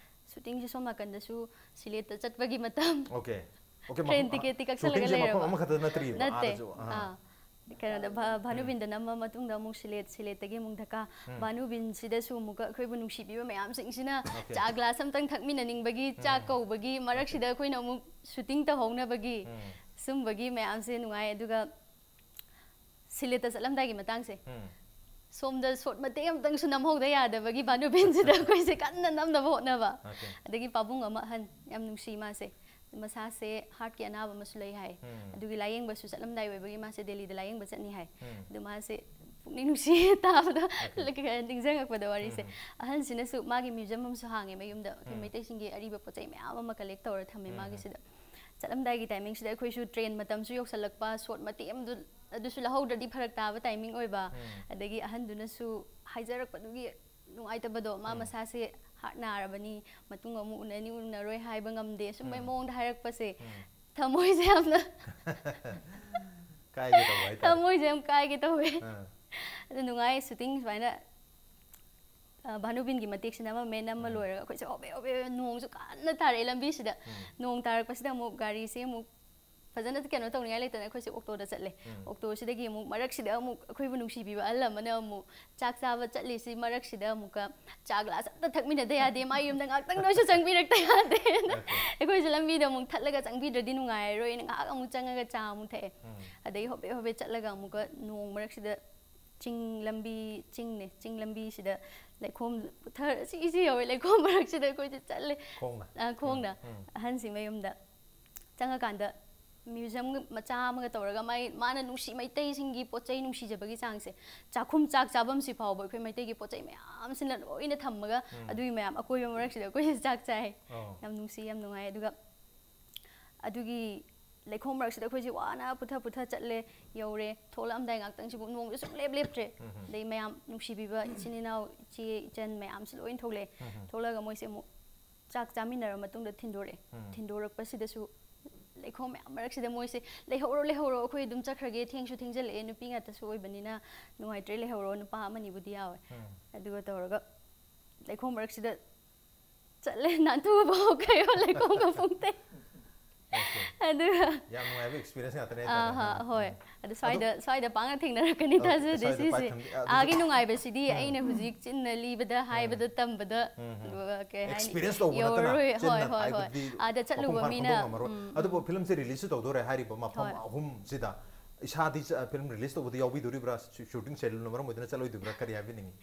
ꯁꯨꯇꯤꯡꯁꯦ ꯁꯣꯝ ꯅꯥꯀꯟꯗꯁꯨ ꯁꯤꯂꯦꯠꯇ ꯆꯠꯄꯒꯤ ꯃꯇꯝ ꯑꯣꯀꯦ ꯑꯣꯀꯦ ꯇ꯭ꯔꯦꯟ ꯇꯤꯀꯦꯠꯇꯤ ꯀꯛꯁꯜꯂꯒ ꯂꯩꯔꯕ? ꯑꯃꯈꯛꯇ ꯅꯠꯇ꯭ꯔꯤꯕ ꯅꯠꯇꯦ꯫ ꯑꯥꯗꯁꯨ ꯑꯥ. ꯑꯥ꯫ ꯀꯩꯅꯣꯗ ꯚ- ꯚꯥꯅꯨꯕꯤꯟꯗ ꯅꯝꯃ ꯃꯇꯨꯡꯗ ꯑꯃꯨꯛ ꯁꯤꯂꯦꯠ, ꯁꯤꯂꯦꯠꯇꯒꯤ ꯑꯃꯨꯛ ꯙꯀꯥ꯫ ꯚꯥꯅꯨꯕꯤꯟꯁꯤꯗꯁꯨ ꯑꯃꯨꯛꯀ ꯑꯩꯈꯣꯏꯕꯨ ꯅꯨꯡꯁꯤꯕꯤꯕ ꯃꯌꯥꯝꯁꯤꯡꯁꯤꯅ Okay. ꯆꯥ ꯒ꯭ꯂꯥꯁ ꯑꯝꯇꯪ ꯊꯛꯃꯤꯟꯅꯅꯤꯡꯕꯒꯤ, ꯆꯥꯛ ꯀꯧꯕꯒꯤ, ꯃꯔꯛꯁꯤꯗ ꯑꯩꯈꯣꯏꯅ ꯑꯃꯨꯛ ꯁꯨꯇꯤꯡ ꯇꯧꯍꯧꯅꯕꯒꯤ, ꯁꯨꯝꯕꯒꯤ ꯃꯌꯥꯝꯁꯦ ꯅꯨꯡꯉꯥꯏ꯫ ꯑꯗꯨꯒ ꯁꯤꯂꯦꯠꯇ ꯆꯠꯂꯝꯗꯥꯏꯒꯤ ꯃꯇꯥꯡꯁꯦ, ꯎꯝ. ꯁꯣꯝꯗ ꯁꯣꯠ ꯃꯇꯦꯛ ꯑꯃꯇꯪꯁꯨ ꯅꯝꯍꯧꯗ ꯌꯥꯗꯕꯒꯤ ꯚꯥꯅꯨꯕꯤꯟꯁꯤꯗ ꯑꯩꯈꯣꯏꯁꯦ ꯀꯟꯅ ꯅꯝꯅꯕ ꯍꯣꯠꯅꯕ꯫ Okay. ꯑꯗꯒꯤ ꯄꯥꯕꯨꯡ ꯑꯃ ꯑꯍꯟ, ꯌꯥꯝ ꯅꯨꯡꯁꯤ ꯃꯥꯁꯦ, ꯃꯁꯥꯁꯦ ꯍꯥꯔꯠꯀꯤ ꯑꯅꯥꯕ ꯑꯃꯁꯨ ꯂꯩ ꯍꯥꯏ꯫ ꯎꯝ. ꯑꯗꯨꯒꯤ ꯂꯥꯌꯦꯡꯕꯁꯨ ꯆꯠꯂꯝꯗꯥꯏ ꯑꯣꯏꯕꯒꯤ ꯃꯥꯁꯦ ꯗꯦꯜꯂꯤꯗ ꯂꯥꯌꯦꯡꯕ ꯆꯠꯅꯤ ꯍꯥꯏ꯫ ꯎꯝ. ꯑꯗꯨ ꯃꯥꯁꯦ ꯄꯨꯛꯅꯤꯡ ꯅꯨꯡꯁꯤ ꯇꯥꯕꯗꯣ ꯅꯤꯡꯁꯤꯡꯉꯛꯄꯗ ꯋꯥꯔꯤꯁꯦ꯫ ꯑꯍꯟꯁꯤꯅꯁꯨ ꯃꯥꯒꯤ ꯃ꯭ꯌꯨꯖꯤꯌꯝ ꯑꯃꯁꯨ ꯍꯥꯡꯉꯦ ꯃꯌꯨꯝꯗ, ꯑꯩꯈꯣꯏ ꯃꯩꯇꯩꯁꯤꯡꯒꯤ ꯑꯔꯤꯕ ꯄꯣꯠ ꯆꯩ ꯃꯌꯥꯝ ꯑꯃ ꯀꯂꯦꯛ ꯇꯧꯔ ꯊꯝꯃꯦ ꯃꯥꯒꯤꯁꯤꯗ꯫ ꯆꯠꯂꯝꯗꯥꯏꯒꯤ ꯇꯥꯏꯃꯤꯡꯁꯤꯗ ꯑꯩꯈꯣꯏꯁꯨ ꯇ꯭ꯔꯦꯟ ꯃꯇꯝꯁꯨ ꯌꯧꯁꯜꯂꯛꯄ, ꯁꯣꯠ ꯃꯇꯦꯛ ꯑꯃꯗꯨ ꯑꯗꯨꯁꯨ ꯂꯧꯍꯧꯗ꯭ꯔꯗꯤ ꯐꯔꯛ ꯇꯥꯕ ꯇꯥꯏꯃꯤꯡ ꯑꯣꯏꯕ꯫ ꯑꯗꯒꯤ ꯑꯍꯟꯗꯨꯅꯁꯨ ꯍꯥꯏꯖꯔꯛꯄꯗꯨꯒꯤ ꯅꯨꯡꯉꯥꯏꯇꯕꯗꯣ, ꯃꯥ ꯃꯁꯥꯁꯦ ꯍꯥꯔꯠ ꯅꯥꯔꯕꯅꯤ, ꯃꯇꯨꯡ ꯑꯃꯨꯛ ꯎꯅꯅꯤ ꯎꯅꯔꯣꯏ ꯍꯥꯏꯕ ꯉꯝꯗꯦ, ꯁꯨꯝꯕꯩ ꯃꯑꯣꯡꯗ ꯍꯥꯏꯔꯛꯄꯁꯦ ꯊꯃꯣꯏꯁꯦ ꯌꯥꯝꯅ ꯀꯥꯏꯒꯦ ꯇꯧꯕ ꯍꯥꯏꯇꯥꯔꯦ. ꯊꯃꯣꯏꯁꯦ ꯌꯥꯝ ꯀꯥꯏꯒꯦ ꯇꯧꯋꯦ꯫ ꯑꯥ. ꯑꯗꯨ ꯅꯨꯡꯉꯥꯏ ꯁꯨꯇꯤꯡ ꯁꯨꯃꯥꯏꯅ꯫ ꯑ, ꯚꯥꯅꯨꯕꯤꯟꯒꯤ ꯃꯇꯦꯛꯁꯤꯅ ꯑꯃ ꯃꯦꯟ ꯑꯃ ꯂꯣꯏꯔꯒ ꯑꯩꯈꯣꯏꯁꯦ ꯍꯣꯕꯦ ꯍꯣꯕꯦ ꯍꯣꯕꯦ, ꯅꯣꯡꯁꯨ ꯀꯟꯅ ꯇꯥꯔꯛꯑꯦ ꯂꯝꯕꯤꯁꯤꯗ꯫ ꯅꯣꯡ ꯇꯥꯔꯛꯄꯁꯤꯗ ꯑꯃꯨꯛ ꯒꯥꯔꯤꯁꯦ ꯑꯃꯨꯛ ꯐꯖꯅ ꯀꯩꯅꯣ ꯇꯧꯅꯤꯡꯉꯥꯏ ꯂꯩꯇꯅ ꯑꯩꯈꯣꯏꯁꯦ ꯑꯣꯛꯇꯣꯗ ꯆꯠꯂꯦ꯫ ꯑꯣꯛꯇꯣꯁꯤꯗꯒꯤ ꯑꯃꯨꯛ ꯃꯔꯛꯁꯤꯗ ꯑꯃꯨꯛ ꯑꯩꯈꯣꯏꯕꯨ ꯅꯨꯡꯁꯤꯕꯤꯕ ꯑꯍꯜ ꯑꯃꯅ ꯑꯃꯨꯛ ꯆꯥꯛ ꯆꯥꯕ ꯆꯠꯂꯤꯁꯤ ꯃꯔꯛꯁꯤꯗ ꯑꯃꯨꯛꯀ ꯆꯥ ꯒ꯭ꯂꯥꯁ ꯑꯝꯇ ꯊꯛꯃꯤꯟꯅꯗ ꯌꯥꯗꯦ, ꯃꯥ ꯌꯨꯝꯗ ꯉꯥꯛꯇꯪꯗ ꯑꯣꯏꯁꯨ ꯆꯪꯕꯤꯔꯛꯇ ꯌꯥꯗꯦꯅ꯫ ꯑꯩꯈꯣꯏꯁꯦ ꯂꯝꯕꯤꯗ ꯑꯃꯨꯛ ꯊꯠꯂꯒ ꯆꯪꯕꯤꯗ꯭ꯔꯗꯤ ꯅꯨꯡꯉꯥꯏꯔꯔꯣꯏꯅ ꯉꯥꯏꯍꯥꯛ ꯑꯃꯨꯛ ꯆꯪꯉꯒ ꯆꯥ ꯑꯃꯨꯛ ꯊꯛꯑꯦ꯫ ꯑꯗꯩ ꯍꯣꯕꯦ ꯍꯣꯕꯦ ꯆꯠꯂꯒ ꯑꯃꯨꯛꯀ ꯅꯣꯡ ꯃꯔꯛꯁꯤꯗ ꯆꯤꯡ ꯂꯝꯕꯤ, ꯆꯤꯡꯅꯦ, ꯆꯤꯡ ꯂꯝꯕꯤꯁꯤꯗ ꯂꯩꯈꯣꯝ ꯄꯨꯊꯔ ꯁꯤ ꯏꯁꯤ ꯌꯧꯋꯦ, ꯂꯩꯈꯣꯝ ꯃꯔꯛꯁꯤꯗ ꯑꯩꯈꯣꯏꯁꯦ ꯆꯠꯂꯦ꯫ ꯈꯣꯡꯅ? ꯑ, ꯈꯣꯡꯅ꯫ ꯑꯍꯟꯁꯤ ꯃꯌꯨꯝꯗ ꯆꯪꯉꯀꯥꯟꯗ ꯃ꯭ꯌꯨꯖꯤꯌꯝ ꯃꯆꯥ ꯑꯃꯒ ꯇꯧꯔꯒ ꯃꯥꯏ, ꯃꯥꯅ ꯅꯨꯡꯁꯤ, ꯃꯩꯇꯩꯁꯤꯡꯒꯤ ꯄꯣꯠ ꯆꯩ ꯅꯨꯡꯁꯤꯖꯕꯒꯤ ꯆꯥꯡꯁꯦ, ꯆꯥꯛꯈꯨꯝ ꯆꯥꯛ ꯆꯥꯐꯝꯁꯤ ꯐꯥꯎꯕ ꯑꯩꯈꯣꯏ ꯃꯩꯇꯩꯒꯤ ꯄꯣꯠ ꯆꯩ ꯃꯌꯥꯝꯁꯤꯅ ꯂꯣꯏꯅ ꯊꯝꯃꯒ ꯑꯗꯨꯒꯤ ꯃꯌꯥꯝ ꯑꯀꯣꯏꯕ ꯃꯔꯛꯁꯤꯗ ꯑꯩꯈꯣꯏꯁꯦ ꯆꯥꯛ ꯆꯥꯏ꯫ ꯑꯣ. ꯌꯥꯝ ꯅꯨꯡꯁꯤ, ꯌꯥꯝ ꯅꯨꯡꯉꯥꯏ꯫ ꯑꯗꯨꯒ ꯑꯗꯨꯒꯤ ꯂꯩꯈꯣꯝ ꯃꯔꯛꯁꯤꯗ ꯑꯩꯈꯣꯏꯁꯦ ꯋꯥꯅ ꯄꯨꯊ ꯄꯨꯊ ꯆꯠꯂꯦ, ꯌꯧꯔꯦ꯫ ꯊꯣꯛꯂꯛꯑꯝꯗꯥꯏ ꯉꯥꯛꯇꯪꯁꯤꯕꯨ ꯅꯣꯡꯁꯦ ꯁꯨꯡꯂꯦꯞ ꯂꯦꯞꯇ꯭ꯔꯦ꯫ ꯑꯗꯩ ꯃꯌꯥꯝ ꯅꯨꯡꯁꯤꯕꯤꯕ ꯏꯆꯤꯟ ꯏꯅꯥꯎ, ꯏꯆꯦ ꯏꯆꯟ ꯃꯌꯥꯝꯁꯨ ꯂꯣꯏ ꯊꯣꯛꯂꯛꯑꯦ꯫ ꯊꯣꯛꯂꯛꯑꯒ ꯃꯣꯏꯁꯦ ꯑꯃꯨꯛ ꯆꯥꯛ ꯆꯥꯃꯤꯟꯅꯔ ꯃꯇꯨꯡꯗ ꯊꯤꯟꯗꯣꯔꯛꯑꯦ꯫ ꯊꯤꯟꯗꯣꯔꯛꯄꯁꯤꯗꯁꯨ ꯂꯩꯈꯣꯝ ꯃꯌꯥꯝ ꯃꯔꯛꯁꯤꯗ ꯃꯣꯏꯁꯦ "ꯂꯩꯍꯧꯔꯣ, ꯂꯩꯍꯧꯔꯣ, ꯑꯩꯈꯣꯏ ꯑꯗꯨꯝ ꯆꯠꯈ꯭ꯔꯒꯦ, ꯊꯦꯡꯁꯨ ꯊꯦꯡꯖꯜꯂꯛꯑꯦ, ꯅꯨꯄꯤ ꯉꯥꯛꯇꯁꯨ ꯑꯣꯏꯕꯅꯤꯅ ꯅꯨꯡꯉꯥꯏꯇ꯭ꯔꯦ, ꯂꯩꯍꯧꯔꯣ", ꯅꯨꯄꯥ ꯑꯃꯅꯤꯕꯨꯗꯤ ꯌꯥꯎꯋꯦ꯫ ꯑꯗꯨꯒ ꯇꯧꯔꯒ ꯂꯩꯈꯣꯝ ꯃꯔꯛꯁꯤꯗ ꯆꯠꯂꯦ, ꯅꯥꯟꯊꯨꯕ ꯐꯥꯎ ꯀꯩꯌꯣ ꯂꯩꯈꯣꯝꯒ ꯐꯨꯡꯇꯦ꯫ ꯑꯗꯨꯒ ꯌꯥꯝ ꯅꯨꯡꯉꯥꯏꯕ ꯑꯦꯛꯁꯄꯤꯔꯤꯌꯦꯟꯁ ꯉꯥꯛꯇꯅꯦ ꯑꯥ, ꯍꯥꯏꯇꯥꯔꯦ꯫ ꯍꯣꯏ꯫ ꯑꯗꯨ ꯁ꯭ꯋꯥꯏꯗ, ꯁ꯭ꯋꯥꯏꯗ ꯄꯥꯛꯅ ꯊꯦꯡꯅꯔꯛꯀꯅꯤ Okay, ꯊꯥꯖꯗꯦ ꯁ꯭ꯋꯥꯏꯗ ꯄꯥꯛ ꯁꯤꯁꯦ꯫ ꯊꯦꯡꯅ-, ꯑꯗꯨ ꯑꯥꯒꯤ ꯅꯨꯡꯉꯥꯏꯕꯁꯤꯗꯤ ꯑꯩꯅ ꯍꯧꯖꯤꯛ ꯆꯤꯟꯅ ꯂꯤꯕꯗ, ꯍꯥꯏꯕꯗ, ꯇꯝꯕꯗ, ꯀꯩ ꯍꯥꯏꯅꯤ, ꯑꯦꯛꯁꯄꯤꯔꯤꯌꯦꯟꯁ ꯇꯧꯕ ꯅꯠꯇꯅ ꯌꯧꯔꯔꯣꯏ꯫ ꯍꯣꯏ, ꯆꯤꯟꯅ ꯍꯣꯏ, ꯍꯣꯏ꯫ ꯍꯥꯏꯕꯗꯤ ꯑꯥꯗ ꯃꯄꯨꯡ ꯆꯠꯂꯨꯕ ꯐꯥꯅ ꯃꯤꯅ, ꯐꯣꯡꯗꯣꯛ ꯉꯝꯃꯔꯣꯏ꯫ ꯎꯝ, ꯑꯗꯨꯕꯨ ꯐꯤꯂꯝꯁꯦ ꯔꯤꯂꯤꯁꯁꯨ ꯇꯧꯗꯣꯔꯦ ꯍꯥꯏꯔꯤꯕ ꯃꯐꯝ ꯍꯣꯏ꯫ ꯑꯍꯨꯝꯁꯤꯗ꯫ ꯏꯁꯥꯗꯤ ꯆ-, ꯐꯤꯂꯝ ꯔꯤꯂꯤꯁ ꯇꯧꯕꯗ ꯌꯥꯎꯕꯤꯗꯣꯔꯤꯕ꯭ꯔꯥ? ꯁꯨ-, ꯁꯨꯇꯤꯡ ꯁꯦꯗ꯭ꯌꯨꯜꯅ ꯃꯔꯝ ꯑꯣꯏꯗꯨꯅ ꯆꯠꯂꯣꯏꯗꯣꯔꯤꯕ꯭ꯔꯥ? ꯀꯔꯤ ꯍꯥꯏꯕꯤꯅꯤꯡꯉꯤ?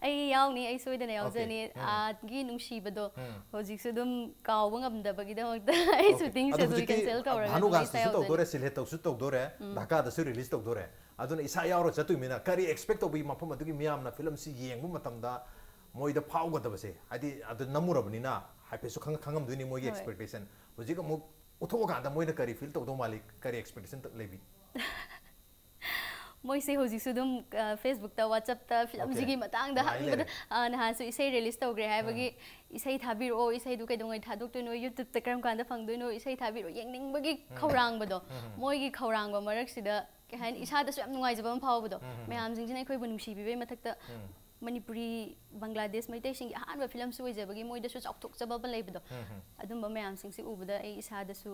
ꯑꯩ ꯌꯥꯎꯅꯤ, ꯑꯩ ꯁꯣꯏꯗꯅ Okay. ꯌꯥꯎꯖꯅꯤ꯫ ꯎꯝ꯫ ꯑꯥꯒꯤ ꯅꯨꯡꯁꯤꯕꯗꯣ ꯎꯝ꯫ ꯍꯧꯖꯤꯛꯁꯨ ꯑꯗꯨꯝ ꯀꯥꯎꯕ ꯉꯝꯗꯕꯒꯤꯗꯃꯛꯇ ꯑꯩ Okay. ꯁꯨꯇꯤꯡ ꯑꯗꯣ ꯁꯦꯗ꯭ꯌꯨꯜ ꯍꯧꯖꯤꯛꯀꯤ ꯀꯦꯟꯁꯦꯜ ꯇꯧꯔꯒ ꯑꯗꯨꯝ ꯑꯩ ꯚꯥꯅꯨꯒꯥꯁꯇꯁꯨ ꯌꯥꯎꯖꯅꯤ꯫ ꯇꯧꯗꯣꯔꯦ, ꯁꯤꯜꯍꯦꯠꯇꯁꯨ ꯇꯧꯗꯣꯔꯦ, ꯙꯥꯀꯥꯗꯁꯨ ꯔꯤꯂꯤꯁ ꯇꯧꯗꯣꯔꯦ꯫ ꯑꯗꯨꯅ ꯏꯁꯥ ꯌꯥꯎꯔ ꯆꯠꯇꯣꯏꯃꯤꯅ ꯀꯔꯤ ꯑꯦꯛꯁꯄꯦꯛ ꯇꯧꯕꯤ? ꯃꯐꯝ ꯑꯗꯨꯒꯤ ꯃꯤꯌꯥꯝꯅ ꯐꯤꯂꯝꯁꯤ ꯌꯦꯡꯕ ꯃꯇꯝꯗ ꯃꯣꯏꯗ ꯐꯥꯎꯒꯗꯕꯁꯦ, ꯍꯥꯏꯗꯤ ꯑꯗꯨ ꯅꯝꯃꯨꯔꯕꯅꯤꯅ ꯍꯥꯏꯐꯦꯠꯁꯨ ꯈꯪ-, ꯈꯪꯉꯝꯗꯣꯏꯅꯤ ꯃꯣꯏꯒꯤ ꯍꯣꯏ꯫ ꯑꯦꯛꯁꯄꯦꯛꯇꯦꯁꯟ꯫ ꯍꯧꯖꯤꯛ ꯑꯃꯨꯛ ꯎꯠꯊꯣꯛꯑꯀꯥꯟꯗ ꯃꯣꯏꯅ ꯀꯔꯤ ꯐꯤꯜ ꯇꯧꯗꯧ ꯃꯥꯜꯂꯤ? ꯀꯔꯤ ꯑꯦꯛꯁꯄꯦꯛꯇꯦꯁꯟ ꯂꯩꯕꯤ? ꯃꯣꯏꯁꯦ ꯍꯧꯖꯤꯛꯁꯨ ꯑꯗꯨꯝ, ꯑ, ꯐꯦꯁꯕꯨꯛꯇ, ꯋꯥꯆꯞꯇ ꯐꯤꯂꯝꯁꯤꯒꯤ Okay. ꯃꯇꯥꯡꯗ ꯉꯥꯏ ꯍꯪꯕꯗ, ꯂꯩꯔꯦ꯫ ꯑ, ꯅꯍꯥꯟꯁꯨ ꯏꯁꯩ ꯔꯤꯂꯤꯁ ꯇꯧꯈ꯭ꯔꯦ ꯍꯥꯏꯕꯒꯤ, "ꯏꯁꯩ ꯊꯥꯕꯤꯔꯛꯑꯣ, ꯏꯁꯩꯗꯨ ꯀꯩꯗꯧꯉꯩ ꯊꯥꯗꯣꯛꯇꯣꯏꯅꯣ, YouTube-ꯇ ꯀꯔꯝ ꯀꯥꯟꯗ ꯐꯪꯗꯣꯏꯅꯣ, ꯏꯁꯩ ꯊꯥꯕꯤꯔꯛꯑꯣ", ꯌꯦꯡꯅꯤꯡꯕꯒꯤ ꯈꯧꯔꯥꯡꯕꯗꯣ, ꯃꯣꯏꯒꯤ ꯈꯧꯔꯥꯡꯕ ꯃꯔꯛꯁꯤꯗ, ꯀꯩ ꯍꯥꯏꯅꯤ, ꯏꯁꯥꯗꯁꯨ ꯌꯥꯝ ꯅꯨꯡꯉꯥꯏꯖꯕ ꯑꯃ ꯐꯥꯎꯕꯗꯣ, ꯃꯌꯥꯝꯁꯤꯡꯁꯤꯅ ꯑꯩꯈꯣꯏꯕꯨ ꯅꯨꯡꯁꯤꯕꯤꯕꯩ ꯃꯊꯛꯇ, ꯃꯅꯤꯄꯨꯔꯤ, ꯕꯪꯒ꯭ꯂꯥꯗꯦꯁ ꯃꯩꯇꯩꯁꯤꯡꯒꯤ ꯑꯍꯥꯟꯕ ꯐꯤꯂꯝꯁꯨ ꯑꯣꯏꯖꯕꯒꯤ ꯃꯣꯏꯗꯁꯨ ꯆꯥꯎꯊꯣꯛꯆꯕ ꯑꯃ ꯂꯩꯕꯗꯣ, ꯑꯗꯨꯝꯕ ꯃꯌꯥꯝꯁꯤꯡꯁꯤ ꯎꯕꯗ ꯑꯩ ꯏꯁꯥꯗꯁꯨ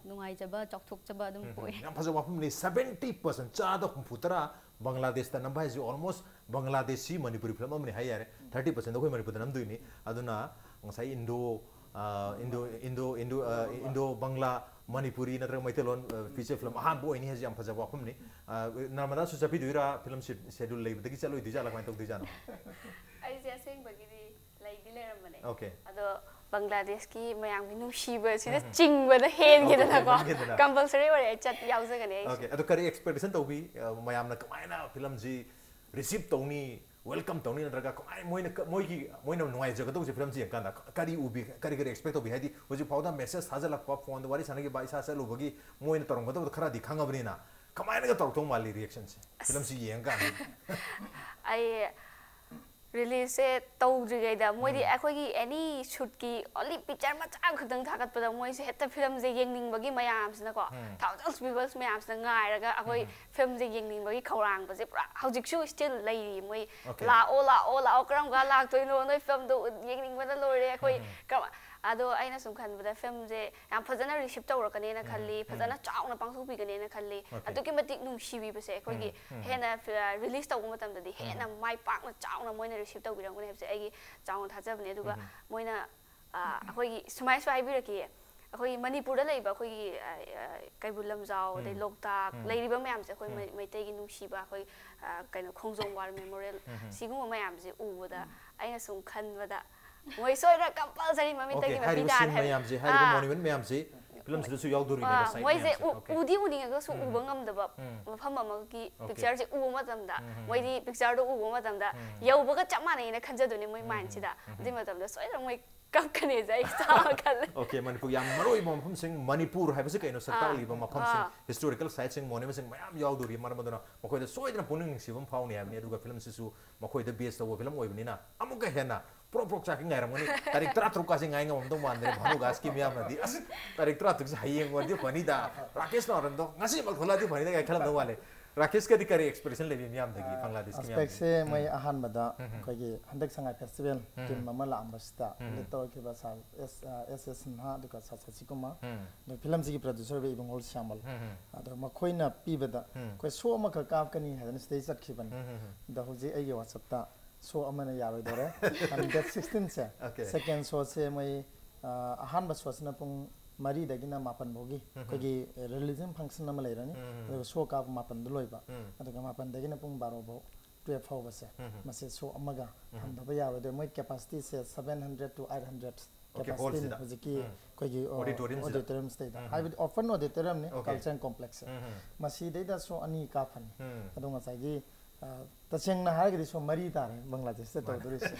ꯅꯨꯡꯉꯥꯏꯖꯕ, ꯆꯥꯎꯊꯣꯛꯆꯕ ꯑꯗꯨꯝ ꯄꯣꯛꯑꯦ꯫ ꯌꯥꯝ ꯐꯖꯕ ꯋꯥꯐꯝꯅꯤ꯫ Seventy percent, ꯆꯥꯗ ꯍꯨꯝꯐꯨ ꯇꯔꯥ ꯕꯪꯒ꯭ꯂꯥꯗꯦꯁꯇ ꯅꯝꯕ ꯍꯥꯏꯁꯤ almost ꯕꯪꯒ꯭ꯂꯥꯗꯦꯁꯤ ꯃꯅꯤꯄꯨꯔꯤ ꯐꯤꯂꯝ ꯑꯃꯅꯤ ꯍꯥꯏ ꯌꯥꯔꯦ꯫ Thirty percent ꯑꯩꯈꯣꯏ ꯃꯅꯤꯄꯨꯔꯗ ꯅꯝꯗꯣꯏꯅꯤ꯫ ꯑꯗꯨꯅ ꯉꯁꯥꯏ ꯏꯟꯗꯣ, ꯑ, ꯏꯟꯗꯣ, ꯏꯟꯗꯣ, ꯏꯟꯗꯣ, ꯑ, ꯏꯟꯗꯣ ꯕꯪꯒ꯭ꯂꯥ ꯃꯅꯤꯄꯨꯔꯤ ꯅꯠꯇ꯭ꯔꯒ ꯃꯩꯇꯩꯂꯣꯟ, ꯑ, ꯐꯤꯆꯔ ꯐꯤꯂꯝ ꯑꯍꯥꯟꯕ ꯑꯣꯏꯅꯤ ꯍꯥꯏꯁꯤ ꯌꯥꯝ ꯐꯖꯕ ꯋꯥꯐꯝꯅꯤ꯫ ꯑ, ꯅꯔꯃꯗꯥꯁꯨ ꯆꯠꯄꯤꯗꯣꯏꯔꯥ? ꯐꯤꯂꯝ ꯁꯦ-, ꯁꯦꯗ꯭ꯌꯨꯜ ꯂꯩꯕꯗꯒꯤ ꯆꯠꯂꯣꯏꯗꯣꯏꯖꯥꯠꯂꯥ? ꯀꯃꯥꯏꯅ ꯇꯧꯗꯣꯏꯖꯥꯠꯅꯣ? ꯑꯩꯁꯦ ꯑꯁꯦꯡꯕꯒꯤꯗꯤ ꯂꯩꯗꯤ ꯂꯩꯔꯝꯕꯅꯦ꯫ Okay. ꯑꯗꯣ ꯕꯪꯒ꯭ꯂꯥꯗꯦꯁꯀꯤ ꯃꯌꯥꯝꯒꯤ ꯅꯨꯡꯁꯤꯕꯁꯤꯗ ꯆꯤꯡꯕꯗ ꯍꯦꯟꯒꯦꯗꯅꯀꯣ꯫ Okay, ꯍꯦꯟꯒꯦꯗꯅ꯫ Compulsory ꯑꯣꯏꯔꯦ, ꯑꯩ ꯆꯠ ꯌꯥꯎꯖꯒꯅꯤ ꯑꯩꯁꯨ꯫ Okay. ꯑꯗꯣ ꯀꯔꯤ expectation ꯇꯧꯕꯤ? ꯑ, ꯃꯌꯥꯝꯅ ꯀꯃꯥꯏꯅ ꯐꯤꯂꯝꯁꯤ receive ꯇꯧꯅꯤ, welcome ꯇꯧꯅꯤ, ꯅꯠꯇ꯭ꯔꯒ ꯀꯃꯥꯏ ꯃꯣꯏꯅ ꯀ-, ꯃꯣꯏꯒꯤ, ꯃꯣꯏꯅ ꯅꯨꯡꯉꯥꯏꯖꯒꯗꯧꯕꯁꯦ ꯐꯤꯂꯝꯁꯤ ꯌꯦꯡꯀꯥꯟꯗ ꯀ-, ꯀꯔꯤ ꯎꯕꯤ, ꯀꯔꯤ ꯀꯔꯤ expect ꯇꯧꯕꯤ? ꯍꯥꯏꯗꯤ ꯍꯧꯖꯤꯛ ꯐꯥꯎꯗ message ꯊꯥꯖꯤꯜꯂꯛꯄ, ꯐꯣꯟꯗ ꯋꯥꯔꯤ ꯁꯥꯟꯅꯈꯤꯕ, ꯏꯁꯥ ꯆꯠꯂꯨꯕꯒꯤ ꯃꯣꯏꯅ ꯇꯧꯔꯝꯒꯗꯕꯗꯣ ꯈꯔꯗꯤ ꯈꯪꯉꯕꯅꯤꯅ ꯀꯃꯥꯏꯅꯒ ꯇꯧꯔꯛꯇꯧ ꯃꯥꯜꯂꯤ reactionꯁꯦ ꯐꯤꯂꯝꯁꯤ ꯌꯦꯡꯉꯀꯥꯟꯗ? ꯑꯩ ꯔꯤꯂꯤꯖꯁꯦ ꯇꯧꯗ꯭ꯔꯤꯉꯩꯗ ꯃꯣꯏꯗꯤ ꯑꯩꯈꯣꯏꯒꯤ ꯑꯦꯅꯤ ꯁꯨꯠꯀꯤ ꯑꯣꯟꯂꯤ ꯄꯤꯛꯆꯔ ꯃꯆꯥ ꯈꯛꯇꯪ ꯊꯥꯒꯠꯄꯗ ꯃꯣꯏꯁꯦ ꯍꯦꯛꯇ ꯐꯤꯂꯝꯁꯦ ꯌꯦꯡꯅꯤꯡꯕꯒꯤ ꯃꯌꯥꯝꯁꯤꯅꯀꯣ, ꯊꯥꯎꯖꯟꯁ ꯄꯤꯄꯜꯁ ꯃꯌꯥꯝꯁꯤꯅ ꯉꯥꯏꯔꯒ ꯑꯩꯈꯣꯏ ꯐꯤꯂꯝꯁꯦ ꯌꯦꯡꯅꯤꯡꯕꯒꯤ ꯈꯧꯔꯥꯡꯕꯁꯦ ꯄꯨꯔꯥ ꯍꯧꯖꯤꯛꯁꯨ ꯁ꯭ꯇꯤꯜ ꯂꯩꯔꯤ꯫ ꯃꯣꯏ Okay. ꯂꯥꯛꯑꯣ ꯂꯥꯛꯑꯣ ꯂꯥꯛꯑꯣ, ꯀꯔꯝ ꯀꯥꯟ ꯂꯥꯛꯇꯣꯏꯅꯣ, ꯅꯣꯏ ꯐꯤꯂꯝꯗꯣ ꯌꯦꯡꯅꯤꯡꯕꯅ ꯂꯣꯏꯔꯦ ꯑꯩꯈꯣꯏ꯫ ꯀꯔꯝ-, ꯑꯗꯣ ꯑꯩꯅ ꯁꯨꯝ ꯈꯟꯕꯗ ꯐꯤꯂꯝꯁꯦ ꯌꯥꯝ ꯐꯖꯅ ꯔꯤꯁꯤꯞ ꯇꯧꯔꯛꯀꯅꯦꯅ ꯈꯜꯂꯤ, ꯐꯖꯅ ꯆꯥꯎꯅ ꯄꯥꯡꯊꯣꯛꯄꯤꯒꯅꯦꯅ ꯈꯜꯂꯤ꯫ Okay. ꯑꯗꯨꯛꯀꯤ ꯃꯇꯤꯛ ꯅꯨꯡꯁꯤꯕꯤꯕꯁꯦ ꯑꯩꯈꯣꯏꯒꯤ ꯍꯦꯟꯅ ꯔꯤꯂꯤꯖ ꯇꯧꯕ ꯃꯇꯝꯗꯗꯤ ꯍꯦꯟꯅ ꯃꯥꯏ ꯄꯥꯛꯅ ꯆꯥꯎꯅ ꯃꯣꯏꯅ ꯔꯤꯁꯤꯞ ꯇꯧꯕꯤꯔꯝꯒꯅꯤ ꯍꯥꯏꯕꯁꯦ ꯑꯩꯒꯤ ꯆꯥꯎꯅ ꯊꯥꯖꯕꯅꯦ꯫ ꯑꯗꯨꯒ ꯃꯣꯏꯅ, ꯑ, ꯑꯩꯈꯣꯏꯒꯤ ꯁꯨꯃꯥꯏ ꯁꯨꯃꯥꯏ ꯍꯥꯏꯕꯤꯔꯛꯈꯤ, ꯑꯩꯈꯣꯏꯒꯤ ꯃꯅꯤꯄꯨꯔꯗ ꯂꯩꯕ ꯑꯩꯈꯣꯏꯒꯤ, ꯑ, ꯑ, ꯀꯩꯕꯨꯜ ꯂꯝꯖꯥꯎ, ꯑꯗꯩ ꯂꯣꯛꯇꯥꯛ ꯂꯩꯔꯤꯕ ꯃꯌꯥꯝꯁꯦ ꯑꯩꯈꯣꯏ ꯃꯩ-, ꯃꯩꯇꯩꯒꯤ ꯅꯨꯡꯁꯤꯕ ꯑꯩꯈꯣꯏ, ꯑ, ꯀꯩꯅꯣ, ꯈꯣꯡꯖꯣꯝ ꯋꯥꯔ ꯃꯦꯃꯣꯔꯤꯌꯦꯜ, ꯁꯤꯒꯨꯝꯕ ꯃꯌꯥꯝꯁꯦ ꯎꯕꯗ ꯑꯩꯅ ꯁꯨꯝ ꯈꯟꯕꯗ ꯃꯣꯏ ꯁꯣꯏꯗꯅ ꯀꯝꯄꯜꯁꯔꯤ ꯃꯃꯤꯠꯇꯒꯤ Okay, ꯃꯄꯤ ꯍꯥꯏꯔꯤꯕ ꯇꯥꯔꯦ ꯁꯤꯟ ꯍꯥꯏꯕ꯫ ꯃꯌꯥꯝꯁꯦ, ꯍꯥꯏꯔꯤꯕ ꯑꯥ, ꯃꯣꯅꯨꯃꯦꯟ ꯃꯌꯥꯝꯁꯦ ꯐꯤꯂꯝꯁꯤꯗꯁꯨ ꯌꯥꯎꯗꯣꯔꯤꯅꯦ, ꯑꯥ, ꯁꯥꯏꯠ ꯃꯣꯏꯁꯦ ꯃꯌꯥꯝꯁꯦ꯫ ꯎ-, Okay. ꯎꯗꯤ ꯎꯅꯤꯡꯉꯒꯁꯨ ꯎꯕ ꯉꯝꯗꯕ ꯃꯐꯝ ꯑꯃꯒꯤ Okay. ꯄꯤꯛꯆꯔꯁꯦ ꯎꯕ ꯃꯇꯝꯗ, ꯃꯣꯏꯗꯤ ꯄꯤꯛꯆꯔꯗꯣ ꯎꯕ ꯃꯇꯝꯗ ꯌꯧꯕꯒ ꯆꯞ ꯃꯥꯟꯅꯩꯅ ꯈꯟꯖꯗꯣꯏꯅꯦ ꯃꯣꯏ ꯃꯥꯏꯟꯁꯤꯗ꯫ ꯑꯗꯨꯏ ꯃꯇꯝꯗ ꯁꯣꯏꯗꯅ ꯃꯣꯏ ꯀꯞꯀꯅꯤꯁꯦ ꯑꯩ ꯆꯥꯕ ꯈꯜꯂꯦ꯫ Okay, ꯃꯅꯤꯄꯨꯔꯒꯤ ꯌꯥꯝ ꯃꯔꯨ ꯑꯣꯏꯕ ꯃꯐꯝꯁꯤꯡ, ꯃꯅꯤꯄꯨꯔ ꯍꯥꯏꯕꯁꯤ ꯀꯩꯅꯣ, ꯁꯛ ꯑꯥ, ꯇꯥꯛꯂꯤꯕ ꯃꯐꯝꯁꯤꯡ, ꯑꯥ꯫ ꯍꯤꯁꯇꯣꯔꯤꯀꯦꯜ ꯁꯥꯏꯠꯁꯤꯡ, ꯃꯣꯅꯨꯃꯦꯟꯁꯤꯡ ꯃꯌꯥꯝ ꯌꯥꯎꯗꯣꯔꯤ꯫ ꯃꯔꯝ ꯑꯗꯨꯅ ꯃꯈꯣꯏꯗ ꯁꯣꯏꯗꯅ ꯄꯨꯛꯅꯤꯡ ꯅꯨꯡꯁꯤꯕ ꯑꯃ ꯐꯥꯎꯅꯤ ꯍꯥꯏꯕꯅꯤ꯫ ꯑꯗꯨꯒ ꯐꯤꯂꯝꯁꯤꯁꯨ ꯃꯈꯣꯏꯗ ꯕꯦꯁ ꯇꯧꯕ ꯐꯤꯂꯝ ꯑꯣꯏꯕꯅꯤꯅ ꯑꯃꯨꯛꯀ ꯍꯦꯟꯅ ꯄ꯭ꯔꯣꯛ ꯄ꯭ꯔꯣꯛ ꯆꯥꯛꯀꯤ ꯉꯥꯏꯔꯝꯒꯅꯤ꯫ ꯇꯥꯔꯤꯛ ꯇꯔꯥꯇꯔꯨꯛ ꯀꯥꯁꯦ ꯉꯥꯏ ꯉꯝꯃꯝꯗꯧ ꯃꯥꯟꯗ꯭ꯔꯦ, ꯚꯥꯅꯨꯒꯥꯁꯀꯤ ꯃꯤꯌꯥꯝꯅꯗꯤ꯫ "ꯑꯁ, ꯇꯥꯔꯤꯛ ꯇꯔꯥꯇꯔꯨꯛꯁꯦ ꯍꯌꯦꯡ ꯑꯣꯏꯔꯗꯤ ꯐꯅꯤꯗ, ꯔꯥꯀꯦꯁ ꯅꯥꯎꯔꯦꯝꯗꯣ ꯉꯁꯤꯃꯛ ꯊꯣꯛꯂꯛꯑꯗꯤ ꯐꯅꯤꯗ" ꯀꯥꯏꯅ ꯈꯜꯂꯝꯗꯧ ꯃꯥꯜꯂꯦ꯫ ꯔꯥꯀꯦꯁꯀꯗꯤ ꯀꯔꯤ ꯑꯦꯛꯁꯄ꯭ꯔꯦꯁꯟ ꯂꯩꯕꯤ ꯃꯤꯌꯥꯝꯗꯒꯤ, ꯕꯪꯒ꯭ꯂꯥꯗꯦꯁꯀꯤ ꯃꯤꯌꯥꯝꯗꯒꯤ? ꯑꯦꯁꯄꯦꯛꯁꯦ ꯃꯣꯏ ꯑꯍꯥꯟꯕꯗ ꯑꯩꯈꯣꯏꯒꯤ ꯍꯟꯗꯛ ꯁꯉꯥꯏ ꯐꯦꯁꯇꯤꯚꯦꯜ ꯇꯤꯝ ꯑꯃ ꯂꯥꯛꯑꯝꯕꯁꯤꯗ ꯂꯤꯠ ꯇꯧꯔꯛꯈꯤꯕ ꯁꯥꯔ ꯑꯦꯁ ꯑꯦꯁ ꯁꯤꯟꯍꯥ, ꯑꯗꯨꯒ ꯁꯥꯔ ꯁꯁꯤꯀꯨꯃꯥꯔ, ꯑꯗꯨꯒ ꯐꯤꯂꯝꯁꯤꯒꯤ ꯄ꯭ꯔꯗ꯭ꯌꯨꯁꯔ ꯑꯣꯏꯕ ꯏꯕꯨꯡꯉꯣ ꯁ꯭ꯌꯥꯃꯜ, ꯑꯗꯣ ꯃꯈꯣꯏꯅ ꯄꯤꯕꯗ ꯑꯩꯈꯣꯏ ꯁꯣ ꯑꯃꯈꯛ ꯀꯥꯞꯀꯅꯤ ꯍꯥꯏꯗꯅ ꯁꯤꯗꯩ ꯆꯠꯈꯤꯕꯅꯤ꯫ ꯑꯗꯣ ꯍꯧꯖꯤꯛ ꯑꯩꯒꯤ ꯋꯥꯆꯞꯇ ꯁꯣ ꯑꯃꯅ ꯌꯥꯔꯣꯏꯗꯧꯔꯦ꯫ Date ꯁꯤꯛꯁꯇꯤꯟꯁꯦ, Okay. ꯁꯦꯀꯦꯟ ꯁꯣꯁꯦ ꯃꯣꯏ, ꯑ, ꯑꯍꯥꯟꯕ ꯁꯣꯁꯤꯅ ꯄꯨꯡ ꯃꯔꯤꯗꯒꯤꯅ ꯃꯥꯄꯟ ꯐꯥꯎꯒꯤ ꯑꯩꯈꯣꯏꯒꯤ ꯔꯤꯂꯤꯖꯟ ꯐꯪꯁꯟ ꯑꯃ ꯂꯩꯔꯅꯤ꯫ ꯑꯗꯨꯒ ꯁꯣ ꯀꯥꯞꯄ ꯃꯥꯄꯟꯗ ꯂꯣꯏꯕ꯫ ꯑꯗꯨꯒ ꯃꯥꯄꯟꯗꯒꯤꯅ ꯄꯨꯡ ꯕꯥꯔꯣ ꯐꯥꯎ, ꯇꯨꯌꯦꯜꯐ ꯐꯥꯎꯕꯁꯦ, ꯃꯁꯤ ꯁꯣ ꯑꯃꯒ ꯊꯝꯗꯕ ꯌꯥꯔꯣꯏꯗꯣꯏ꯫ ꯃꯣꯏ ꯀꯦꯄꯥꯁꯤꯇꯤꯁꯦ seven hundred to eight hundred Okay, ꯀꯦꯄꯥꯁꯤꯇꯤꯅꯤ ꯍꯣꯜꯁꯤꯗ꯫ ꯍꯧꯖꯤꯛꯀꯤ ꯑꯩꯈꯣꯏꯒꯤ Auditoriumꯁꯤꯗ꯫ ꯑꯣꯗꯤꯇꯣꯔꯤꯌꯝꯁꯤꯗꯩꯗ, ꯍꯥꯏꯕꯗꯤ ꯑꯣꯄꯟ ꯑꯣꯗꯤꯇꯣꯔꯤꯌꯝꯅꯤ, Okay. ꯀꯜꯆꯔꯦꯜ ꯀꯣꯝꯄ꯭ꯂꯦꯛꯁꯁꯦ꯫ ꯃꯁꯤꯗꯩꯗ ꯁꯣ ꯑꯅꯤ ꯀꯥꯞꯄꯅꯤ꯫ ꯑꯗꯣ ꯉꯁꯥꯏꯒꯤ, ꯑ, ꯇꯁꯦꯡꯅ ꯍꯥꯏꯔꯒꯗꯤ ꯁꯣ ꯃꯔꯤ ꯇꯥꯔꯦ ꯕꯪꯒ꯭ꯂꯥꯗꯦꯁꯇ ꯇꯧꯗꯣꯔꯤꯁꯦ꯫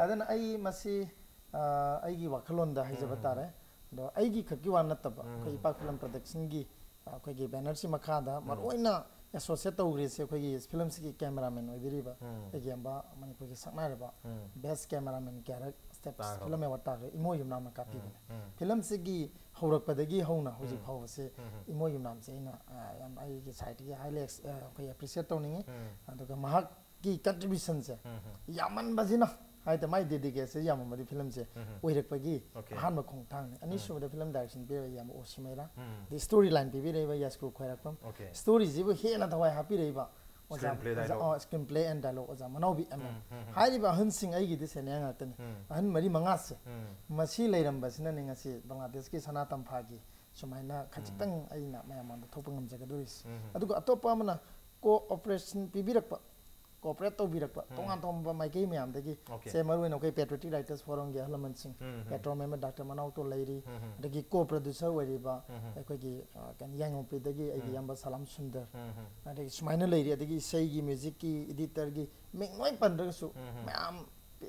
ꯑꯗꯨꯅ ꯑꯩ ꯃꯁꯤ, ꯑ, ꯑꯩꯒꯤ ꯋꯥꯈꯜꯂꯣꯟꯗ ꯍꯥꯏꯖꯕ ꯇꯥꯔꯦ꯫ ꯑꯗꯣ ꯑꯩꯒꯤ ꯈꯛꯀꯤ ꯋꯥ ꯅꯠꯇꯕ ꯑꯩꯈꯣꯏ ꯏꯄꯥꯛ ꯐꯤꯂꯝ ꯄ꯭ꯔꯗꯛꯁꯟꯒꯤ, ꯑ, ꯑꯩꯈꯣꯏꯒꯤ ꯕꯦꯅꯔꯁꯤ ꯃꯈꯥꯗ ꯃꯔꯨꯑꯣꯏꯅ ꯑꯦꯁꯣꯁꯤꯌꯦꯠ ꯇꯧꯈ꯭ꯔꯤꯁꯦ ꯑꯩꯈꯣꯏꯒꯤ ꯐꯤꯂꯝꯁꯤꯒꯤ ꯀꯦꯃꯦꯔꯥꯃꯦꯟ ꯑꯣꯏꯕꯤꯔꯤꯕ ꯎꯝ꯫ ꯑꯩꯒꯤ ꯏꯌꯥꯝꯕ ꯃꯅꯤꯄꯨꯔꯒꯤ ꯁꯛꯅꯥꯏꯔꯕ ꯎꯝ꯫ ꯕꯦꯁ ꯀꯦꯃꯦꯔꯥꯃꯦꯟ ꯀꯌꯥꯔꯛ ꯁ꯭ꯇꯦꯠꯁ ꯇꯥꯈ꯭ꯔꯕ꯫ ꯐꯤꯂꯝ ꯑꯦꯋꯥꯔꯗ ꯇꯥꯈ꯭ꯔꯦ ꯏꯃꯣ ꯌꯨꯝꯅꯥꯝꯅ ꯀꯥꯞꯄꯤꯕꯅꯦ꯫ ꯎꯝ꯫ ꯐꯤꯂꯝꯁꯤꯒꯤ ꯍꯧꯔꯛꯄꯗꯒꯤ ꯍꯧꯅ ꯍꯧꯖꯤꯛ ꯎꯝ꯫ ꯐꯥꯎꯕꯁꯦ ꯎꯝ꯫ ꯏꯃꯣ ꯌꯨꯝꯅꯥꯝꯁꯦ ꯑꯩꯅ ꯑ, ꯌꯥꯝ ꯑꯩꯒꯤ ꯁꯥꯏꯠꯇꯒꯤ ꯍꯥꯏꯂꯤ ꯑꯩꯈꯣꯏ ꯑꯦꯄ꯭ꯔꯤꯁꯤꯌꯦꯠ ꯇꯧꯅꯤꯡꯉꯤ꯫ ꯎꯝ꯫ ꯑꯗꯨꯒ ꯃꯍꯥꯛꯀꯤ ꯀꯟꯇ꯭ꯔꯤꯕ꯭ꯌꯨꯁꯟꯁꯦ ꯎꯝ꯫ ꯌꯥꯝꯃꯟꯕꯁꯤꯅ ꯍꯥꯏꯇꯥꯔꯦ ꯃꯥꯏ ꯗꯦꯗꯤꯀꯦꯁꯟ ꯌꯥꯝꯃꯝꯕꯗꯤ ꯐꯤꯂꯝꯁꯦ ꯎꯝ꯫ ꯑꯣꯏꯔꯛꯄꯒꯤ Okay. ꯑꯍꯥꯟꯕ ꯈꯣꯡꯊꯥꯡꯅꯤ꯫ ꯑꯅꯤꯁꯨꯕꯗ ꯐꯤꯂꯝ ꯗꯥꯏꯔꯦꯛꯁꯟ ꯄꯤꯔꯤꯕ ꯏꯌꯥꯝꯕ ꯑꯣ ꯁꯤꯃꯩꯔꯥ, ꯎꯝ꯫ ꯑꯗꯩ ꯁ꯭ꯇꯣꯔꯤ ꯂꯥꯏꯟ ꯄꯤꯕꯤꯔꯛꯏꯕ ꯌꯥꯁꯀꯨ ꯈ꯭ꯋꯥꯏꯔꯥꯛꯄꯝ꯫ Okay. ꯁ꯭ꯇꯣꯔꯤꯁꯤꯕꯨ ꯍꯦꯟꯅ ꯊꯋꯥꯏ ꯍꯥꯞꯄꯤꯔꯛꯏꯕ ꯑꯣꯖꯥ Screenplay, ꯑꯣꯖꯥ- dialogue. ꯑꯣ, screenplay and dialogue ꯑꯣꯖꯥ ꯃꯅꯥꯎꯕꯤ ꯑꯦꯝ ꯑꯦꯝ꯫ ꯎꯝ, ꯎꯝ, ꯎꯝ꯫ ꯍꯥꯏꯔꯤꯕ ꯑꯍꯟꯁꯤꯡ ꯑꯩꯒꯤꯗꯤ ꯁꯦꯅꯤꯌꯔ ꯉꯥꯛꯇꯅꯤ꯫ ꯎꯝ꯫ ꯑꯍꯟ ꯃꯔꯤ ꯃꯉꯥꯁꯦ ꯎꯝ꯫ ꯃꯁꯤ ꯂꯩꯔꯝꯕꯁꯤꯅꯅꯦ ꯉꯁꯤ ꯕꯪꯒ꯭ꯂꯥꯗꯦꯁꯀꯤ ꯁꯅꯥ ꯇꯝꯐꯥꯒꯤ ꯁꯨꯃꯥꯏꯅ ꯈꯖꯤꯛꯇꯪ ꯑꯩꯅ ꯃꯌꯥꯝ ꯃꯥꯡꯗ ꯊꯣꯛꯄ ꯉꯝꯖꯒꯗꯣꯔꯤꯁꯦ꯫ ꯎꯝ꯫ ꯑꯗꯨꯒ ꯑꯇꯣꯞꯄ ꯑꯃꯅ ꯀꯣꯑꯣꯄꯔꯦꯁꯟ ꯄꯤꯕꯤꯔꯛꯄ, ꯀꯣꯑꯣꯄꯔꯦꯠ ꯇꯧꯕꯤꯔꯛꯄ ꯎꯝ꯫ ꯇꯣꯉꯥꯟ ꯇꯣꯉꯥꯟꯕ ꯃꯥꯏꯀꯩ ꯃꯌꯥꯝꯗꯒꯤ Okay. ꯁꯦ ꯃꯔꯨꯑꯣꯏꯅ ꯑꯩꯈꯣꯏ ꯄꯦꯇ꯭ꯔꯣꯇꯤꯛ ꯔꯥꯏꯇꯔꯁ ꯐꯣꯔꯝꯒꯤ ꯑꯍꯜ ꯂꯃꯟꯁꯤꯡ, ꯎꯝ, ꯎꯝ꯫ ꯄꯦꯇ꯭ꯔꯣ ꯃꯦꯝꯕꯔ ꯗꯥꯛꯇꯔ ꯃꯅꯥꯎꯇꯣ ꯂꯩꯔꯤ, ꯎꯝ, ꯎꯝ꯫ ꯑꯗꯒꯤ ꯀꯣ ꯄ꯭ꯔꯗ꯭ꯌꯨꯁꯔ ꯑꯣꯏꯔꯤꯕ ꯎꯝ, ꯎꯝ꯫ ꯑꯩꯈꯣꯏꯒꯤ ꯑ, ꯀꯩꯅꯣ ꯌꯥꯏꯉꯪꯄꯣꯛꯄꯤꯗꯒꯤ ꯑꯩꯒꯤ ꯎꯝ꯫ ꯏꯌꯥꯝꯕ ꯁꯂꯥꯝ ꯁꯨꯟꯗꯔ, ꯎꯝ, ꯎꯝ꯫ ꯑꯗꯒꯤ ꯁꯨꯃꯥꯏꯅ ꯂꯩꯔꯤ꯫ ꯑꯗꯒꯤ ꯏꯁꯩꯒꯤ, ꯃ꯭ꯌꯨꯖꯤꯛꯀꯤ, ꯏꯗꯤꯇꯔꯒꯤ ꯃꯤꯡ ꯂꯣꯏ ꯄꯟꯗ꯭ꯔꯒꯁꯨ ꯎꯝ, ꯎꯝ꯫ ꯃꯌꯥꯝ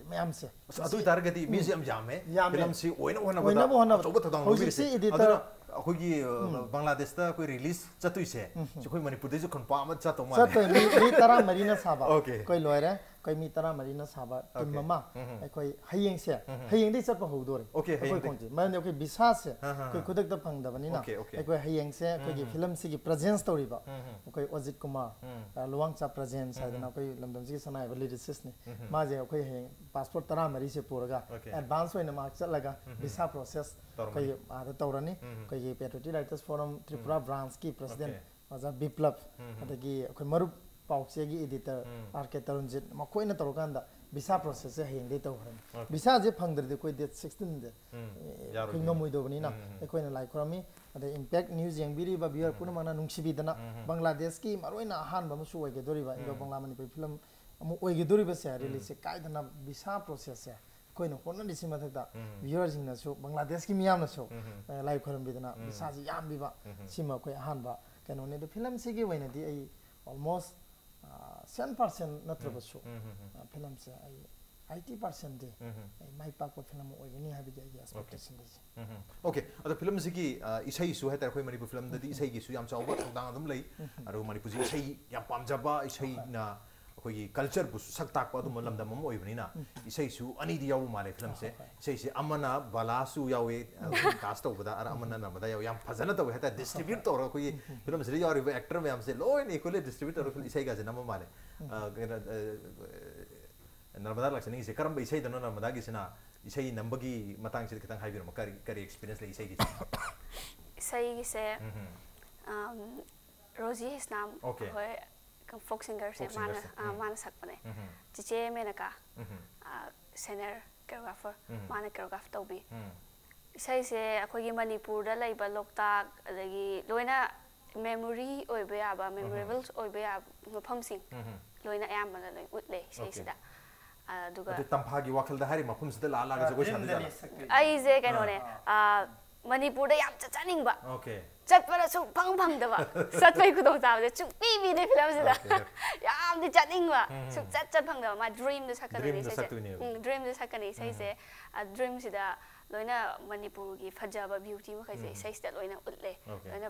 ꯃꯌꯥꯝꯁꯦ ꯑꯁ, ꯑꯗꯨ ꯑꯣꯏꯇꯥꯔꯒꯗꯤ ꯃꯤꯁꯦ ꯌꯥꯝ ꯌꯥꯝꯃꯦ꯫ ꯌꯥꯝꯃꯦ꯫ ꯐꯤꯂꯝꯁꯤ ꯑꯣꯏꯅ ꯑꯣꯏꯅꯕ ꯍꯣꯠꯅꯕꯗ ꯑꯆꯧꯕ ꯊꯧꯗꯥꯡ ꯍꯧꯖꯤꯛꯁꯦ ꯂꯧꯕꯤꯔꯤꯁꯦ꯫ editor ꯑꯗꯨꯅ ꯑꯩꯈꯣꯏꯒꯤ, ꯑ, ꯕꯪꯒ꯭ꯂꯥꯗꯦꯁꯇ ꯑꯩꯈꯣꯏ ꯔꯤꯂꯤꯁ ꯆꯠꯇꯣꯏꯁꯦ, ꯁꯤ ꯑꯩꯈꯣꯏ ꯃꯅꯤꯄꯨꯔꯗꯩꯁꯨ ꯈꯟꯄꯥ ꯑꯃ ꯆꯠꯇꯧ ꯃꯥꯜꯂꯦ꯫ ꯆꯠꯇꯣꯏ ꯃꯤ, ꯃꯤ ꯇꯔꯥꯃꯔꯤꯅ ꯁꯥꯕ꯫ Okay. ꯑꯩꯈꯣꯏ ꯂꯣꯏꯔꯦ꯫ ꯑꯩꯈꯣꯏ ꯃꯤ ꯇꯔꯥꯃꯔꯤꯅ ꯁꯥꯕ ꯇꯤꯝ Okay. ꯑꯃ ꯎꯝ, ꯎꯝ꯫ ꯑꯩꯈꯣꯏ ꯍꯌꯦꯡꯁꯦ, ꯎꯝ, ꯎꯝ꯫ ꯍꯌꯦꯡꯗꯩ ꯆꯠꯄ ꯍꯧꯗꯣꯔꯦ꯫ Okay, ꯑꯩꯈꯣꯏ ꯍꯌꯦꯡꯗꯩ꯫ ꯈꯣꯡꯁꯦ꯫ ꯃꯔꯝꯗꯤ ꯑꯩꯈꯣꯏ ꯚꯤꯁꯥꯁꯦ ꯍꯥ, ꯍꯥ, ꯍꯥ꯫ ꯑꯩꯈꯣꯏ ꯈꯨꯗꯛꯇ ꯐꯪꯗꯕꯅꯤꯅ Okay, okay. ꯑꯩꯈꯣꯏ ꯍꯌꯦꯡꯁꯦ ꯑꯩꯈꯣꯏꯒꯤ ꯎꯝ, ꯎꯝ꯫ ꯐꯤꯂꯝꯁꯤꯒꯤ ꯄ꯭ꯔꯖꯦꯟꯁ ꯇꯧꯔꯤꯕ ꯎꯝ, ꯎꯝ꯫ ꯑꯩꯈꯣꯏ ꯑꯣꯖꯤꯠ ꯀꯨꯃꯥꯔ, ꯎꯝ꯫ ꯑ, ꯂꯨꯋꯥꯡꯆꯥ ꯄ꯭ꯔꯖꯦꯟꯁ ꯎꯝ, ꯍꯥꯏꯗꯅ ꯎꯝ꯫ ꯑꯩꯈꯣꯏ ꯂꯝꯗꯝꯁꯤꯒꯤ ꯁꯅꯥꯏꯕ ꯂꯤꯔꯤꯁꯤꯁꯅꯤ꯫ ꯎꯝ, ꯎꯝ꯫ ꯃꯥꯁꯦ ꯑꯩꯈꯣꯏ ꯍꯌꯦꯡ ꯄꯥꯁꯄꯣꯔꯠ ꯇꯔꯥꯃꯔꯤꯁꯦ ꯄꯨꯔꯒ Okay. ꯑꯦꯗꯚꯥꯟꯁ ꯑꯣꯏꯅ ꯃꯍꯥꯛ ꯆꯠꯂꯒ ꯎꯝ, ꯎꯝ꯫ ꯚꯤꯁꯥ ꯄ꯭ꯔꯣꯁꯦꯁ ꯇꯧꯔꯝꯃꯅꯤ꯫ ꯑꯩꯈꯣꯏꯒꯤ ꯑꯥꯗ ꯇꯧꯔꯅꯤ꯫ ꯎꯝ, ꯎꯝ꯫ ꯑꯩꯈꯣꯏꯒꯤ ꯄꯦꯇ꯭ꯔꯣꯇꯤꯛ ꯔꯥꯏꯇꯔꯁ ꯐꯣꯔꯝ ꯇ꯭ꯔꯤꯄꯨꯔꯥ ꯎꯝ꯫ ꯕ꯭ꯔꯥꯟꯁꯀꯤ ꯄ꯭ꯔꯁꯤꯗꯦꯟ Okay. ꯑꯣꯖꯥ ꯕꯤꯄ꯭ꯂꯕ, ꯎꯝ, ꯎꯝ꯫ ꯑꯗꯒꯤ ꯑꯩꯈꯣꯏ ꯃꯔꯨꯞ ꯄꯥꯎꯆꯦꯒꯤ ꯑꯦꯗꯤꯇꯔ ꯎꯝ꯫ ꯑꯥꯔ ꯀꯦ ꯇꯔꯨꯟꯖꯤꯠ, ꯃꯈꯣꯏꯅ ꯇꯧꯔꯀꯥꯟꯗ ꯚꯤꯁꯥ ꯄ꯭ꯔꯣꯁꯦꯁꯁꯦ ꯍꯌꯦꯡꯗꯩ ꯇꯧꯈ꯭ꯔꯅꯤ꯫ Okay. ꯚꯤꯁꯥꯁꯦ ꯐꯪꯗ꯭ꯔꯗꯤ ꯑꯩꯈꯣꯏ ꯗꯦꯠ ꯁꯤꯛꯁꯇꯤꯟꯗ ꯎꯝ꯫ ꯑꯩꯈꯣꯏ ꯌꯥꯔꯣꯏꯗꯣꯏꯅꯤ꯫ ꯉꯝꯃꯣꯏꯗꯧꯕꯅꯤꯅ ꯎꯝ, ꯎꯝ, ꯎꯝ꯫ ꯑꯩꯈꯣꯏꯅ ꯂꯥꯏ ꯈꯨꯔꯝꯃꯤ꯫ ꯑꯗꯩ ꯏꯝꯄꯦꯛ ꯅ꯭ꯌꯨꯁ ꯌꯦꯡꯕꯤꯔꯤꯕ ꯚ꯭ꯌꯨꯋꯔ ꯎꯝ꯫ ꯄꯨꯝꯅꯃꯛꯅ ꯅꯨꯡꯁꯤꯕꯤꯗꯅ ꯎꯝ, ꯎꯝ꯫ ꯕꯪꯒ꯭ꯂꯥꯗꯦꯁꯀꯤ ꯃꯔꯨꯑꯣꯏꯅ ꯑꯍꯥꯟꯕ ꯑꯃꯁꯨ ꯑꯣꯏꯒꯗꯧꯔꯤꯕ ꯏꯟꯗꯣ ꯎꯝ꯫ ꯕꯪꯒ꯭ꯂꯥ ꯃꯅꯤꯄꯨꯔꯤ ꯐꯤꯂꯝ ꯑꯃ ꯑꯣꯏꯒꯗꯧꯔꯤꯕꯁꯦ ꯎꯝ꯫ ꯔꯤꯂꯤꯖꯁꯦ ꯀꯥꯏꯗꯅ ꯚꯤꯁꯥ ꯄ꯭ꯔꯣꯁꯦꯁꯁꯦ ꯑꯩꯈꯣꯏꯅ ꯍꯣꯠꯅꯔꯤꯁꯤ ꯃꯊꯛꯇ ꯎꯝ꯫ ꯚ꯭ꯌꯨꯋꯔꯁꯤꯡꯅꯁꯨ, ꯕꯪꯒ꯭ꯂꯥꯗꯦꯁꯀꯤ ꯃꯤꯌꯥꯝꯅꯁꯨ, ꯎꯝ꯫ ꯑ, ꯂꯥꯏ ꯈꯣꯏꯔꯝꯕꯤꯗꯅ ꯎꯝ꯫ ꯚꯤꯁꯥꯁꯤ ꯌꯥꯝꯕꯤꯕ, ꯎꯝ꯫ ꯁꯤꯃ ꯑꯩꯈꯣꯏ ꯑꯍꯥꯟꯕ ꯀꯩꯅꯣꯅꯤ꯫ ꯑꯗꯣ ꯐꯤꯂꯝꯁꯤꯒꯤ ꯑꯣꯏꯅꯗꯤ ꯑꯩ almost, ꯑ, ꯁꯦꯟ ꯄꯥꯔꯁꯦꯟ ꯅꯠꯇ꯭ꯔꯕꯁꯨ, ꯎꯝ, ꯎꯝ, ꯎꯝ꯫ ꯑ, ꯐꯤꯂꯝꯁꯦ ꯑꯩ ꯑꯩꯠꯇꯤ ꯄꯥꯔꯁꯦꯟꯗꯤ ꯑꯩ ꯃꯥꯏ ꯄꯥꯛꯄ ꯐꯤꯂꯝ ꯑꯣꯏꯒꯅꯤ ꯍꯥꯏꯕꯒꯤ ꯑꯩꯒꯤ ꯑꯦꯛꯁꯄꯦꯛꯇꯦꯁꯟ ꯂꯩꯖꯩ꯫ ꯎꯝ꯫ ꯑꯣꯀꯦ, ꯑꯗꯣ ꯐꯤꯂꯝꯁꯤꯒꯤ ꯑ, ꯏꯁꯩꯁꯨ ꯍꯥꯏꯇꯥꯔꯦ, ꯑꯩꯈꯣꯏ ꯃꯅꯤꯄꯨꯔ ꯐꯤꯂꯝꯗꯗꯤ ꯏꯁꯩꯒꯤꯁꯨ ꯌꯥꯝ ꯆꯥꯎꯕ ꯊꯧꯗꯥꯡ ꯑꯗꯨꯝ ꯂꯩ꯫ ꯑꯗꯨꯒ ꯃꯅꯤꯄꯨꯔꯁꯤ ꯏꯁꯩ ꯌꯥꯝ ꯄꯥꯝꯖꯕ, ꯏꯁꯩꯅ ꯑꯩꯈꯣꯏꯒꯤ ꯀꯜꯆꯔꯕꯨꯁꯨ ꯁꯛ ꯇꯥꯛꯄ ꯑꯗꯨꯝꯕ ꯂꯝꯗꯝ ꯑꯃ ꯑꯣꯏꯕꯅꯤꯅ ꯏꯁꯩꯁꯨ ꯑꯅꯤꯗꯤ ꯌꯥꯎꯕ ꯃꯥꯜꯂꯦ ꯐꯤꯂꯝꯁꯦ꯫ ꯏꯁꯩꯁꯦ ꯑꯃꯅ ꯕꯥꯂꯥꯁꯨ ꯌꯥꯎꯋꯦ, ꯀꯥꯁ ꯇꯧꯕꯗ, ꯑꯗ ꯑꯃꯅ ꯅꯔꯃꯗꯥ ꯌꯥꯎꯋꯦ꯫ ꯌꯥꯝ ꯐꯖꯅ ꯇꯧꯋꯦ ꯍꯥꯏꯇꯥꯔꯦ, ꯗꯤꯁꯇ꯭ꯔꯤꯕ꯭ꯌꯨꯠ ꯇꯧꯔꯒ ꯑꯩꯈꯣꯏꯒꯤ ꯐꯤꯂꯝꯁꯤꯗ ꯌꯥꯎꯔꯤꯕ ꯑꯦꯛꯇꯔ ꯃꯌꯥꯝꯁꯦ ꯂꯣꯏꯅ ꯏꯀ꯭ꯋꯦꯂꯤ ꯗꯤꯁꯇ꯭ꯔꯤꯕ꯭ꯌꯨꯠ ꯇꯧꯔꯒ ꯏꯁꯩꯒꯁꯦ ꯅꯝꯕ ꯃꯥꯜꯂꯦ꯫ ꯑ, ꯀꯩꯅꯣ, ꯑ, ꯅꯔꯃꯗꯥ ꯂꯥꯛꯆꯅꯤꯡꯉꯤꯁꯦ ꯀꯔꯝꯕ ꯏꯁꯩꯗꯅꯣ? ꯅꯔꯃꯗꯥꯒꯤꯁꯤꯅ ꯏꯁꯩ ꯅꯝꯕꯒꯤ ꯃꯇꯥꯡꯁꯤꯗ ꯈꯤꯇꯪ ꯍꯥꯏꯕꯤꯔꯝꯃꯣ, ꯀꯔꯤ ꯀꯔꯤ ꯑꯦꯛꯁꯄꯤꯔꯤꯌꯟꯁ ꯂꯩ ꯏꯁꯩꯒꯤꯁꯦ? ꯏꯁꯩꯒꯤꯁꯦ ꯎꯝ, ꯔꯣꯖꯤ ꯍꯦꯁꯅꯥꯝ ꯑꯣꯀꯦ꯫ ꯑꯩꯈꯣꯏ ꯐꯣꯛ ꯁꯤꯡꯒꯔꯁꯦ ꯐꯣꯛ ꯃꯥꯅ ꯁꯤꯡꯒꯔꯁꯦ꯫ ꯑꯥ, ꯎꯝ꯫ ꯃꯥꯅ ꯁꯛꯄꯅꯦ꯫ ꯎꯝ꯫ ꯆꯤꯆꯦ ꯃꯦꯅꯀꯥ, ꯎꯝ꯫ ꯁꯦꯅꯤꯌꯔ ꯀꯣꯔꯤꯌꯣꯒ꯭ꯔꯥꯐꯔ, ꯎꯝ꯫ ꯃꯥꯅ ꯀꯣꯔꯤꯌꯣꯒ꯭ꯔꯥꯐ ꯇꯧꯕꯤ꯫ ꯎꯝ꯫ ꯏꯁꯩꯁꯦ ꯑꯩꯈꯣꯏꯒꯤ ꯃꯅꯤꯄꯨꯔꯗ ꯂꯩꯕ ꯂꯣꯛꯇꯥꯛ, ꯑꯗꯒꯤ ꯂꯣꯏꯅ ꯃꯦꯃꯣꯔꯤ ꯑꯣꯏꯕ ꯌꯥꯕ, ꯃꯦꯃꯣꯔꯦꯕꯜ ꯑꯣꯏꯕ ꯌꯥꯕ ꯃꯐꯝꯁꯤꯡ ꯎꯝ꯫ ꯂꯣꯏꯅ ꯑꯌꯥꯝꯕꯅ ꯂꯣꯏ ꯎꯠꯂꯦ ꯏꯁꯩꯁꯤꯗ꯫ ꯑꯗꯨꯒ ꯑꯗꯨ ꯇꯝꯐꯥꯒꯤ ꯋꯥꯈꯜꯗ ꯍꯥꯏꯔꯤ ꯃꯐꯝꯁꯤꯗ ꯂꯥꯛꯑ ꯂꯥꯛꯑꯒ ꯖꯒꯣꯏ ꯁꯥꯗꯣꯏꯖꯥꯠꯂꯣ? ꯑꯩꯁꯦ ꯀꯩꯅꯣꯅꯦ, ꯑꯥ, ꯃꯅꯤꯄꯨꯔꯗ ꯌꯥꯝ ꯆꯠꯆꯅꯤꯡꯕ, ꯑꯣꯀꯦ꯫ ꯆꯠꯄꯗ ꯁꯨꯡꯐꯪ ꯐꯪꯗꯕ, ꯆꯠꯄꯒꯤ ꯈꯨꯗꯣꯡꯆꯥꯕꯁꯦ ꯁꯨꯡꯄꯤ ꯄꯤꯗꯦ ꯐꯤꯂꯝꯁꯤꯗ꯫ ꯑꯣꯀꯦ꯫ ꯌꯥꯝꯗꯤ ꯆꯠꯅꯤꯡꯕ, ꯎꯝ꯫ ꯁꯨꯡꯆꯠ ꯆꯠ ꯐꯪꯗꯕ꯫ ꯃꯥ ꯗ꯭ꯔꯤꯝꯗ ꯁꯛꯀꯗꯣꯏꯅꯦ ꯗ꯭ꯔꯤꯝꯗ ꯏꯁꯩꯁꯦ꯫ ꯁꯛꯇꯣꯏꯅꯦꯕ꯫ ꯎꯝ, ꯗ꯭ꯔꯤꯝꯗ ꯁꯛꯀꯅꯤ ꯏꯁꯩꯁꯦ꯫ ꯎꯝ꯫ ꯑ, ꯗ꯭ꯔꯤꯝꯁꯤꯗ ꯂꯣꯏꯅ ꯃꯅꯤꯄꯨꯔꯒꯤ ꯐꯖꯕ ꯕ꯭ꯌꯨꯇꯤ ꯃꯈꯩꯁꯦ ꯎꯝ꯫ ꯏꯁꯩꯁꯤꯗ ꯂꯣꯏꯅ ꯎꯠꯂꯦ꯫ ꯑꯣꯀꯦ꯫ ꯂꯣꯏꯅ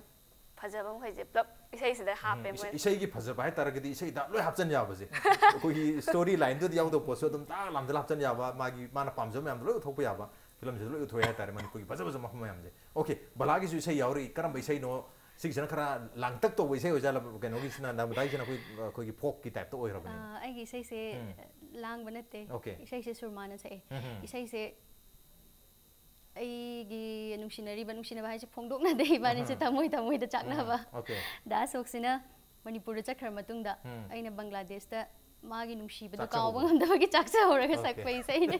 ꯐꯖꯕ ꯃꯈꯩꯁꯦ ꯄꯨꯂꯞ ꯏꯁꯩꯁꯤꯗ ꯍꯥꯞꯄꯦ ꯎꯝ, ꯏꯁꯩ-, ꯃꯣꯏꯅ꯫ ꯏꯁꯩꯒꯤ ꯐꯖꯕ ꯍꯥꯏꯇꯥꯔꯒꯗꯤ ꯏꯁꯩꯗ ꯂꯣꯏ ꯍꯥꯞꯆꯟ ꯌꯥꯕꯁꯦ꯫ ꯑꯩꯈꯣꯏꯒꯤ ꯁ꯭ꯇꯣꯔꯤ ꯂꯥꯏꯟꯗꯨꯗ ꯌꯥꯎꯗꯕ ꯄꯣꯠꯁꯨ ꯑꯗꯨꯝ ꯇꯥꯛ ꯂꯥꯝꯖꯜ ꯍꯥꯞꯆꯟ ꯌꯥꯕ, ꯃꯥꯒꯤ, ꯃꯥꯅ ꯄꯥꯝꯖꯕ ꯃꯌꯥꯝꯗꯣ ꯂꯣꯏ ꯎꯠꯊꯣꯛꯄ ꯌꯥꯕ ꯐꯤꯂꯝꯁꯤꯗ ꯂꯣꯏ ꯎꯠꯊꯣꯛꯑꯦ ꯍꯥꯏꯇꯥꯔꯦ, ꯃꯅꯤꯄꯨꯔꯒꯤ ꯐꯖ ꯐꯖꯕ ꯃꯐꯝ ꯃꯌꯥꯝꯁꯦ꯫ ꯑꯣꯀꯦ, ꯕꯂꯥꯒꯤꯁꯨ ꯏꯁꯩ ꯌꯥꯎꯔꯤ, ꯀꯔꯝꯕ ꯏꯁꯩꯅꯣ? ꯁꯤꯒꯤꯁꯤꯅ ꯈꯔ ꯂꯥꯡꯇꯛ ꯇꯧꯕ ꯏꯁꯩ ꯑꯣꯏꯖꯥꯠꯂ? ꯀꯩꯅꯣꯒꯤꯁꯤꯅ, ꯅꯔꯃꯗꯥꯒꯤꯁꯤꯅ ꯑꯩꯈꯣꯏ, ꯑꯩꯈꯣꯏꯒꯤ ꯐꯣꯛꯀꯤ ꯇꯥꯏꯞꯇ ꯑꯣꯏꯈ꯭ꯔꯕꯅꯤ꯫ ꯑꯥ, ꯑꯩꯒꯤ ꯏꯁꯩꯁꯦ ꯎꯝ꯫ ꯂꯥꯡꯕ ꯅꯠꯇꯦ꯫ ꯑꯣꯀꯦ꯫ ꯏꯁꯩꯁꯦ ꯁꯨꯔꯃꯥꯅ ꯁꯛꯑꯦ꯫ ꯎꯝ ꯍꯝ꯫ ꯏꯁꯩꯁꯦ ꯑꯩꯒꯤ ꯅꯨꯡꯁꯤꯅꯔꯤꯕ, ꯅꯨꯡꯁꯤꯅꯕ ꯍꯥꯏꯁꯦ ꯐꯣꯡꯗꯣꯛꯅꯗꯦ, ꯏꯕꯥꯅꯤꯁꯦ ꯎꯝ꯫ ꯊꯃꯣꯏ ꯊꯃꯣꯏꯗ ꯆꯥꯛꯅꯕ꯫ ꯎꯝ, ꯑꯣꯀꯦ꯫ ꯗꯥ ꯑꯁꯣꯛꯁꯤꯅ ꯃꯅꯤꯄꯨꯔꯗ ꯆꯠꯈ꯭ꯔ ꯃꯇꯨꯡꯗ ꯎꯝ꯫ ꯑꯩꯅ ꯕꯪꯒ꯭ꯂꯥꯗꯦꯁꯇ ꯃꯥꯒꯤ ꯅꯨꯡꯁꯤꯕꯗꯣ ꯆꯥꯛꯆꯍꯧꯕꯗꯣ꯫ ꯀꯥꯎꯕ ꯉꯝꯗꯕꯒꯤ ꯆꯥꯛꯆꯍꯧꯔꯒ ꯑꯣꯀꯦ꯫ ꯁꯛꯄ ꯏꯁꯩꯅꯦ꯫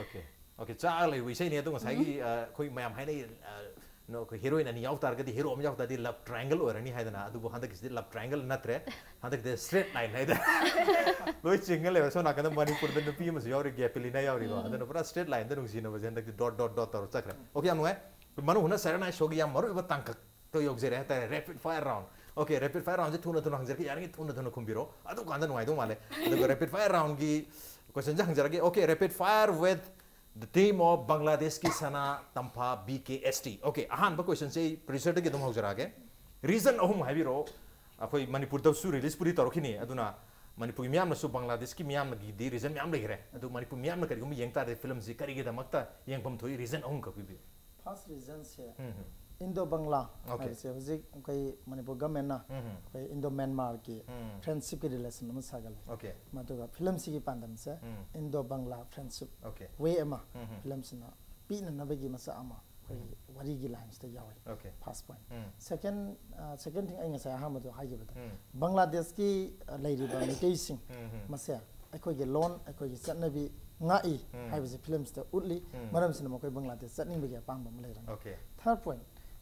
ꯑꯣꯀꯦ꯫ ꯑꯣꯀꯦ, ꯆꯥꯛꯑꯒ ꯂꯩꯕ ꯏꯁꯩꯅꯦ꯫ ꯑꯗꯣ ꯉꯁꯥꯏꯒꯤ, ꯎꯝ꯫ ꯑ, ꯑꯩꯈꯣꯏ ꯃꯌꯥꯝ ꯍꯥꯏꯅꯩ, ꯑ, ꯅꯣ, ꯑꯩꯈꯣꯏ ꯍꯦꯔꯣꯏꯟ ꯑꯅꯤ ꯌꯥꯎ ꯇꯥꯔꯒꯗꯤ, ꯍꯦꯔꯣ ꯑꯃ ꯌꯥꯎ ꯇꯥꯔꯗꯤ ꯂꯕ ꯇ꯭ꯔꯥꯏꯡꯒꯜ ꯑꯣꯏꯔꯅꯤ ꯍꯥꯏꯗꯅ, ꯑꯗꯨꯕꯨ ꯍꯟꯗꯛꯀꯤꯁꯤꯗꯤ ꯂꯕ ꯇ꯭ꯔꯥꯏꯡꯒꯜ ꯅꯠꯇ꯭ꯔꯦ, ꯍꯟꯗꯛꯀꯤꯗꯤ ꯁ꯭ꯇ꯭ꯔꯦꯠ ꯂꯥꯏꯟ ꯍꯥꯏꯗꯅ ꯂꯣꯏ ꯆꯤꯡꯉ ꯂꯩꯕ꯫ ꯁꯣꯝ ꯅꯥꯀꯟꯗ ꯃꯅꯤꯄꯨꯔꯗ ꯅꯨꯄꯤ ꯑꯃꯁꯨ ꯌꯥꯎꯔꯤ, ꯒꯦꯄꯤꯂꯤꯅꯥ ꯌꯥꯎꯔꯤꯀꯣ꯫ ꯎꯝ꯫ ꯑꯗꯨꯅ ꯄꯨꯔꯥ ꯁ꯭ꯇ꯭ꯔꯦꯠ ꯂꯥꯏꯟꯗ ꯅꯨꯡꯁꯤꯅꯕꯁꯦ ꯍꯟꯗꯛꯇꯤ ꯗꯣꯠ ꯗꯣꯠ ꯗꯣꯠ ꯇꯧꯔ ꯆꯠꯈ꯭ꯔꯦ꯫ ꯑꯣꯀꯦ, ꯌꯥꯝ ꯅꯨꯡꯉꯥꯏ꯫ ꯃꯅꯨꯡ ꯍꯨꯠꯅ ꯁꯥꯏꯔꯦꯟ ꯑꯥꯏ ꯁꯣꯒꯤ ꯌꯥꯝ ꯃꯔꯨꯑꯣꯏꯕ ꯇꯥꯡꯀꯛꯇ ꯌꯧꯖꯔꯦ ꯍꯥꯏꯇꯥꯔꯦ, ꯔꯦꯄꯤꯗ ꯐꯥꯌꯔ ꯔꯥꯎꯟ꯫ ꯑꯣꯀꯦ, ꯔꯦꯄꯤꯗ ꯐꯥꯌꯔ ꯔꯥꯎꯟꯁꯦ ꯊꯨꯅ ꯊꯨꯅ ꯍꯪꯖꯔꯛꯀꯦ, ꯌꯥꯔꯤꯉꯩ ꯊꯨꯅ ꯊꯨꯅ ꯈꯨꯝꯕꯤꯔꯣ, ꯑꯗꯨ ꯀꯥꯟꯗ ꯅꯨꯡꯉꯥꯏꯗꯧ ꯃꯥꯜꯂꯦ꯫ ꯑꯗꯨꯒ ꯔꯦꯄꯤꯗ ꯐꯥꯌꯔ ꯔꯥꯎꯟꯒꯤ ꯀꯣꯏꯁꯟꯁꯦ ꯍꯪꯖꯔꯒꯦ꯫ Okay, rapid fire with the theme of ꯕꯪꯒ꯭ꯂꯥꯗꯦꯁꯀꯤ ꯁꯅꯥ ꯇꯝꯐꯥ, B K S T. Okay, ꯑꯍꯥꯟꯕ ꯀꯣꯏꯁꯟꯁꯦ ꯑꯩ ꯄ꯭ꯔꯣꯗ꯭ꯌꯨꯁꯔꯗꯒꯤ ꯑꯗꯨꯝ ꯍꯧꯖꯔꯛꯑꯒꯦ꯫ ꯔꯤꯖꯟ ꯑꯍꯨꯝ ꯍꯥꯏꯕꯤꯔꯛꯑꯣ꯫ ꯑꯩꯈꯣꯏ ꯃꯅꯤꯄꯨꯔꯗꯁꯨ ꯔꯤꯂꯤꯁꯄꯨꯗꯤ ꯇꯧꯔꯛꯈꯤꯅꯤ, ꯑꯗꯨꯅ ꯃꯅꯤꯄꯨꯔꯒꯤ ꯃꯤꯌꯥꯝꯅꯁꯨ ꯕꯪꯒ꯭ꯂꯥꯗꯦꯁꯀꯤ ꯃꯤꯌꯥꯝꯅꯒꯤꯗꯤ ꯔꯤꯖꯟ ꯃꯌꯥꯝ ꯂꯩꯈ꯭ꯔꯦ, ꯑꯗꯨ ꯃꯅꯤꯄꯨꯔ ꯃꯤꯌꯥꯝꯅ ꯀꯔꯤꯒꯨꯝꯕ ꯌꯦꯡ ꯇꯥꯔꯗꯤ ꯐꯤꯂꯝꯁꯤ ꯀꯔꯤꯒꯤꯗꯃꯛꯇ ꯌꯦꯡꯐꯝ ꯊꯣꯛꯏ? ꯔꯤꯖꯟ ꯑꯍꯨꯝꯈꯛ ꯄꯤꯕꯤꯌꯨ꯫ ꯐꯥꯔꯁ ꯔꯤꯖꯟꯁꯦ ꯎꯝ, ꯎꯝ. Indo Bangla Okay. ꯍꯥꯏꯕꯁꯦ ꯍꯧꯖꯤꯛ ꯑꯩꯈꯣꯏ ꯃꯅꯤꯄꯨꯔ ꯒꯃꯦꯟꯅ ꯎꯝ, ꯎꯝ. ꯑꯩꯈꯣꯏ ꯏꯟꯗꯣ ꯃ꯭ꯌꯥꯟꯃꯥꯔꯒꯤ ꯎꯝ. ꯐ꯭ꯔꯦꯟꯁꯤꯞꯀꯤ ꯔꯤꯂꯦꯁꯟ ꯑꯃ ꯁꯥꯒꯠꯂꯦ꯫ Okay. ꯃꯗꯨꯒ ꯐꯤꯂꯝꯁꯤꯒꯤ ꯄꯥꯟꯗꯝꯁꯦ ꯎꯝ. Indo Bangla friendship Okay. ꯋꯦ ꯑꯃ ꯎꯝ, ꯎꯝ. ꯐꯤꯂꯝꯁꯤꯅ ꯄꯤꯅꯅꯕꯒꯤ ꯃꯆꯥꯛ ꯑꯃ ꯑꯩꯈꯣꯏꯒꯤ ꯋꯥꯔꯤꯒꯤ ꯂꯥꯏꯟꯁꯤꯗ ꯌꯥꯎꯋꯤ꯫ Okay. First point. ꯎꯝ. ꯁꯦꯀꯦꯟ ꯁꯦꯀꯦꯟ ꯊꯤꯡ ꯑꯩ ꯉꯁꯥꯏ ꯑꯍꯥꯟꯕꯗ ꯍꯥꯏꯈꯤꯕꯗ ꯎꯝ. ꯕꯪꯒ꯭ꯂꯥꯗꯦꯁꯀꯤ ꯑ, ꯂꯩꯔꯤꯕ ꯃꯤꯇꯩꯁꯤꯡ ꯎꯝ, ꯎꯝ. ꯃꯁꯦ ꯑꯩꯈꯣꯏꯒꯤ ꯂꯣꯟ, ꯑꯩꯈꯣꯏꯒꯤ ꯆꯠꯅꯕꯤ ꯉꯥꯛꯏ ꯎꯝ. ꯍꯥꯏꯕꯁꯤ ꯐꯤꯂꯝꯁꯤꯗ ꯎꯠꯂꯤ꯫ ꯎꯝ. ꯃꯔꯝꯁꯤꯅ ꯃꯈꯣꯏ ꯕꯪꯒ꯭ꯂꯥꯗꯦꯁ ꯆꯠꯅꯤꯡꯕꯒꯤ ꯑꯄꯥꯝꯕ ꯑꯃ ꯂꯩꯔꯝꯃꯤ꯫ Okay. ꯊꯥꯔꯠ ꯄꯣꯏꯟ,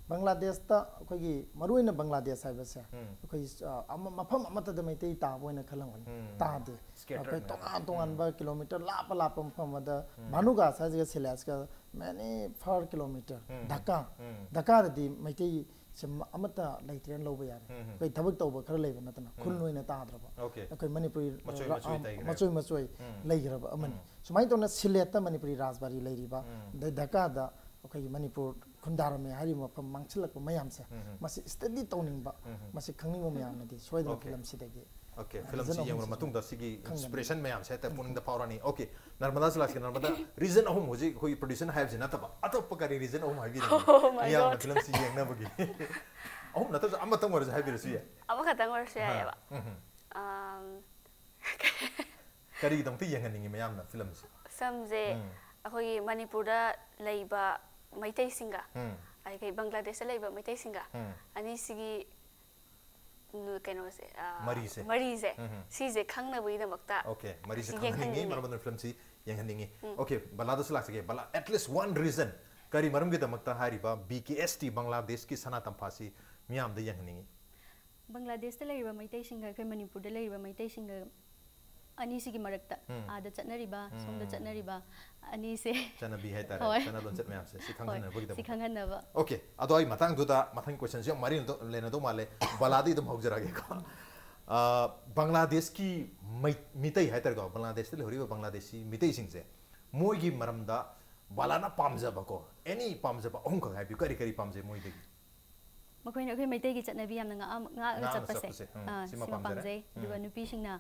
ꯕꯪꯒ꯭ꯂꯥꯗꯦꯁꯇ ꯑꯩꯈꯣꯏꯒꯤ ꯃꯔꯨꯑꯣꯏꯅ ꯕꯪꯒ꯭ꯂꯥꯗꯦꯁ ꯍꯥꯏꯕꯁꯦ ꯎꯝ. ꯑꯩꯈꯣꯏ ꯑ, ꯑꯃ- ꯃꯐꯝ ꯑꯃꯠꯇꯗ ꯃꯩꯇꯩ ꯇꯥꯕ ꯑꯣꯏꯅ ꯈꯜꯂꯝꯒꯅꯤ꯫ ꯎꯝ. ꯇꯥꯗꯦ꯫ Scattered ꯑꯩꯈꯣꯏ ꯃꯌꯥꯝ. ꯇꯣꯉꯥꯟ ꯇꯣꯉꯥꯟꯕ ꯀꯤꯂꯣꯃꯤꯇꯔ ꯂꯥꯞꯄ ꯂꯥꯞꯄ ꯃꯐꯝ ꯑꯃꯗ ꯎꯝ. ꯃꯥꯅꯨꯒꯥꯁ ꯍꯥꯏꯁꯤꯒ ꯁꯤꯂꯦꯁꯀ many far kilometer ꯎꯝ. ꯙꯀꯥ ꯎꯝ. ꯙꯀꯥꯗꯗꯤ ꯃꯩꯇꯩꯁꯦ ꯑꯃꯠꯇ ꯂꯩꯇ꯭ꯔꯦꯅ ꯂꯧꯕ ꯌꯥꯔꯦ꯫ ꯎꯝ. ꯑꯩꯈꯣꯏ ꯊꯕꯛ ꯇꯧꯕ ꯈꯔ ꯂꯩꯕ ꯅꯠꯇꯅ ꯈꯨꯟ ꯎꯝ. ꯑꯣꯏꯅ ꯇꯥꯗ꯭ꯔꯕ Okay. ꯑꯩꯈꯣꯏ ꯃꯅꯤꯄꯨꯔꯤ ꯃꯆꯣꯏ ꯔ- ꯃꯆꯣꯏ ꯑ, ꯇꯩꯈ꯭ꯔꯦ. ꯃꯆꯣꯏ ꯃꯆꯣꯏ ꯎꯝ. ꯂꯩꯈ꯭ꯔꯕ ꯑꯃꯅꯤ꯫ ꯎꯝ. ꯁꯨꯃꯥꯏꯅ ꯇꯧꯅ ꯁꯤꯂꯦꯠꯇ ꯃꯅꯤꯄꯨꯔꯤ ꯔꯥꯖꯕꯥꯔꯤ ꯂꯩꯔꯤꯕ ꯎꯝ. ꯑꯗꯩ ꯙꯀꯥꯗ ꯑꯩꯈꯣꯏꯒꯤ ꯃꯅꯤꯄꯨꯔ ꯈꯨꯟꯗꯥꯔꯝꯃꯦ ꯍꯥꯏꯔꯤꯕ ꯃꯐꯝ ꯃꯥꯡꯁꯤꯜꯂꯛꯄ ꯃꯌꯥꯝꯁꯦ ꯎꯝ. ꯃꯁꯤ ꯁ꯭ꯇꯗꯤ ꯇꯧꯅꯤꯡꯕ ꯎꯝ. ꯃꯁꯤ ꯈꯪꯅꯤꯡꯕ ꯃꯌꯥꯝꯅꯗꯤ ꯁꯣꯏꯗꯅ Okay. ꯐꯤꯂꯝꯁꯤꯗꯒꯤ Okay, ꯑ, ꯐꯤꯂꯝꯁꯤ ꯔꯤꯖꯟ ꯌꯦꯡꯂꯕ ꯑꯍꯨꯝꯁꯤꯗ ꯃꯇꯨꯡꯗ ꯁꯤꯒꯤ ꯈꯪꯒꯅꯤ꯫ ꯏꯟꯁꯄꯤꯔꯦꯁꯟ ꯃꯌꯥꯝꯁꯦ ꯍꯦꯛꯇ ꯄꯨꯛꯅꯤꯡꯗ ꯐꯥꯎꯔꯛꯑꯅꯤ꯫ Okay, ꯅꯔꯃꯗꯥꯁꯨ ꯂꯥꯛꯁꯤ꯫ ꯅꯔꯃꯗꯥ, ꯔꯤꯖꯟ ꯑꯍꯨꯝ ꯍꯧꯖꯤꯛ ꯑꯩꯈꯣꯏ ꯄ꯭ꯔꯣꯗ꯭ꯌꯨꯁꯔꯅ ꯍꯥꯏꯕꯁꯤ ꯅꯠꯇꯕ ꯑꯇꯣꯞꯄ ꯀꯔꯤ ꯔꯤꯖꯟ ꯑꯍꯨꯝ ꯍꯥꯏꯕꯤꯔꯤꯅꯤ? Oh my ꯃꯤꯌꯥꯝꯅ God. ꯐꯤꯂꯝꯁꯤ ꯌꯦꯡꯅꯕꯒꯤ꯫ ꯑꯍꯨꯝ ꯅꯠꯇ꯭ꯔꯁꯨ ꯑꯃꯇꯪ ꯑꯣꯏꯔꯁꯨ ꯍꯥꯏꯕꯤꯔꯁꯨ ꯌꯥꯏ꯫ ꯑꯃꯈꯛꯇꯪ ꯑꯣꯏꯔꯁꯨ ꯑꯍꯥ. ꯌꯥꯏꯑꯕ꯫ ꯎꯝ. ꯑꯝ, ꯀꯔꯤꯒꯤꯗꯃꯛꯇ ꯌꯦꯡꯍꯟꯅꯤꯡꯉꯤ ꯃꯌꯥꯝꯅ ꯐꯤꯂꯝꯁꯤ? ꯁꯝꯁꯦ ꯎꯝ. ꯑꯩꯈꯣꯏꯒꯤ ꯃꯅꯤꯄꯨꯔꯗ ꯂꯩꯕ ꯃꯩꯇꯩꯁꯤꯡꯒ ꯎꯝ. ꯑꯗꯒꯤ ꯕꯪꯒ꯭ꯂꯥꯗꯦꯁꯇ ꯂꯩꯕ ꯃꯩꯇꯩꯁꯤꯡꯒ ꯎꯝ. ꯑꯅꯤꯁꯤꯒꯤ ꯎꯝ, ꯀꯩꯅꯣꯁꯦ ꯑ, ꯃꯔꯤꯁꯦ. ꯃꯔꯤꯁꯦ ꯎꯝ. ꯁꯤꯁꯦ ꯈꯪꯅꯕꯒꯤꯗꯃꯛꯇ Okay, ꯃꯔꯤꯁꯦ ꯁꯤ ꯈꯪꯍꯟꯅꯤꯡꯉꯤ, ꯌꯦꯡꯍꯟꯅꯤꯡꯉꯤ꯫ ꯃꯔꯝ ꯑꯗꯨꯅ ꯐꯤꯂꯝꯁꯤ ꯌꯦꯡꯍꯟꯅꯤꯡꯉꯤ꯫ ꯎꯝ. Okay, ꯕꯂꯥꯗꯁꯨ ꯂꯥꯛꯆꯒꯦ꯫ ꯕꯂꯥ, at least one reason, ꯀꯔꯤ ꯃꯔꯝꯒꯤꯗꯃꯛꯇ ꯍꯥꯏꯔꯤꯕ B K S T ꯕꯪꯒ꯭ꯂꯥꯗꯦꯁꯀꯤ ꯁꯅꯥ ꯇꯝꯐꯥꯁꯤ ꯃꯤꯌꯥꯝꯗ ꯌꯦꯡꯍꯟꯅꯤꯡꯉꯤ? ꯕꯪꯒ꯭ꯂꯥꯗꯦꯁꯇ ꯂꯩꯔꯤꯕ ꯃꯩꯇꯩꯁꯤꯡꯒ ꯑꯩꯈꯣꯏ ꯃꯅꯤꯄꯨꯔꯗ ꯂꯩꯔꯤꯕ ꯃꯩꯇꯩꯁꯤꯡꯒ ꯑꯅꯤꯁꯤꯒꯤ ꯃꯔꯛꯇ ꯎꯝ. ꯑꯥꯗ ꯆꯠꯅꯔꯤꯕ ꯁꯣꯝꯗ ꯎꯝ. ꯆꯠꯅꯔꯤꯕ ꯑꯅꯤꯁꯦ ꯆꯠꯅꯕꯤ ꯍꯥꯏꯇꯥꯔꯦ, ꯍꯣꯏ. ꯆꯠꯅ ꯂꯣꯟꯆꯠ ꯃꯌꯥꯝꯁꯦ ꯁꯤ ꯍꯣꯏ, ꯈꯪꯖꯟꯅꯕꯒꯤꯗꯃꯛ꯫ ꯁꯤ ꯈꯪꯍꯟꯅꯕ꯫ Okay, ꯑꯗꯣ ꯑꯩ ꯃꯇꯥꯡꯗꯨꯗ ꯃꯊꯪꯒꯤ ꯀꯣꯏꯁꯟꯁꯤ ꯌꯥꯝ ꯃꯔꯤ ꯂꯩꯅꯗꯧ ꯃꯥꯜꯂꯦ꯫ ꯕꯂꯥꯗꯤ ꯑꯗꯨꯝ ꯍꯧꯖꯔꯒꯦꯀꯣ꯫ ꯑ, ꯕꯪꯒ꯭ꯂꯥꯗꯦꯁꯀꯤ ꯃꯩ-, ꯃꯤꯇꯩ ꯍꯥꯏꯇꯥꯔꯦꯀꯣ, ꯕꯪꯒ꯭ꯂꯥꯗꯦꯁꯇ ꯂꯩꯍꯧꯔꯤꯕ ꯕꯪꯒ꯭ꯂꯥꯗꯦꯁꯤ ꯃꯤꯇꯩꯁꯤꯡꯁꯦ, ꯃꯣꯏꯒꯤ ꯃꯔꯝꯗ ꯕꯂꯥꯅ ꯄꯥꯝꯖꯕꯀꯣ, ꯑꯦꯅꯤ ꯄꯥꯝꯖꯕ ꯑꯍꯨꯝꯈꯛ ꯍꯥꯏꯕꯤꯌꯨ꯫ ꯀꯔꯤ ꯀꯔꯤ ꯄꯥꯝꯖꯩ ꯃꯣꯏꯗꯒꯤ? ꯃꯈꯣꯏꯅ ꯑꯩꯈꯣꯏ ꯃꯩꯇꯩꯒꯤ ꯆꯠꯅꯕꯤ ꯌꯥꯝꯅ ꯉꯥꯛꯑꯝ-, ꯉꯥꯛꯅ ꯉꯥꯛꯅ ꯆꯠꯄꯁꯦ, ꯆꯠꯄꯁꯦ, ꯎꯝ, ꯑꯥ, ꯁꯤꯃ ꯁꯤꯃ ꯄꯥꯝꯖꯔꯦ꯫ ꯄꯥꯝꯖꯩ꯫ ꯑꯗꯨꯒ ꯎꯝ꯫ ꯅꯨꯄꯤꯁꯤꯡꯅ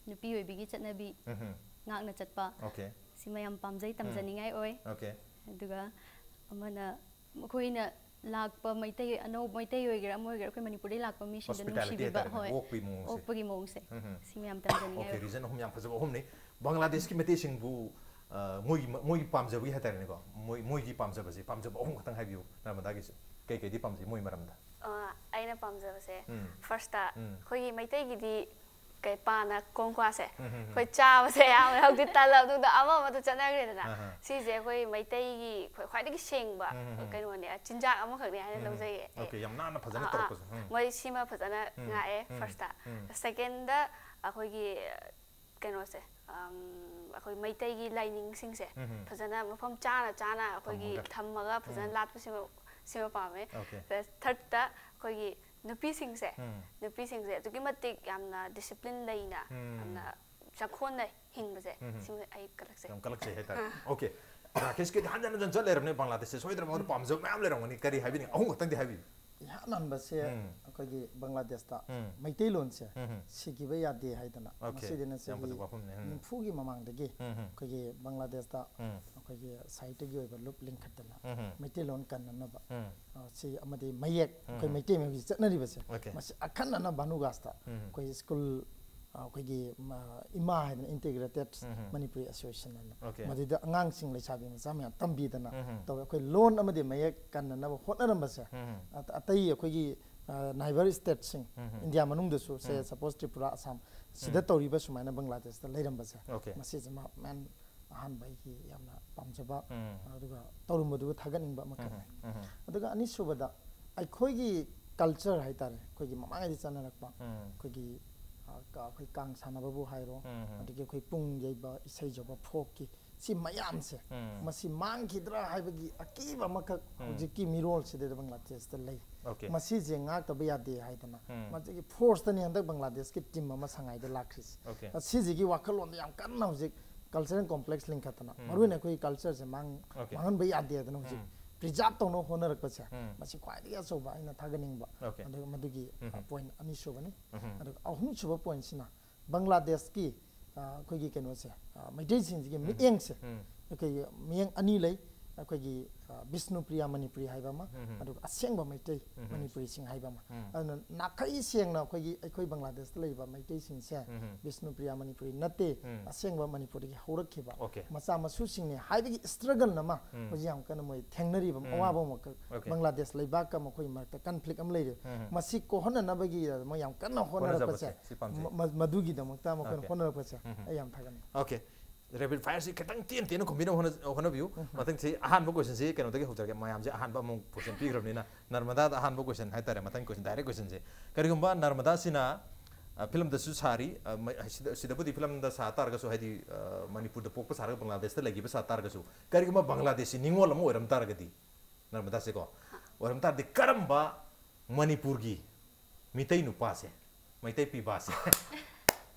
ꯅꯨꯄꯤ ꯑꯣꯏꯕꯤꯒꯤ ꯆꯠꯅꯕꯤ ꯎꯝ꯫ ꯉꯥꯛꯅ ꯆꯠꯄ, ꯑꯣꯀꯦ꯫ ꯁꯤꯃ ꯌꯥꯝ ꯄꯥꯝꯖꯩ, ꯇꯝꯖꯅꯤꯡꯉꯥꯏ ꯑꯣꯏ꯫ ꯑꯣꯀꯦ꯫ ꯑꯗꯨꯒ ꯑꯃꯅ ꯑꯩꯈꯣꯏꯅ ꯂꯥꯛꯄ ꯃꯩꯇꯩ, ꯑꯅꯧꯕ ꯃꯩꯇꯩ ꯑꯣꯏꯒꯦꯔꯥ ꯑꯃ ꯑꯣꯏꯒꯦꯔꯥ, ꯑꯩꯈꯣꯏ ꯃꯅꯤꯄꯨꯔꯗꯒꯤ ꯂꯥꯛꯄ ꯃꯤꯁꯤꯡꯗ Hospitality ꯅꯨꯡꯁꯤꯕꯤꯕ, ꯍꯥꯏꯇꯥꯔꯦꯅꯦ, ꯍꯣꯏ, ꯑꯣꯛꯄꯒꯤ ꯃꯑꯣꯡꯁꯦ꯫ ꯑꯣꯛꯄꯒꯤ ꯃꯑꯣꯡꯁꯦ, ꯎꯝ꯫ ꯁꯤꯃ ꯌꯥꯝ ꯇꯝꯖꯅꯤꯡꯉꯥꯏ ꯑꯣꯀꯦ, ꯑꯣꯏ꯫ ꯔꯤꯖꯟ ꯑꯍꯨꯝ ꯌꯥꯝ ꯐꯖꯕ ꯑꯍꯨꯝꯅꯤ꯫ ꯕꯪꯒ꯭ꯂꯥꯗꯦꯁꯀꯤ ꯃꯩꯇꯩꯁꯤꯡꯕꯨ, ꯑ, ꯃꯣꯏꯒꯤ, ꯃꯣꯏꯒꯤ ꯄꯥꯝꯖꯕꯒꯤ ꯍꯥꯏꯇꯥꯔꯦꯅꯦꯀꯣ, ꯃꯣꯏ, ꯃꯣꯏꯒꯤ ꯄꯥꯝꯖꯕꯁꯦ, ꯄꯥꯝꯖꯕ ꯑꯍꯨꯝ ꯈꯛꯇꯪ ꯍꯥꯏꯕꯤꯌꯨ, ꯅꯔꯃꯗꯥꯒꯤꯁꯨ꯫ ꯀꯩ ꯀꯩꯗꯤ ꯄꯥꯝꯖꯩ ꯃꯣꯏ ꯃꯔꯝꯗ? ꯑ, ꯑꯩꯅ ꯄꯥꯝꯖꯕꯁꯦ, ꯎꯝ꯫ ꯐꯥꯔꯁꯇ ꯎꯝ꯫ ꯑꯩꯈꯣꯏꯒꯤ ꯃꯩꯇꯩꯒꯤꯗꯤ ꯀꯩ, ꯄꯥꯅ ꯀꯣꯡꯀ꯭ꯋꯥꯁꯦ ꯎꯝ, ꯎꯝ, ꯎꯝ꯫ ꯑꯩꯈꯣꯏ ꯆꯥꯕꯁꯦ ꯑꯌꯥꯝꯕ ꯍꯧꯖꯤꯛ ꯇꯜꯂꯕꯗꯨꯗ ꯑꯃ ꯑꯃꯗ ꯆꯠꯅꯈ꯭ꯔꯦꯗꯅ꯫ ꯑꯍꯥ꯫ ꯁꯤꯁꯦ ꯑꯩꯈꯣꯏ ꯃꯩꯇꯩꯒꯤ ꯈ꯭ꯋꯥꯏ-, ꯈ꯭ꯋꯥꯏꯗꯒꯤ ꯁꯦꯡꯕ ꯎꯝ, ꯎꯝ, ꯎꯝ꯫ ꯀꯩꯅꯣꯅꯦ, ꯆꯤꯟꯖꯥꯛ ꯑꯃꯈꯛꯅꯦ ꯍꯥꯏꯅ ꯎꯝ꯫ ꯂꯧꯖꯩꯌꯦ ꯑꯩ꯫ ꯑꯣꯀꯦ, ꯌꯥꯝ ꯅꯥꯟꯅ ꯐꯖꯅ ꯑꯥ, ꯑꯥ꯫ ꯇꯧꯔꯛꯄꯁꯦ꯫ ꯎꯝ꯫ ꯃꯣꯏ ꯁꯤꯃ ꯐꯖꯅ ꯎꯝ, ꯉꯥꯛꯑꯦ, ꯎꯝ, ꯐꯥꯔꯁꯇ꯫ ꯎꯝ꯫ ꯁꯦꯀꯦꯟꯗ ꯑꯩꯈꯣꯏꯒꯤ ꯀꯩꯅꯣꯁꯦ, ꯑꯝ, ꯑꯩꯈꯣꯏ ꯃꯩꯇꯩꯒꯤ ꯂꯥꯏꯅꯤꯡꯁꯤꯡꯁꯦ ꯎꯝ, ꯎꯝ꯫ ꯐꯖꯅ ꯃꯐꯝ ꯆꯥꯅ ꯆꯥꯅ ꯑꯩꯈꯣꯏꯒꯤ ꯊꯝꯃꯒ꯫ ꯊꯝꯃꯒ ꯐꯖꯅ ꯎꯝ꯫ ꯂꯥꯠꯄꯁꯤꯃ, ꯁꯤꯃ ꯄꯥꯝꯃꯦ꯫ ꯑꯣꯀꯦ꯫ ꯊꯥꯔꯗꯇ ꯑꯩꯈꯣꯏꯒꯤ ꯅꯨꯄꯤꯁꯤꯡꯁꯦ, ꯎꯝ꯫ ꯅꯨꯄꯤꯁꯤꯡꯁꯦ ꯑꯗꯨꯛꯀꯤ ꯃꯇꯤꯛ ꯌꯥꯝꯅ ꯗꯤꯁꯤꯄ꯭ꯂꯤꯟ ꯂꯩꯅ, ꯎꯝ꯫ ꯌꯥꯝꯅ ꯆꯥꯛꯈꯣꯟꯅ ꯍꯤꯡꯕꯁꯦ, ꯎꯝ꯫ ꯁꯤꯃ ꯑꯩ ꯀꯜꯂꯛꯆꯩ꯫ ꯌꯥꯝ ꯀꯜꯂꯛꯆꯩ ꯍꯥꯏꯇꯥꯔꯦ꯫ ꯑꯣꯀꯦ꯫ ꯔꯥꯀꯦꯁꯀꯤꯗꯤ ꯍꯟꯖꯟ ꯍꯟꯖꯟ ꯆꯠ ꯂꯩꯔꯕꯅꯦ ꯕꯪꯒ꯭ꯂꯥꯗꯦꯁꯁꯦ, ꯁꯣꯏꯗꯅ ꯃꯉꯣꯟꯗ ꯄꯥꯝꯖꯕ ꯃꯌꯥꯝ ꯂꯩꯔꯝꯒꯅꯤ꯫ ꯀꯔꯤ ꯍꯥꯏꯕꯤꯅꯤꯡ-, ꯑꯍꯨꯝ ꯈꯛꯇꯪꯗꯤ ꯍꯥꯏꯕꯤꯌꯨ꯫ ꯏꯍꯥꯟ ꯍꯥꯟꯕꯁꯦ ꯎꯝ꯫ ꯑꯩꯈꯣꯏꯒꯤ ꯕꯪꯒ꯭ꯂꯥꯗꯦꯁꯇ ꯎꯝ꯫ ꯃꯩꯇꯩꯂꯣꯟꯁꯦ ꯎꯝ꯫ ꯁꯤꯈꯤꯕ ꯌꯥꯗꯦ ꯍꯥꯏꯗꯅ ꯑꯣꯀꯦ꯫ ꯉꯁꯤꯗꯩꯅ ꯌꯥꯝ ꯐꯖꯕ ꯆꯍꯤ ꯋꯥꯐꯝꯅꯦ꯫ ꯎꯝ꯫ ꯅꯤꯐꯨꯒꯤ ꯃꯃꯥꯡꯗꯒꯤ ꯎꯝ꯫ ꯑꯩꯈꯣꯏꯒꯤ ꯕꯪꯒ꯭ꯂꯥꯗꯦꯁꯇ ꯎꯝ꯫ ꯑꯩꯈꯣꯏꯒꯤ ꯁꯥꯍꯤꯇ꯭ꯌꯒꯤ ꯑꯣꯏꯕ ꯂꯨꯞ ꯂꯤꯡꯈꯠꯇꯅ ꯎꯝ꯫ ꯃꯩꯇꯩꯂꯣꯟ ꯀꯟꯅꯅꯕ, ꯎꯝ꯫ ꯑ, ꯁꯤ ꯑꯃꯗꯤ ꯃꯌꯦꯛ, ꯑꯩꯈꯣꯏ ꯎꯝ꯫ ꯃꯩꯇꯩ ꯃꯌꯦꯛꯁꯤ ꯆꯠꯅꯔꯤꯕꯁꯦ, ꯑꯣꯀꯦ꯫ ꯃꯁꯤ ꯑꯈꯟꯅꯅ ꯚꯥꯅꯨꯒꯥꯁꯇ ꯎꯝ꯫ ꯑꯩꯈꯣꯏ ꯁ꯭ꯀꯨꯜ, ꯑ, ꯑꯩꯈꯣꯏꯒꯤ, ꯃ, ꯏꯃꯥ ꯍꯥꯏꯗꯅ, ꯏꯟꯇꯤꯒ꯭ꯔꯦꯇꯦꯠ ꯎꯝ꯫ ꯃꯅꯤꯄꯨꯔꯤ ꯑꯦꯁꯣꯁꯤꯌꯦꯁꯟ ꯍꯥꯏꯅ, ꯑꯣꯀꯦ꯫ ꯃꯗꯨꯗ ꯑꯉꯥꯡꯁꯤꯡ, ꯂꯩꯁꯥꯕꯤ ꯃꯆꯥ ꯃꯌꯥꯝ ꯇꯝꯕꯤꯗꯅ ꯎꯝ꯫ ꯇꯧꯋꯦ꯫ ꯑꯩꯈꯣꯏ ꯂꯣꯟ ꯑꯃꯗꯤ ꯃꯌꯦꯛ ꯀꯟꯅꯅꯕ ꯍꯣꯠꯅꯔꯝꯕꯁꯦ, ꯎꯝ꯫ ꯑ-, ꯑꯇꯩ ꯑꯩꯈꯣꯏꯒꯤ, ꯑ, ꯅꯥꯏꯕꯔ ꯁ꯭ꯇꯦꯠꯁꯤꯡ, ꯎꯝ꯫ ꯏꯟꯗꯤꯌꯥ ꯃꯅꯨꯡꯗꯁꯨ, ꯁꯦ, ꯎꯝ꯫ ꯁꯄꯣꯁ ꯇ꯭ꯔꯤꯄꯨꯔꯥ, ꯑꯁꯥꯝ, ꯁꯤꯗ ꯎꯝ꯫ ꯇꯧꯔꯤꯕ ꯁꯨꯃꯥꯏꯅ ꯕꯪꯒ꯭ꯂꯥꯗꯦꯁꯇ ꯂꯩꯔꯝꯕꯁꯦ, ꯑꯣꯀꯦ꯫ ꯃꯁꯤꯁꯤꯃ ꯃꯦꯟ ꯑꯍꯥꯟꯕ ꯑꯩꯒꯤ ꯌꯥꯝꯅ ꯄꯥꯝꯖꯕ, ꯎꯝ꯫ ꯑꯗꯨꯒ ꯇꯧꯔꯝꯕꯗꯨꯕꯨ ꯊꯥꯒꯠꯅꯤꯡꯕ ꯑꯃꯈꯛꯅꯤ꯫ ꯎꯝ꯫ ꯎꯝ꯫ ꯑꯗꯨꯒ ꯑꯅꯤꯁꯨꯕꯗ ꯑꯩꯈꯣꯏꯒꯤ ꯀꯜꯆꯔ ꯍꯥꯏꯇꯥꯔꯦ, ꯑꯩꯈꯣꯏꯒꯤ ꯃꯃꯥꯡꯉꯩꯗ ꯆꯠꯅꯔꯛꯄ, ꯎꯝ꯫ ꯑꯩꯈꯣꯏꯒꯤ, ꯑ, ꯀ-, ꯑꯩꯈꯣꯏ ꯀꯥꯡ ꯁꯥꯟꯅꯕꯕꯨ ꯍꯥꯏꯔꯣ, ꯎꯝ꯫ ꯑꯗꯒꯤ ꯑꯩꯈꯣꯏ ꯄꯨꯡ ꯌꯩꯕ, ꯏꯁꯩ ꯁꯛꯄ, ꯐꯣꯛꯀꯤ ꯁꯤ ꯃꯌꯥꯝꯁꯦ ꯎꯝ. ꯃꯁꯤ ꯃꯥꯡꯈꯤꯗ꯭ꯔꯥ ꯍꯥꯏꯕꯒꯤ ꯑꯀꯤꯕ ꯑꯃꯈꯛ ꯎꯝ. ꯍꯧꯖꯤꯛꯀꯤ ꯃꯤꯔꯣꯜꯁꯤꯗ ꯕꯪꯒ꯭ꯂꯥꯗꯦꯁꯇ ꯂꯩ꯫ Okay. ꯃꯁꯤꯁꯦ ꯉꯥꯛꯇꯕ ꯌꯥꯗꯦ ꯍꯥꯏꯗꯅ ꯎꯝ. ꯃꯁꯤꯒꯤ ꯐꯣꯔꯁꯇꯅꯤ ꯍꯟꯗꯛ ꯕꯪꯒ꯭ꯂꯥꯗꯦꯁꯀꯤ ꯇꯤꯝ ꯑꯃ ꯁꯉꯥꯏꯗ ꯂꯥꯛꯈ꯭ꯔꯤꯁꯦ꯫ Okay. ꯁꯤꯁꯤꯒꯤ ꯋꯥꯈꯜꯂꯣꯟꯗ ꯌꯥꯝ ꯀꯟꯅ ꯍꯧꯖꯤꯛ ꯀꯜꯆꯔꯦꯜ ꯀꯣꯝꯄ꯭ꯂꯦꯛꯁ ꯂꯤꯡꯈꯠꯇꯅ ꯎꯝ. ꯃꯔꯨꯑꯣꯏꯅ ꯑꯩꯈꯣꯏꯒꯤ ꯀꯜꯆꯔꯁꯦ ꯃꯥꯡ Okay. ꯃꯥꯡꯍꯟꯕ ꯌꯥꯗꯦꯗꯅ ꯍꯧꯖꯤꯛ ꯎꯝ. ꯄ꯭ꯔꯤꯖꯥꯕ ꯇꯧꯅꯕ ꯍꯣꯠꯅꯔꯛꯄꯁꯦ ꯎꯝ. ꯃꯁꯤ ꯈ꯭ꯋꯥꯏꯗꯒꯤ ꯑꯆꯧꯕ ꯑꯩꯅ ꯊꯥꯒꯠꯅꯤꯡꯕ Okay. ꯑꯗꯨꯒ ꯃꯗꯨꯒꯤ ꯎꯝ. ꯄꯣꯏꯟ ꯑꯅꯤꯁꯨꯕꯅꯤ꯫ ꯎꯝ. ꯑꯗꯨꯒ ꯑꯍꯨꯝꯁꯨꯕ ꯄꯣꯏꯟꯁꯤꯅ ꯕꯪꯒ꯭ꯂꯥꯗꯦꯁꯀꯤ ꯑ, ꯑꯩꯈꯣꯏꯒꯤ ꯀꯩꯅꯣꯁꯦ ꯑ, ꯃꯩꯇꯩꯁꯤꯡꯁꯤꯒꯤ ꯎꯝ. ꯃꯤꯠꯌꯦꯡꯁꯦ ꯎꯝ. ꯑꯩꯈꯣꯏꯒꯤ ꯃꯤꯠꯌꯦꯡ ꯑꯅꯤ ꯂꯩ꯫ ꯑꯩꯈꯣꯏꯒꯤ ꯑ, ꯕꯤꯁꯅꯨꯄ꯭ꯔꯤꯌꯥ ꯃꯅꯤꯄꯨꯔꯤ ꯍꯥꯏꯕ ꯑꯃ ꯎꯝ. ꯑꯗꯨꯒ ꯑꯁꯦꯡꯕ ꯃꯩꯇꯩ ꯎꯝ. ꯃꯅꯤꯄꯨꯔꯤꯁꯤꯡ ꯍꯥꯏꯕ ꯑꯃ꯫ ꯎꯝ. ꯑꯗꯨꯅ ꯅꯥꯈꯩ ꯁꯦꯡꯅ ꯑꯩꯈꯣꯏꯒꯤ ꯑꯩꯈꯣꯏ ꯕꯪꯒ꯭ꯂꯥꯗꯦꯁꯇ ꯂꯩꯔꯤꯕ ꯃꯩꯇꯩꯁꯤꯡꯁꯦ ꯎꯝ. ꯕꯤꯁꯅꯨꯄ꯭ꯔꯤꯌꯥ ꯃꯅꯤꯄꯨꯔꯤ ꯅꯠꯇꯦ, ꯎꯝ. ꯑꯁꯦꯡꯕ ꯃꯅꯤꯄꯨꯔꯗꯒꯤ ꯍꯧꯔꯛꯈꯤꯕ Okay. ꯃꯆꯥ ꯃꯁꯨꯁꯤꯡꯅꯦ ꯍꯥꯏꯕꯒꯤ ꯏꯁꯇ꯭ꯔꯒꯜ ꯑꯃ ꯎꯝ. ꯍꯧꯖꯤꯛ ꯌꯥꯝ ꯀꯟꯅ ꯃꯣꯏ ꯊꯦꯡꯅꯔꯤꯕ ꯎꯝ. ꯑꯋꯥꯕ ꯑꯃꯈꯛ Okay. ꯕꯪꯒ꯭ꯂꯥꯗꯦꯁ ꯂꯩꯕꯥꯛꯀ ꯃꯈꯣꯏ ꯃꯔꯛꯇ ꯀꯟꯐ꯭ꯂꯤꯛ ꯑꯃ ꯂꯩꯔꯦ꯫ ꯎꯝ. ꯃꯁꯤ ꯀꯣꯛꯍꯟꯅꯅꯕꯒꯤ ꯃꯣꯏ ꯌꯥꯝ ꯀꯟꯅ ꯍꯣꯠꯅꯔꯛꯄꯁꯦ ꯍꯣꯠꯅꯖꯕꯁꯦ ꯁꯤ ꯄꯥꯝꯖꯩ꯫ ꯃ- ꯃ- ꯃꯗꯨꯒꯤꯗꯃꯛꯇ ꯃꯈꯣꯏꯅ Okay. ꯍꯣꯠꯅꯔꯛꯄꯁꯦ ꯎꯝ. ꯑꯩ ꯌꯥꯝ ꯊꯥꯒꯠꯅꯤꯡꯉꯤ꯫ Okay. ꯔꯦꯄꯤꯗ ꯐꯥꯏꯌꯔꯁꯤ ꯈꯤꯇꯪ ꯇꯦꯟ ꯇꯦꯟꯅ ꯈꯨꯝꯕꯤꯅꯕ ꯍꯣꯠꯅ- ꯍꯣꯠꯅꯕꯤꯌꯨ꯫ ꯃꯊꯪꯁꯤ ꯑꯍꯥꯟꯕ ꯀꯣꯏꯁꯟꯁꯤ ꯀꯩꯅꯣꯗꯒꯤ ꯍꯧꯖꯔꯒꯦ꯫ ꯃꯌꯥꯝꯁꯦ ꯑꯍꯥꯟꯕ ꯑꯃꯨꯛ ꯀꯣꯏꯁꯟ ꯄꯤꯈ꯭ꯔꯕꯅꯤꯅ ꯅꯔꯃꯗꯥꯗ ꯑꯍꯥꯟꯕ ꯀꯣꯏꯁꯟ ꯍꯥꯏꯇꯥꯔꯦ꯫ ꯃꯊꯪ ꯀꯣꯏꯁꯟ, ꯗꯥꯏꯔꯦꯛ ꯀꯣꯏꯁꯟꯁꯦ꯫ ꯀꯔꯤꯒꯨꯝꯕ ꯅꯔꯃꯗꯥꯁꯤꯅ ꯑ, ꯐꯤꯂꯝꯗꯁꯨ ꯁꯥꯔꯤ, ꯑ, ꯃ- ꯁꯤꯗ- ꯁꯤꯗꯕꯨꯗꯤ ꯐꯤꯂꯝꯗ ꯁꯥ ꯇꯥꯔꯒꯁꯨ, ꯍꯥꯏꯗꯤ ꯑ, ꯃꯅꯤꯄꯨꯔꯗ ꯄꯣꯛꯄ ꯁꯥꯔꯒ ꯕꯪꯒ꯭ꯂꯥꯗꯦꯁꯇ ꯂꯩꯈꯤꯕ ꯁꯥ ꯇꯥꯔꯒꯁꯨ, ꯀꯔꯤꯒꯨꯝꯕ ꯕꯪꯒ꯭ꯂꯥꯗꯦꯁꯁꯤ ꯅꯤꯉꯣꯜ ꯑꯃ ꯑꯣꯏꯔꯝ ꯇꯥꯔꯒꯗꯤ, ꯅꯔꯃꯗꯥꯁꯦꯀꯣ ꯑꯣꯏꯔꯝ ꯇꯥꯔꯗꯤ ꯀꯔꯝꯕ ꯃꯅꯤꯄꯨꯔꯒꯤ ꯃꯤꯇꯩ ꯅꯨꯄꯥꯁꯦ, ꯃꯩꯇꯩ ꯄꯤꯕꯥꯁꯦ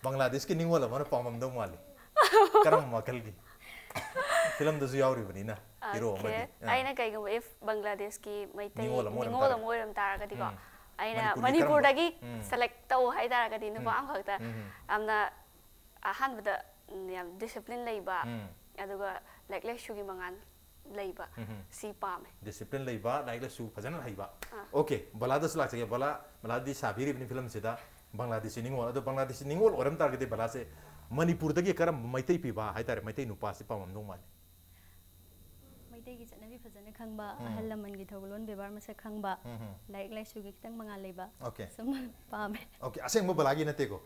ꯕꯪꯒ꯭ꯂꯥꯗꯦꯁꯀꯤ ꯅꯤꯉꯣꯜ ꯑꯃꯅ ꯄꯥꯝꯃꯝꯗꯧ ꯃꯥꯜꯂꯤ? ꯀꯔꯝꯕ ꯃꯈꯜꯒꯤ ꯐꯤꯂꯝꯗꯁꯨ ꯌꯥꯎꯔꯤꯕꯅꯤꯅ ꯍꯤꯔꯣ ꯑꯃꯗꯤ? Okay. ꯑꯥ. ꯑꯩꯅ ꯀꯩꯒꯨꯝꯕ if ꯕꯪꯒ꯭ꯂꯥꯗꯦꯁꯀꯤ ꯃꯩꯇꯩ ꯅꯤꯉꯣꯜ ꯑꯃ ꯑꯣꯏꯔꯝ ꯅꯤꯉꯣꯜ ꯇꯥꯔꯒꯗꯤ꯫ ꯑꯃ ꯑꯣꯏꯔꯝ ꯇꯥꯔꯒꯗꯤꯀꯣ, ꯎꯝ. ꯑꯩꯅ ꯃꯅꯤꯄꯨꯔꯒꯤ ꯃꯅꯤꯄꯨꯔꯗꯒꯤ ꯀꯔꯝꯕ? ꯎꯝ. ꯁꯦꯂꯦꯛ ꯇꯧ ꯍꯥꯏꯇꯥꯔꯒꯗꯤ ꯅꯨꯄꯥ ꯎꯝ. ꯑꯃꯈꯛꯇ ꯎꯝ. ꯌꯥꯝꯅ ꯑꯍꯥꯟꯕꯗ ꯎꯝ, ꯌꯥꯝ ꯗꯤꯁꯤꯄ꯭ꯂꯤꯟ ꯂꯩꯕ, ꯎꯝ. ꯑꯗꯨꯒ ꯂꯥꯏꯔꯤꯛ ꯂꯥꯏꯁꯨꯒꯤ ꯃꯉꯥꯜ ꯂꯩꯕ, ꯎꯝ. ꯁꯤ ꯄꯥꯝꯃꯦ꯫ ꯗꯤꯁꯤꯄ꯭ꯂꯤꯟ ꯂꯩꯕ, ꯂꯥꯏꯔꯤꯛ ꯂꯥꯏꯁꯨ ꯐꯖꯅ ꯍꯩꯕ꯫ ꯑꯥ. Okay, ꯕꯂꯥꯗꯁꯨ ꯂꯥꯛꯆꯒꯦ꯫ ꯕꯂꯥ, ꯕꯂꯥꯗꯤ ꯁꯥꯕꯤꯔꯤꯕꯅꯤ ꯐꯤꯂꯝꯁꯤꯗ ꯕꯪꯒ꯭ꯂꯥꯗꯦꯁꯤ ꯅꯤꯉꯣꯜ꯫ ꯑꯗꯣ ꯕꯪꯒ꯭ꯂꯥꯗꯦꯁꯤ ꯅꯤꯉꯣꯜ ꯑꯣꯏꯔꯝ ꯇꯥꯔꯒꯗꯤ ꯕꯂꯥꯁꯦ ꯃꯅꯤꯄꯨꯔꯗꯒꯤ ꯀꯔꯝꯕ ꯃꯩꯇꯩ ꯄꯤꯕ ꯍꯥꯏꯇꯥꯔꯦ, ꯃꯩꯇꯩ ꯅꯨꯄꯥꯁꯤ ꯄꯥꯝꯃꯝꯗꯧ ꯃꯥꯜꯂꯤ? ꯃꯩꯇꯩꯒꯤ ꯆꯠꯅꯕꯤ ꯐꯖꯅ ꯈꯪꯕ, ꯎꯝ. ꯑꯍꯜ ꯂꯃꯟꯒꯤ ꯊꯧꯒꯜꯂꯣꯟ ꯕꯦꯕꯥꯔ ꯃꯁꯛ ꯈꯪꯕ, ꯎꯝ, ꯎꯝ. ꯂꯥꯏꯔꯤꯛ ꯂꯥꯏꯁꯨꯒꯤ ꯈꯤꯇꯪ ꯃꯉꯥꯜ ꯂꯩꯕ Okay. ꯁꯨꯝ ꯄꯥꯝꯃꯦ꯫ Okay, ꯑꯁꯦꯡꯕ ꯕꯂꯥꯒꯤ ꯅꯠꯇꯦꯀꯣ?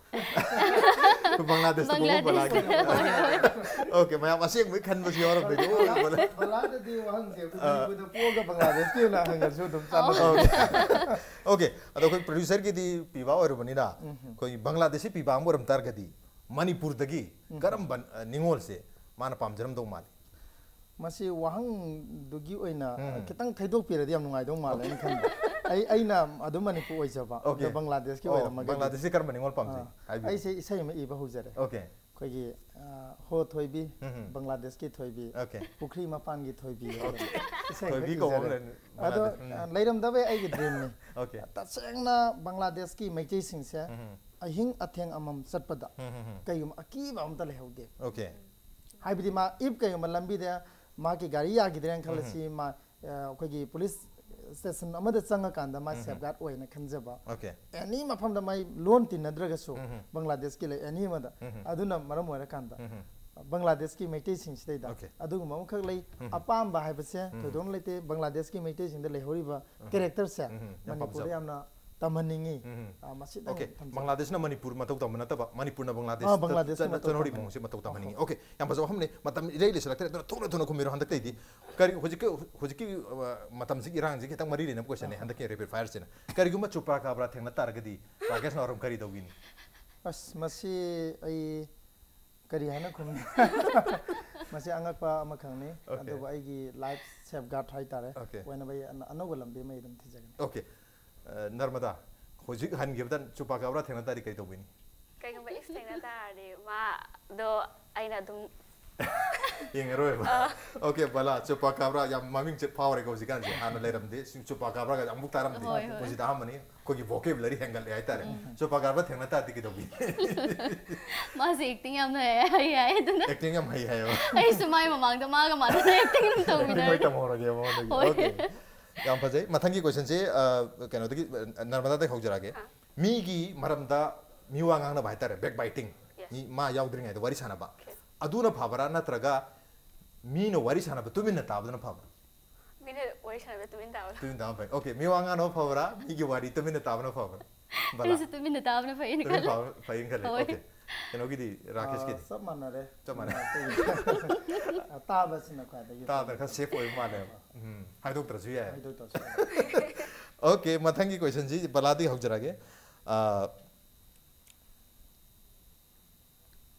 ꯕꯪꯒ꯭ꯂꯥꯗꯦꯁꯇ ꯄꯣꯛꯄ ꯕꯪꯒ꯭ꯂꯥꯗꯦꯁ꯫ ꯕꯂꯥꯒꯤ꯫ Okay, ꯃꯌꯥꯝ ꯑꯁꯦꯡꯕꯩ ꯈꯟꯕꯁꯨ ꯌꯥꯎꯔꯝꯕꯩꯀꯣ꯫ ꯕꯂꯥ- ꯕꯂꯥꯗꯗꯤ ꯋꯥꯍꯪꯁꯦ ꯑꯩꯈꯣꯏ ꯑꯥ. ꯃꯅꯤꯄꯨꯔꯗ ꯄꯣꯛꯑꯒ ꯕꯪꯒ꯭ꯂꯥꯗꯦꯁꯀꯤ ꯑꯣꯏꯅ ꯍꯪꯉꯁꯨ ꯑꯗꯨꯝ ꯆꯥꯟꯅꯕ꯫ Okay. Okay, ꯑꯗꯣ ꯑꯩꯈꯣꯏ ꯄ꯭ꯔꯣꯗ꯭ꯌꯨꯁꯔꯒꯤꯗꯤ ꯄꯤꯕꯥ ꯑꯣꯏꯔꯕꯅꯤꯅ ꯑꯩꯈꯣꯏ ꯕꯪꯒ꯭ꯂꯥꯗꯦꯁꯤ ꯄꯤꯕꯥ ꯑꯃ ꯑꯣꯏꯔꯝ ꯇꯥꯔꯒꯗꯤ ꯃꯅꯤꯄꯨꯔꯗꯒꯤ ꯀꯔꯝꯕ ꯑ, ꯅꯤꯉꯣꯜꯁꯦ ꯃꯥꯅ ꯄꯥꯝꯖꯔꯝꯗꯧ ꯃꯥꯜꯂꯤ? ꯃꯁꯤ ꯋꯥꯍꯪꯗꯨꯒꯤ ꯑꯣꯏꯅ ꯎꯝ꯫ ꯈꯤꯇꯪ ꯊꯩꯗꯣꯛꯄꯤꯔꯗꯤ ꯌꯥꯝ ꯅꯨꯡꯉꯥꯏꯗꯧ ꯃꯥꯜꯂꯦ ꯑꯩꯅ ꯈꯟꯕ꯫ ꯑꯩ ꯑꯩꯅ ꯑꯗꯨꯝ ꯃꯅꯤꯄꯨꯔ ꯑꯣꯏꯖꯕ, Okay. ꯑꯗꯣ ꯕꯪꯒ꯭ꯂꯥꯗꯦꯁꯀꯤ ꯑꯣ, ꯑꯣꯏꯔꯝꯃꯒꯗꯤ ꯕꯪꯒ꯭ꯂꯥꯗꯦꯁꯁꯤ ꯀꯔꯝꯕ ꯅꯤꯉꯣꯜ ꯄꯥꯝꯖꯩ? ꯑꯥ, ꯍꯥꯏꯕꯤꯌꯨ꯫ ꯑꯩꯁꯦ ꯏꯁꯩ ꯑꯃ ꯏꯕ ꯍꯧꯖꯔꯦ꯫ Okay. ꯑꯩꯈꯣꯏꯒꯤ ꯑꯥ, ꯍꯣ ꯊꯣꯏꯕꯤ, ꯎꯝ꯫ ꯕꯪꯒ꯭ꯂꯥꯗꯦꯁꯀꯤ ꯊꯣꯏꯕꯤ, Okay. ꯄꯨꯈ꯭ꯔꯤ ꯃꯄꯥꯟꯒꯤ ꯊꯣꯏꯕꯤ ꯍꯥꯏꯗꯅ ꯏꯁꯩ ꯑꯃ ꯊꯣꯏꯕꯤ ꯏꯖꯔꯦ꯫ ꯀꯧꯕ ꯑꯃ ꯂꯩ, ꯑꯗꯣ ꯕꯪꯒ꯭ꯂꯥꯗꯦꯁ꯫ ꯎꯝ꯫ ꯑꯥ, ꯂꯩꯔꯝꯗꯕ ꯑꯩꯒꯤ dreamꯅꯤ꯫ Okay. ꯇꯁꯦꯡꯅ ꯕꯪꯒ꯭ꯂꯥꯗꯦꯁꯀꯤ ꯃꯩꯇꯩꯁꯤꯡꯁꯦ ꯎꯝ꯫ ꯑꯍꯤꯡ ꯑꯊꯦꯡ ꯑꯃꯝ ꯆꯠꯄꯗ ꯎꯝ, ꯎꯝ, ꯎꯝ꯫ ꯀꯩꯒꯨꯝꯕ ꯑꯀꯤꯕ ꯑꯝꯇ ꯂꯩꯍꯧꯗꯦ꯫ Okay. ꯍꯥꯏꯕꯗꯤ ꯃꯥ if ꯀꯩꯒꯨꯝꯕ ꯂꯝꯕꯤꯗ ꯃꯥꯒꯤ ꯒꯥꯔꯤ ꯌꯥꯈꯤꯗ꯭ꯔꯦꯅ ꯈꯜꯂꯁꯤ, ꯃꯥ ꯑꯥ, ꯑꯩꯈꯣꯏꯒꯤ police station ꯑꯃꯗ ꯆꯪꯉꯀꯥꯟꯗ ꯃꯥ ꯎꯝ꯫ safeguard ꯑꯣꯏꯅ ꯈꯟꯖꯕ꯫ Okay. Any ꯃꯐꯝꯗ ꯃꯥꯏ ꯂꯣꯟ ꯇꯤꯟꯅꯗ꯭ꯔꯒꯁꯨ ꯎꯝ꯫ ꯕꯪꯒ꯭ꯂꯥꯗꯦꯁꯀꯤ ꯂꯩ ꯑꯦꯅꯤ ꯑꯃꯗ꯫ ꯎꯝ꯫ ꯑꯗꯨꯅ ꯃꯔꯝ ꯑꯣꯏꯔꯀꯥꯟꯗ ꯎꯝ꯫ ꯕꯪꯒ꯭ꯂꯥꯗꯦꯁꯀꯤ ꯃꯩꯇꯩꯁꯤꯡꯁꯤꯗꯩꯗ Okay. ꯑꯗꯨꯒꯨꯝꯕ ꯑꯃꯈꯛ ꯂꯩ꯫ ꯎꯝ꯫ ꯑꯄꯥꯝꯕ ꯍꯥꯏꯕꯁꯦ ꯎꯝ꯫ ꯊꯣꯏꯗꯣꯛꯅ ꯂꯩꯇꯦ꯫ ꯕꯪꯒ꯭ꯂꯥꯗꯦꯁꯀꯤ ꯃꯩꯇꯩꯁꯤꯡꯗ ꯂꯩꯍꯧꯔꯤꯕ characterꯁꯦ ꯎꯝ꯫ ꯌꯥꯝ ꯃꯅꯤꯄꯨꯔꯗ ꯄꯥꯝꯖꯕ꯫ ꯌꯥꯝꯅ ꯇꯝꯍꯟꯅꯤꯡꯉꯤ꯫ ꯎꯝ꯫ ꯑꯥ, ꯃꯁꯤꯗꯪ Okay. ꯊꯝꯖꯒꯦ꯫ ꯕꯪꯒ꯭ꯂꯥꯗꯦꯁꯅ ꯃꯅꯤꯄꯨꯔ ꯃꯇꯧ ꯇꯝꯕ ꯅꯠꯇꯕ, ꯃꯅꯤꯄꯨꯔꯅ ꯕꯪꯒ꯭ꯂꯥꯗꯦꯁ ꯑꯥ, ꯕꯪꯒ꯭ꯂꯥꯗꯦꯁ ꯃꯇꯧ ꯆꯠꯅꯍꯧꯔꯤꯕ ꯇꯝꯕ꯫ ꯃꯑꯣꯡꯁꯦ ꯃꯇꯧ ꯇꯝꯍꯟꯅꯤꯡꯉꯤ꯫ Okay. Okay. ꯌꯥꯝ ꯐꯖꯕ ꯋꯥꯐꯝꯅꯤ꯫ ꯃꯇꯝ ꯏꯔꯩ ꯂꯩꯁꯤꯜꯂꯛꯇ꯭ꯔꯦ, ꯑꯗꯨꯅ ꯊꯨꯅ ꯊꯨꯅ ꯈꯨꯝꯕꯤꯔꯣ ꯍꯟꯗꯛꯇꯩꯗꯤ꯫ ꯀꯔꯤ ꯍꯧꯖꯤꯛꯀꯤ ꯍꯧꯖꯤꯛꯀꯤ ꯑ, ꯃꯇꯝꯁꯤꯒꯤ ꯏꯔꯥꯡꯁꯤꯒꯤ ꯈꯤꯇꯪ ꯃꯔꯤ ꯂꯩꯅꯕ questionꯅꯦ ꯍꯟꯗꯛꯀꯤ rapid fireꯁꯤꯅ꯫ ꯀꯔꯤꯒꯨꯝꯕ ꯆꯨꯄꯥꯀꯥꯕ꯭ꯔꯥ ꯊꯦꯡꯅ ꯇꯥꯔꯒꯗꯤ ꯔꯥꯀꯦꯁ ꯅꯥꯎꯔꯝ ꯀꯔꯤ ꯇꯧꯕꯤꯅꯤ? ꯑꯁ, ꯃꯁꯤ ꯑꯩ ꯀꯔꯤ ꯍꯥꯏꯅ ꯈꯨꯝꯅꯤ? ꯃꯁꯤ ꯑꯉꯛꯄ ꯑꯃꯈꯛꯅꯤ꯫ Okay. ꯑꯗꯨꯕꯨ ꯑꯩꯒꯤ life safeguard ꯍꯥꯏꯇꯥꯔꯦ, Okay. ꯑꯣꯏꯅꯕ ꯑꯩ ꯑꯅ-, ꯑꯅꯧꯕ ꯂꯝꯕꯤ ꯑꯃ ꯑꯩ ꯑꯗꯨꯝ ꯊꯤꯖꯒꯅꯤ꯫ Okay. ꯑ, ꯅꯔꯃꯗꯥ, ꯍꯧꯖꯤꯛ ꯍꯟꯈꯤꯕꯗ ꯆꯨꯄꯥꯀꯥꯕ꯭ꯔꯥ ꯊꯦꯡꯅ ꯇꯥꯔꯗꯤ ꯀꯔꯤ ꯇꯧꯕꯤꯅꯤ? ꯀꯩꯒꯨꯝꯕ if ꯊꯦꯡꯅ ꯇꯥꯔꯗꯤ ꯃꯥꯗꯣ ꯑꯩꯅ ꯑꯗꯨꯝ ꯌꯦꯡꯉꯔꯣꯏꯕ꯫ Okay, ꯕꯂꯥ, ꯆꯨꯄꯥꯀꯥꯕ꯭ꯔꯥ ꯌꯥꯝ ꯃꯃꯤꯡ ꯆꯠ ꯐꯥꯎꯔꯦꯀꯣ ꯍꯧꯖꯤꯛꯀꯥꯟꯁꯦ꯫ ꯍꯥꯟꯅ ꯂꯩꯔꯝꯗꯦ꯫ ꯁꯤ ꯆꯨꯄꯥꯀꯥꯕ꯭ꯔꯥꯒ ꯑꯃꯨꯛ ꯇꯥꯔꯝꯗꯦ꯫ ꯍꯣꯏ, ꯍꯣꯏ꯫ ꯄꯨꯟꯁꯤꯗ ꯑꯍꯥꯟꯕꯅꯤ꯫ ꯑꯩꯈꯣꯏꯒꯤ vocabulary ꯍꯦꯟꯒꯠꯂꯦ ꯍꯥꯏꯇꯥꯔꯦ꯫ ꯆꯨꯄꯥꯀꯥꯕ꯭ꯔꯥ ꯊꯦꯡꯅ ꯇꯥꯔꯗꯤ ꯀꯩꯗꯧꯕꯤ? ꯃꯥꯁꯦ acting ꯌꯥꯝꯅ ꯍꯩ ꯍꯥꯏ ꯑꯗꯨꯅ Acting ꯌꯥꯝ ꯍꯩ ꯍꯥꯏꯌꯦꯕ꯫ ꯑꯩꯁꯨ ꯃꯥꯏ ꯃꯃꯥꯡꯗ ꯃꯥꯒ ꯃꯥꯟꯅꯅ acting ꯑꯗꯨꯝ Acting ꯂꯣꯏ ꯇꯧꯃꯤꯟꯅꯔꯦ꯫ ꯇꯝꯍꯧꯔꯒꯦ ꯃꯉꯣꯟꯗꯒꯤ꯫ ꯍꯣꯏ꯫ Okay. ꯌꯥꯝ ꯐꯖꯩ꯫ ꯃꯊꯪꯒꯤ questionꯁꯦ, ꯑ, ꯀꯩꯅꯣꯗꯒꯤ, ꯑ, ꯅꯔꯃꯗꯥꯗꯒꯤ ꯍꯧꯖꯔꯛꯑꯒꯦ꯫ ꯑꯥ꯫ ꯃꯤꯒꯤ ꯃꯔꯝꯗ ꯃꯤꯋꯥ ꯉꯥꯡꯅꯕ ꯍꯥꯏꯇꯥꯔꯦ, backbiting꯫ Yes. ꯃꯤ ꯃꯥ ꯌꯥꯎꯗ꯭ꯔꯤꯉꯩꯗ ꯋꯥꯔꯤ ꯁꯥꯟꯅꯕ꯫ Okay. ꯑꯗꯨꯅ ꯐꯕ꯭ꯔꯥ ꯅꯠꯇ꯭ꯔꯒ ꯃꯤꯅ ꯋꯥꯔꯤ ꯁꯥꯟꯅꯕ ꯇꯨꯃꯤꯟꯅ ꯇꯥꯕꯗꯨꯅ ꯐꯕ꯭ꯔꯥ? ꯃꯤꯅ ꯋꯥꯔꯤ ꯁꯥꯟꯅꯕ ꯇꯨꯃꯤꯟ ꯇꯥꯕꯗꯣ꯫ ꯇꯨꯃꯤꯟ ꯇꯥꯕꯅ ꯐꯩ꯫ Okay, ꯃꯤꯋꯥ ꯉꯥꯡꯅꯕ ꯐꯕ꯭ꯔꯥ? ꯃꯤꯒꯤ ꯋꯥꯔꯤ ꯇꯨꯃꯤꯟꯅ ꯇꯥꯕꯅ ꯐꯕ꯭ꯔꯥ? ꯕꯂꯥ꯫ ꯑꯩꯁꯨ ꯇꯨꯃꯤꯟꯅ ꯇꯥꯕꯅ ꯐꯩꯅ ꯇꯨꯃꯤꯟ ꯈꯜꯂꯦ꯫ ꯇꯥꯕ ꯐꯩꯅ ꯈꯜꯂꯦ꯫ ꯍꯣꯏ꯫ Okay. ꯀꯩꯅꯣꯒꯤꯗꯤ, ꯔꯥꯀꯦꯁꯀꯤꯗꯤ? ꯑꯥ, ꯆꯞ ꯃꯥꯟꯅꯔꯦ꯫ ꯆꯞ ꯃꯥꯟꯅꯔꯦ꯫ ꯑꯇꯩ ꯇꯥꯕꯁꯤꯅ ꯈ꯭ꯋꯥꯏꯗꯒꯤ ꯇꯥꯕꯅ ꯈꯔ safe ꯑꯣꯏꯕ ꯃꯥꯜꯂꯦꯕ꯫ ꯎꯝ, ꯍꯥꯏꯗꯣꯛꯇ꯭ꯔꯁꯨ ꯌꯥꯏ꯫ ꯍꯥꯏꯗꯣꯛꯇ꯭ꯔꯁꯨ Okay, ꯃꯊꯪꯒꯤ questionꯁꯤ ꯕꯂꯥꯗꯒꯤ ꯍꯧꯖꯔꯛꯑꯒꯦ꯫ ꯑꯥ,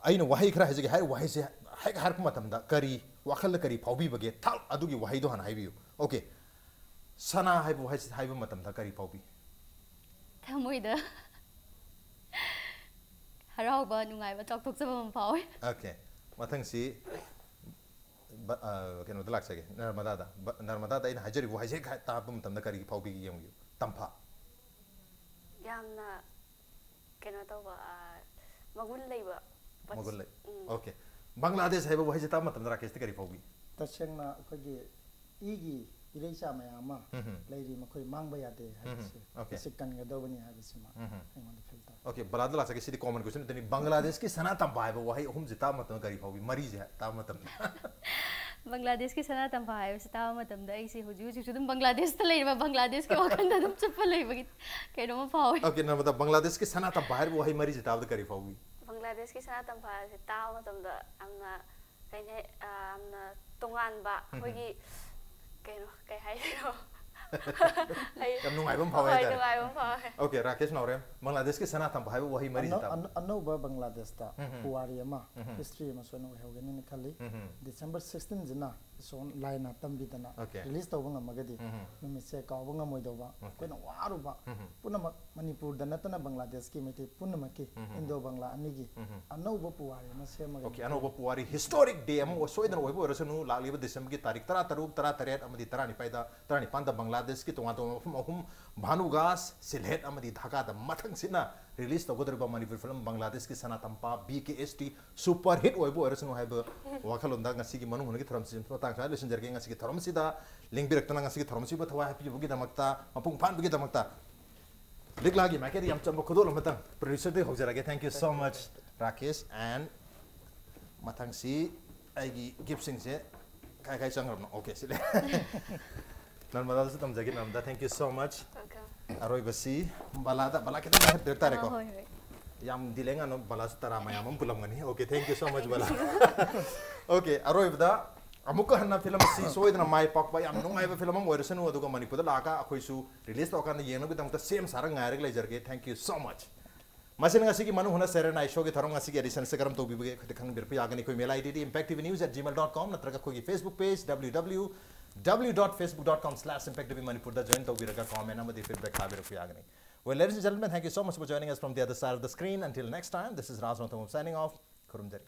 ꯑꯩꯅ ꯋꯥꯍꯩ ꯈꯔ ꯍꯥꯏꯖꯒꯦ꯫ ꯍꯥꯏꯔꯤꯕ ꯋꯥꯍꯩꯁꯦ ꯍꯦꯛ ꯍꯥꯏꯔꯛꯄ ꯃꯇꯝꯗ ꯀꯔꯤ ꯋꯥꯈꯜꯗ ꯀꯔꯤ ꯐꯥꯎꯕꯤꯕꯒꯦ? ꯊꯥꯛ ꯑꯗꯨꯒꯤ ꯋꯥꯍꯩꯗꯣ ꯍꯥꯟꯅ ꯍꯥꯏꯕꯤꯌꯨ꯫ ꯑꯣꯀꯦ, ꯁꯅꯥ ꯍꯥꯏꯕ ꯋꯥꯍꯩꯁꯤ ꯍꯥꯏꯕ ꯃꯇꯝꯗ ꯀꯔꯤ ꯐꯥꯎꯕꯤ? ꯊꯃꯣꯏꯗ ꯍꯔꯥꯎꯕ, ꯅꯨꯡꯉꯥꯏꯕ, ꯆꯥꯎꯊꯣꯛꯆꯕ ꯑꯃ ꯐꯥꯎꯋꯦ꯫ ꯑꯣꯀꯦ, ꯃꯊꯪꯁꯤ ꯕ- ꯑ, ꯀꯩꯅꯣꯗ ꯂꯥꯛꯆꯒꯦ, ꯅꯔꯃꯗꯥꯗ꯫ ꯕ- ꯅꯔꯃꯗꯥꯗ ꯑꯩꯅ ꯍꯥꯏꯖꯔꯤꯕ ꯋꯥꯍꯩꯁꯦ ꯍꯦꯛ ꯇꯥꯕ ꯃꯇꯝꯗ ꯀꯔꯤꯒꯤ ꯐꯥꯎꯕꯤꯒꯦ ꯌꯦꯡꯕꯤꯌꯨ꯫ ꯇꯝꯐꯥ꯫ ꯌꯥꯝꯅ ꯀꯩꯅꯣ ꯇꯧꯕ, ꯑ, ꯃꯒꯨꯟ ꯂꯩꯕ꯫ ꯃꯒꯨꯟ ꯂꯩ꯫ ꯎꯝ꯫ ꯑꯣꯀꯦ, ꯕꯪꯒ꯭ꯂꯥꯗꯦꯁ ꯍꯥꯏꯕ ꯋꯥꯍꯩꯁꯦ ꯇꯥꯕ ꯃꯇꯝꯗ ꯔꯥꯀꯦꯁꯇ ꯀꯔꯤ ꯐꯥꯎꯕꯤ? ꯇꯁꯦꯡꯅ ꯑꯩꯈꯣꯏꯒꯤ ꯏꯒꯤ ꯏꯔꯩꯆꯥ ꯃꯌꯥꯝ ꯑꯃ ꯎꯝ꯫ ꯂꯩꯔꯤ, ꯃꯈꯣꯏ ꯃꯥꯡꯕ ꯌꯥꯗꯦ ꯍꯥꯏꯕꯁꯦ ꯑꯣꯀꯦ꯫ ꯃꯁꯤ ꯀꯟꯒꯗꯧꯕꯅꯤ ꯍꯥꯏꯕꯁꯤꯃ ꯎꯝ꯫ ꯑꯩꯉꯣꯟꯗ ꯐꯤꯜ ꯇꯧꯏ꯫ ꯑꯣꯀꯦ, ꯕꯂꯥꯗ ꯂꯥꯛꯆꯒꯦ꯫ ꯁꯤꯗꯤ ꯀꯣꯃꯟ ꯀꯣꯏꯁꯟ ꯑꯗꯨꯅꯤ꯫ ꯕꯪꯒ꯭ꯂꯥꯗꯦꯁꯀꯤ ꯁꯅꯥ ꯇꯝꯐꯥ ꯍꯥꯏꯕ ꯋꯥꯍꯩ ꯑꯍꯨꯝꯁꯦ ꯇꯥꯕ ꯃꯇꯝꯗ ꯀꯔꯤ ꯐꯥꯎꯕꯤ? ꯃꯔꯤꯁꯦ ꯇꯥꯕ ꯃꯇꯝꯗ꯫ ꯕꯪꯒ꯭ꯂꯥꯗꯦꯁꯀꯤ ꯁꯅꯥ ꯇꯝꯐꯥ ꯍꯥꯏꯕꯁꯤ ꯇꯥꯕ ꯃꯇꯝꯗ ꯑꯩꯁꯦ ꯍꯧꯖꯤꯛ ꯍꯧꯖꯤꯛꯁꯨ ꯑꯗꯨꯝ ꯕꯪꯒ꯭ꯂꯥꯗꯦꯁꯇ ꯂꯩꯔꯤꯕ, ꯕꯪꯒ꯭ꯂꯥꯗꯦꯁꯀꯤ ꯋꯥꯈꯜꯗ ꯑꯗꯨꯝ ꯆꯠꯄ ꯂꯩꯕꯒꯤ ꯀꯩꯅꯣꯝꯃ ꯐꯥꯎꯋꯦ꯫ ꯑꯣꯀꯦ, ꯅꯔꯃꯗꯥ, ꯕꯪꯒ꯭ꯂꯥꯗꯦꯁꯀꯤ ꯁꯅꯥ ꯇꯝꯐꯥ ꯍꯥꯏꯔꯤꯕ ꯋꯥꯍꯩ ꯃꯔꯤꯁꯦ ꯇꯥꯕꯗ ꯀꯔꯤ ꯐꯥꯎꯕꯤ? ꯕꯪꯒ꯭ꯂꯥꯗꯦꯁꯀꯤ ꯁꯅꯥ ꯇꯝꯐꯥꯁꯦ ꯇꯥꯕ ꯃꯇꯝꯗ ꯌꯥꯝꯅ ꯀꯩꯅ ꯌꯥꯝꯅ ꯇꯣꯉꯥꯟꯕ ꯑꯩꯈꯣꯏꯒꯤ ꯀꯩꯅꯣ ꯀꯩ ꯍꯥꯏꯗꯣꯏꯅꯣ? ꯑꯩ- ꯌꯥꯝ ꯅꯨꯡꯉꯥꯏꯕ ꯑꯃ ꯐꯥꯎꯋꯦ ꯍꯣꯏ, ꯍꯥꯏꯇꯥꯔꯦ꯫ ꯅꯨꯡꯉꯥꯏꯕ ꯑꯃ ꯐꯥꯎꯋꯦ꯫ ꯑꯣꯀꯦ, ꯔꯥꯀꯦꯁ ꯅꯥꯎꯔꯦꯝ, ꯕꯪꯒ꯭ꯂꯥꯗꯦꯁꯀꯤ ꯁꯅꯥ ꯇꯝꯐꯥ ꯍꯥꯏꯕ ꯋꯥꯍꯩ ꯃꯔꯤꯁꯦ ꯑꯅꯧ- ꯇꯥꯕ꯫ ꯑꯅꯧ- ꯑꯅꯧꯕ ꯕꯪꯒ꯭ꯂꯥꯗꯦꯁꯇ ꯎꯝ꯫ ꯄꯨꯋꯥꯔꯤ ꯑꯃ, ꯎꯝ꯫ ꯍꯤꯁꯇ꯭ꯔꯤ ꯑꯃ ꯁꯣꯏꯅ ꯑꯣꯏꯍꯧꯒꯅꯤꯅ ꯈꯜꯂꯤ꯫ ꯎꯝ꯫ ꯗꯤꯁꯦꯝꯕꯔ ꯁꯤꯛꯁꯇꯤꯟꯁꯤꯅ ꯏꯁꯣꯔ ꯂꯥꯏꯅ ꯇꯝꯕꯤꯗꯅ ꯑꯣꯀꯦ꯫ ꯔꯤꯂꯤꯁ ꯇꯧꯕ ꯉꯝꯃꯒꯗꯤ ꯎꯝ꯫ ꯅꯨꯃꯤꯠꯁꯦ ꯀꯥꯎꯕ ꯉꯝꯃꯣꯏꯗꯧꯕ, ꯑꯩꯈꯣꯏꯅ ꯋꯥꯔꯨꯕ ꯎꯝ꯫ ꯄꯨꯝꯅꯃꯛ, ꯃꯅꯤꯄꯨꯔꯗ ꯅꯠꯇꯅ ꯕꯪꯒ꯭ꯂꯥꯗꯦꯁꯀꯤ ꯃꯩꯇꯩ ꯄꯨꯝꯅꯃꯛꯀꯤ, ꯎꯝ꯫ ꯏꯟꯗꯣ ꯕꯪꯒ꯭ꯂꯥ ꯑꯅꯤꯒꯤ ꯎꯝ꯫ ꯑꯅꯧꯕ ꯄꯨꯋꯥꯔꯤ ꯑꯃ ꯁꯦꯝꯃꯒ ꯑꯣꯀꯦ, ꯑꯅꯧꯕ ꯄꯨꯋꯥꯔꯤ, ꯍꯤꯁꯇꯣꯔꯤꯛ ꯗꯦ ꯑꯃ ꯁꯣꯏꯗꯅ ꯑꯣꯏꯕ ꯑꯣꯏꯔꯁꯅꯨ꯫ ꯂꯥꯛꯂꯤꯕ ꯗꯤꯁꯦꯝꯕꯔꯒꯤ ꯇꯥꯔꯤꯛ ꯇꯔꯥ ꯇꯔꯨꯛ, ꯇꯔꯥ ꯇꯔꯦꯠ ꯑꯃꯗꯤ ꯇꯔꯥ ꯅꯤꯄꯥꯟꯗ, ꯇꯔꯥ ꯅꯤꯄꯥꯟꯗ ꯕꯪꯒ꯭ꯂꯥꯗꯦꯁꯀꯤ ꯇꯣꯉꯥꯟ ꯇꯣꯉꯥꯟꯕ ꯃꯐꯝ ꯑꯍꯨꯝ, ꯚꯥꯅꯨꯒꯥꯁ, ꯁꯤꯜꯍꯦꯠ ꯑꯃꯗꯤ ꯙꯥꯀꯥꯗ ꯃꯊꯪꯁꯤꯠꯅ ꯔꯤꯂꯤꯁ ꯇꯧꯒꯗꯧꯔꯤꯕ ꯃꯅꯤꯄꯨꯔꯤ ꯐꯤꯂꯝ ꯕꯪꯒ꯭ꯂꯥꯗꯦꯁꯀꯤ ꯁꯅꯥ ꯇꯝꯐꯥ, ꯕꯤ ꯀꯦ ꯑꯦꯁ ꯇꯤ, ꯁꯨꯄꯔ ꯍꯤꯠ ꯑꯣꯏꯕ ꯑꯣꯏꯔꯁꯅꯨ ꯍꯥꯏꯕ ꯋꯥꯈꯜꯂꯣꯟꯗ ꯉꯁꯤꯒꯤ ꯃꯅꯨꯡ ꯍꯨꯠꯅꯒꯤ ꯊꯧꯔꯝꯁꯤ ꯃꯇꯥꯡ ꯁ꯭ꯋꯥꯏꯗ ꯂꯣꯏꯁꯤꯟꯖꯔꯒꯦ꯫ ꯉꯁꯤꯒꯤ ꯊꯧꯔꯝꯁꯤꯗ ꯂꯦꯡꯕꯤꯔꯛꯇꯨꯅ ꯉꯁꯤꯒꯤ ꯊꯧꯔꯝꯁꯤꯕꯨ ꯊꯋꯥꯏ ꯍꯥꯞꯄꯤꯕꯒꯤꯗꯃꯛꯇ, ꯃꯄꯨꯡ ꯐꯥꯍꯟꯕꯒꯤꯗꯃꯛꯇ ꯂꯤꯛꯂꯥꯒꯤ ꯃꯥꯏꯀꯩꯗ ꯌꯥꯝ ꯆꯝꯕ ꯈꯨꯗꯣꯜ ꯑꯃꯇꯪ producer ꯗꯒꯤ ꯍꯧꯖꯔꯒꯦ꯫ Thank you so much, Rakesh. And ꯃꯊꯪꯁꯤ ꯑꯩꯒꯤ ꯒꯤꯐꯁꯤꯡꯁꯦ ꯀꯥꯏ ꯀꯥꯏ ꯆꯪꯈ꯭ꯔꯕꯅꯣ? ꯑꯣꯀꯦ, ꯁꯤ ꯂꯩ꯫ ꯅꯔꯃꯗꯥꯗꯁꯨ ꯇꯝꯖꯒꯦ, ꯅꯔꯃꯗꯥ, thank you so much꯫ Welcome. ꯑꯔꯣꯏꯕꯁꯤ ꯕꯂꯥꯗ, ꯕꯂꯥ ꯈꯤꯇꯪ ꯍꯥꯏꯔꯛꯇꯥꯔꯦꯀꯣ꯫ ꯍꯣꯏ, ꯍꯣꯏ꯫ ꯌꯥꯝ delay ꯉꯥꯟꯅ ꯕꯂꯥꯁꯨ ꯇꯔꯥ ꯃꯌꯥꯝ ꯑꯃ ꯄꯨꯜꯂꯝꯒꯅꯤ꯫ Okay, thank you so much, Bala. Okay, ꯑꯔꯣꯏꯕꯗ ꯑꯃꯨꯛꯀ ꯍꯟꯅ ꯐꯤꯂꯝ ꯑꯁꯤ ꯁꯣꯏꯗꯅ ꯃꯥꯏ ꯄꯥꯛꯄ, ꯌꯥꯝ ꯅꯨꯡꯉꯥꯏꯕ ꯐꯤꯂꯝ ꯑꯃ ꯑꯣꯏꯔꯁꯅꯨ, ꯑꯗꯨꯒ ꯃꯅꯤꯄꯨꯔꯗ ꯂꯥꯛꯑꯒ ꯑꯩꯈꯣꯏꯁꯨ release ꯇꯧꯔꯀꯥꯟꯗ ꯌꯦꯡꯅꯕꯒꯤꯗꯃꯛꯇ ꯁꯦꯝ ꯁꯥꯔꯒ ꯉꯥꯏꯔꯒ ꯂꯩꯖꯔꯒꯦ꯫ Thank you so much꯫ ꯃꯁꯤꯅ ꯉꯁꯤꯒꯤ ꯃꯅꯨ ꯍꯨꯅ ꯁꯦꯔꯦꯅꯥꯏ ꯁꯣꯒꯤ ꯊꯧꯔꯝ ꯉꯁꯤꯒꯤ edition ꯑꯁꯤ ꯀꯔꯝ ꯇꯧꯕꯤꯕꯒꯦ ꯑꯩꯈꯣꯏꯗ ꯈꯪꯕꯤꯔꯛꯄ ꯌꯥꯒꯅꯤ꯫ ꯑꯩꯈꯣꯏ mail I D D impact T V news at gmail dot com ꯅꯠꯇ꯭ꯔꯒ ꯑꯩꯈꯣꯏꯒꯤ Facebook page W W W dot facebook dot com slash impact T V Manipur ꯗ join ꯇꯧꯕꯤꯔꯒ comment ꯑꯃꯗꯤ feedback ꯊꯥꯕꯤꯔꯛꯄ ꯌꯥꯒꯅꯤ꯫ Well, ladies and gentlemen, thank you so much for joining us from the other side of the screen. Until next time, this is Raj Ranthambam signing off. ꯈꯨꯔꯨꯝꯖꯔꯤ꯫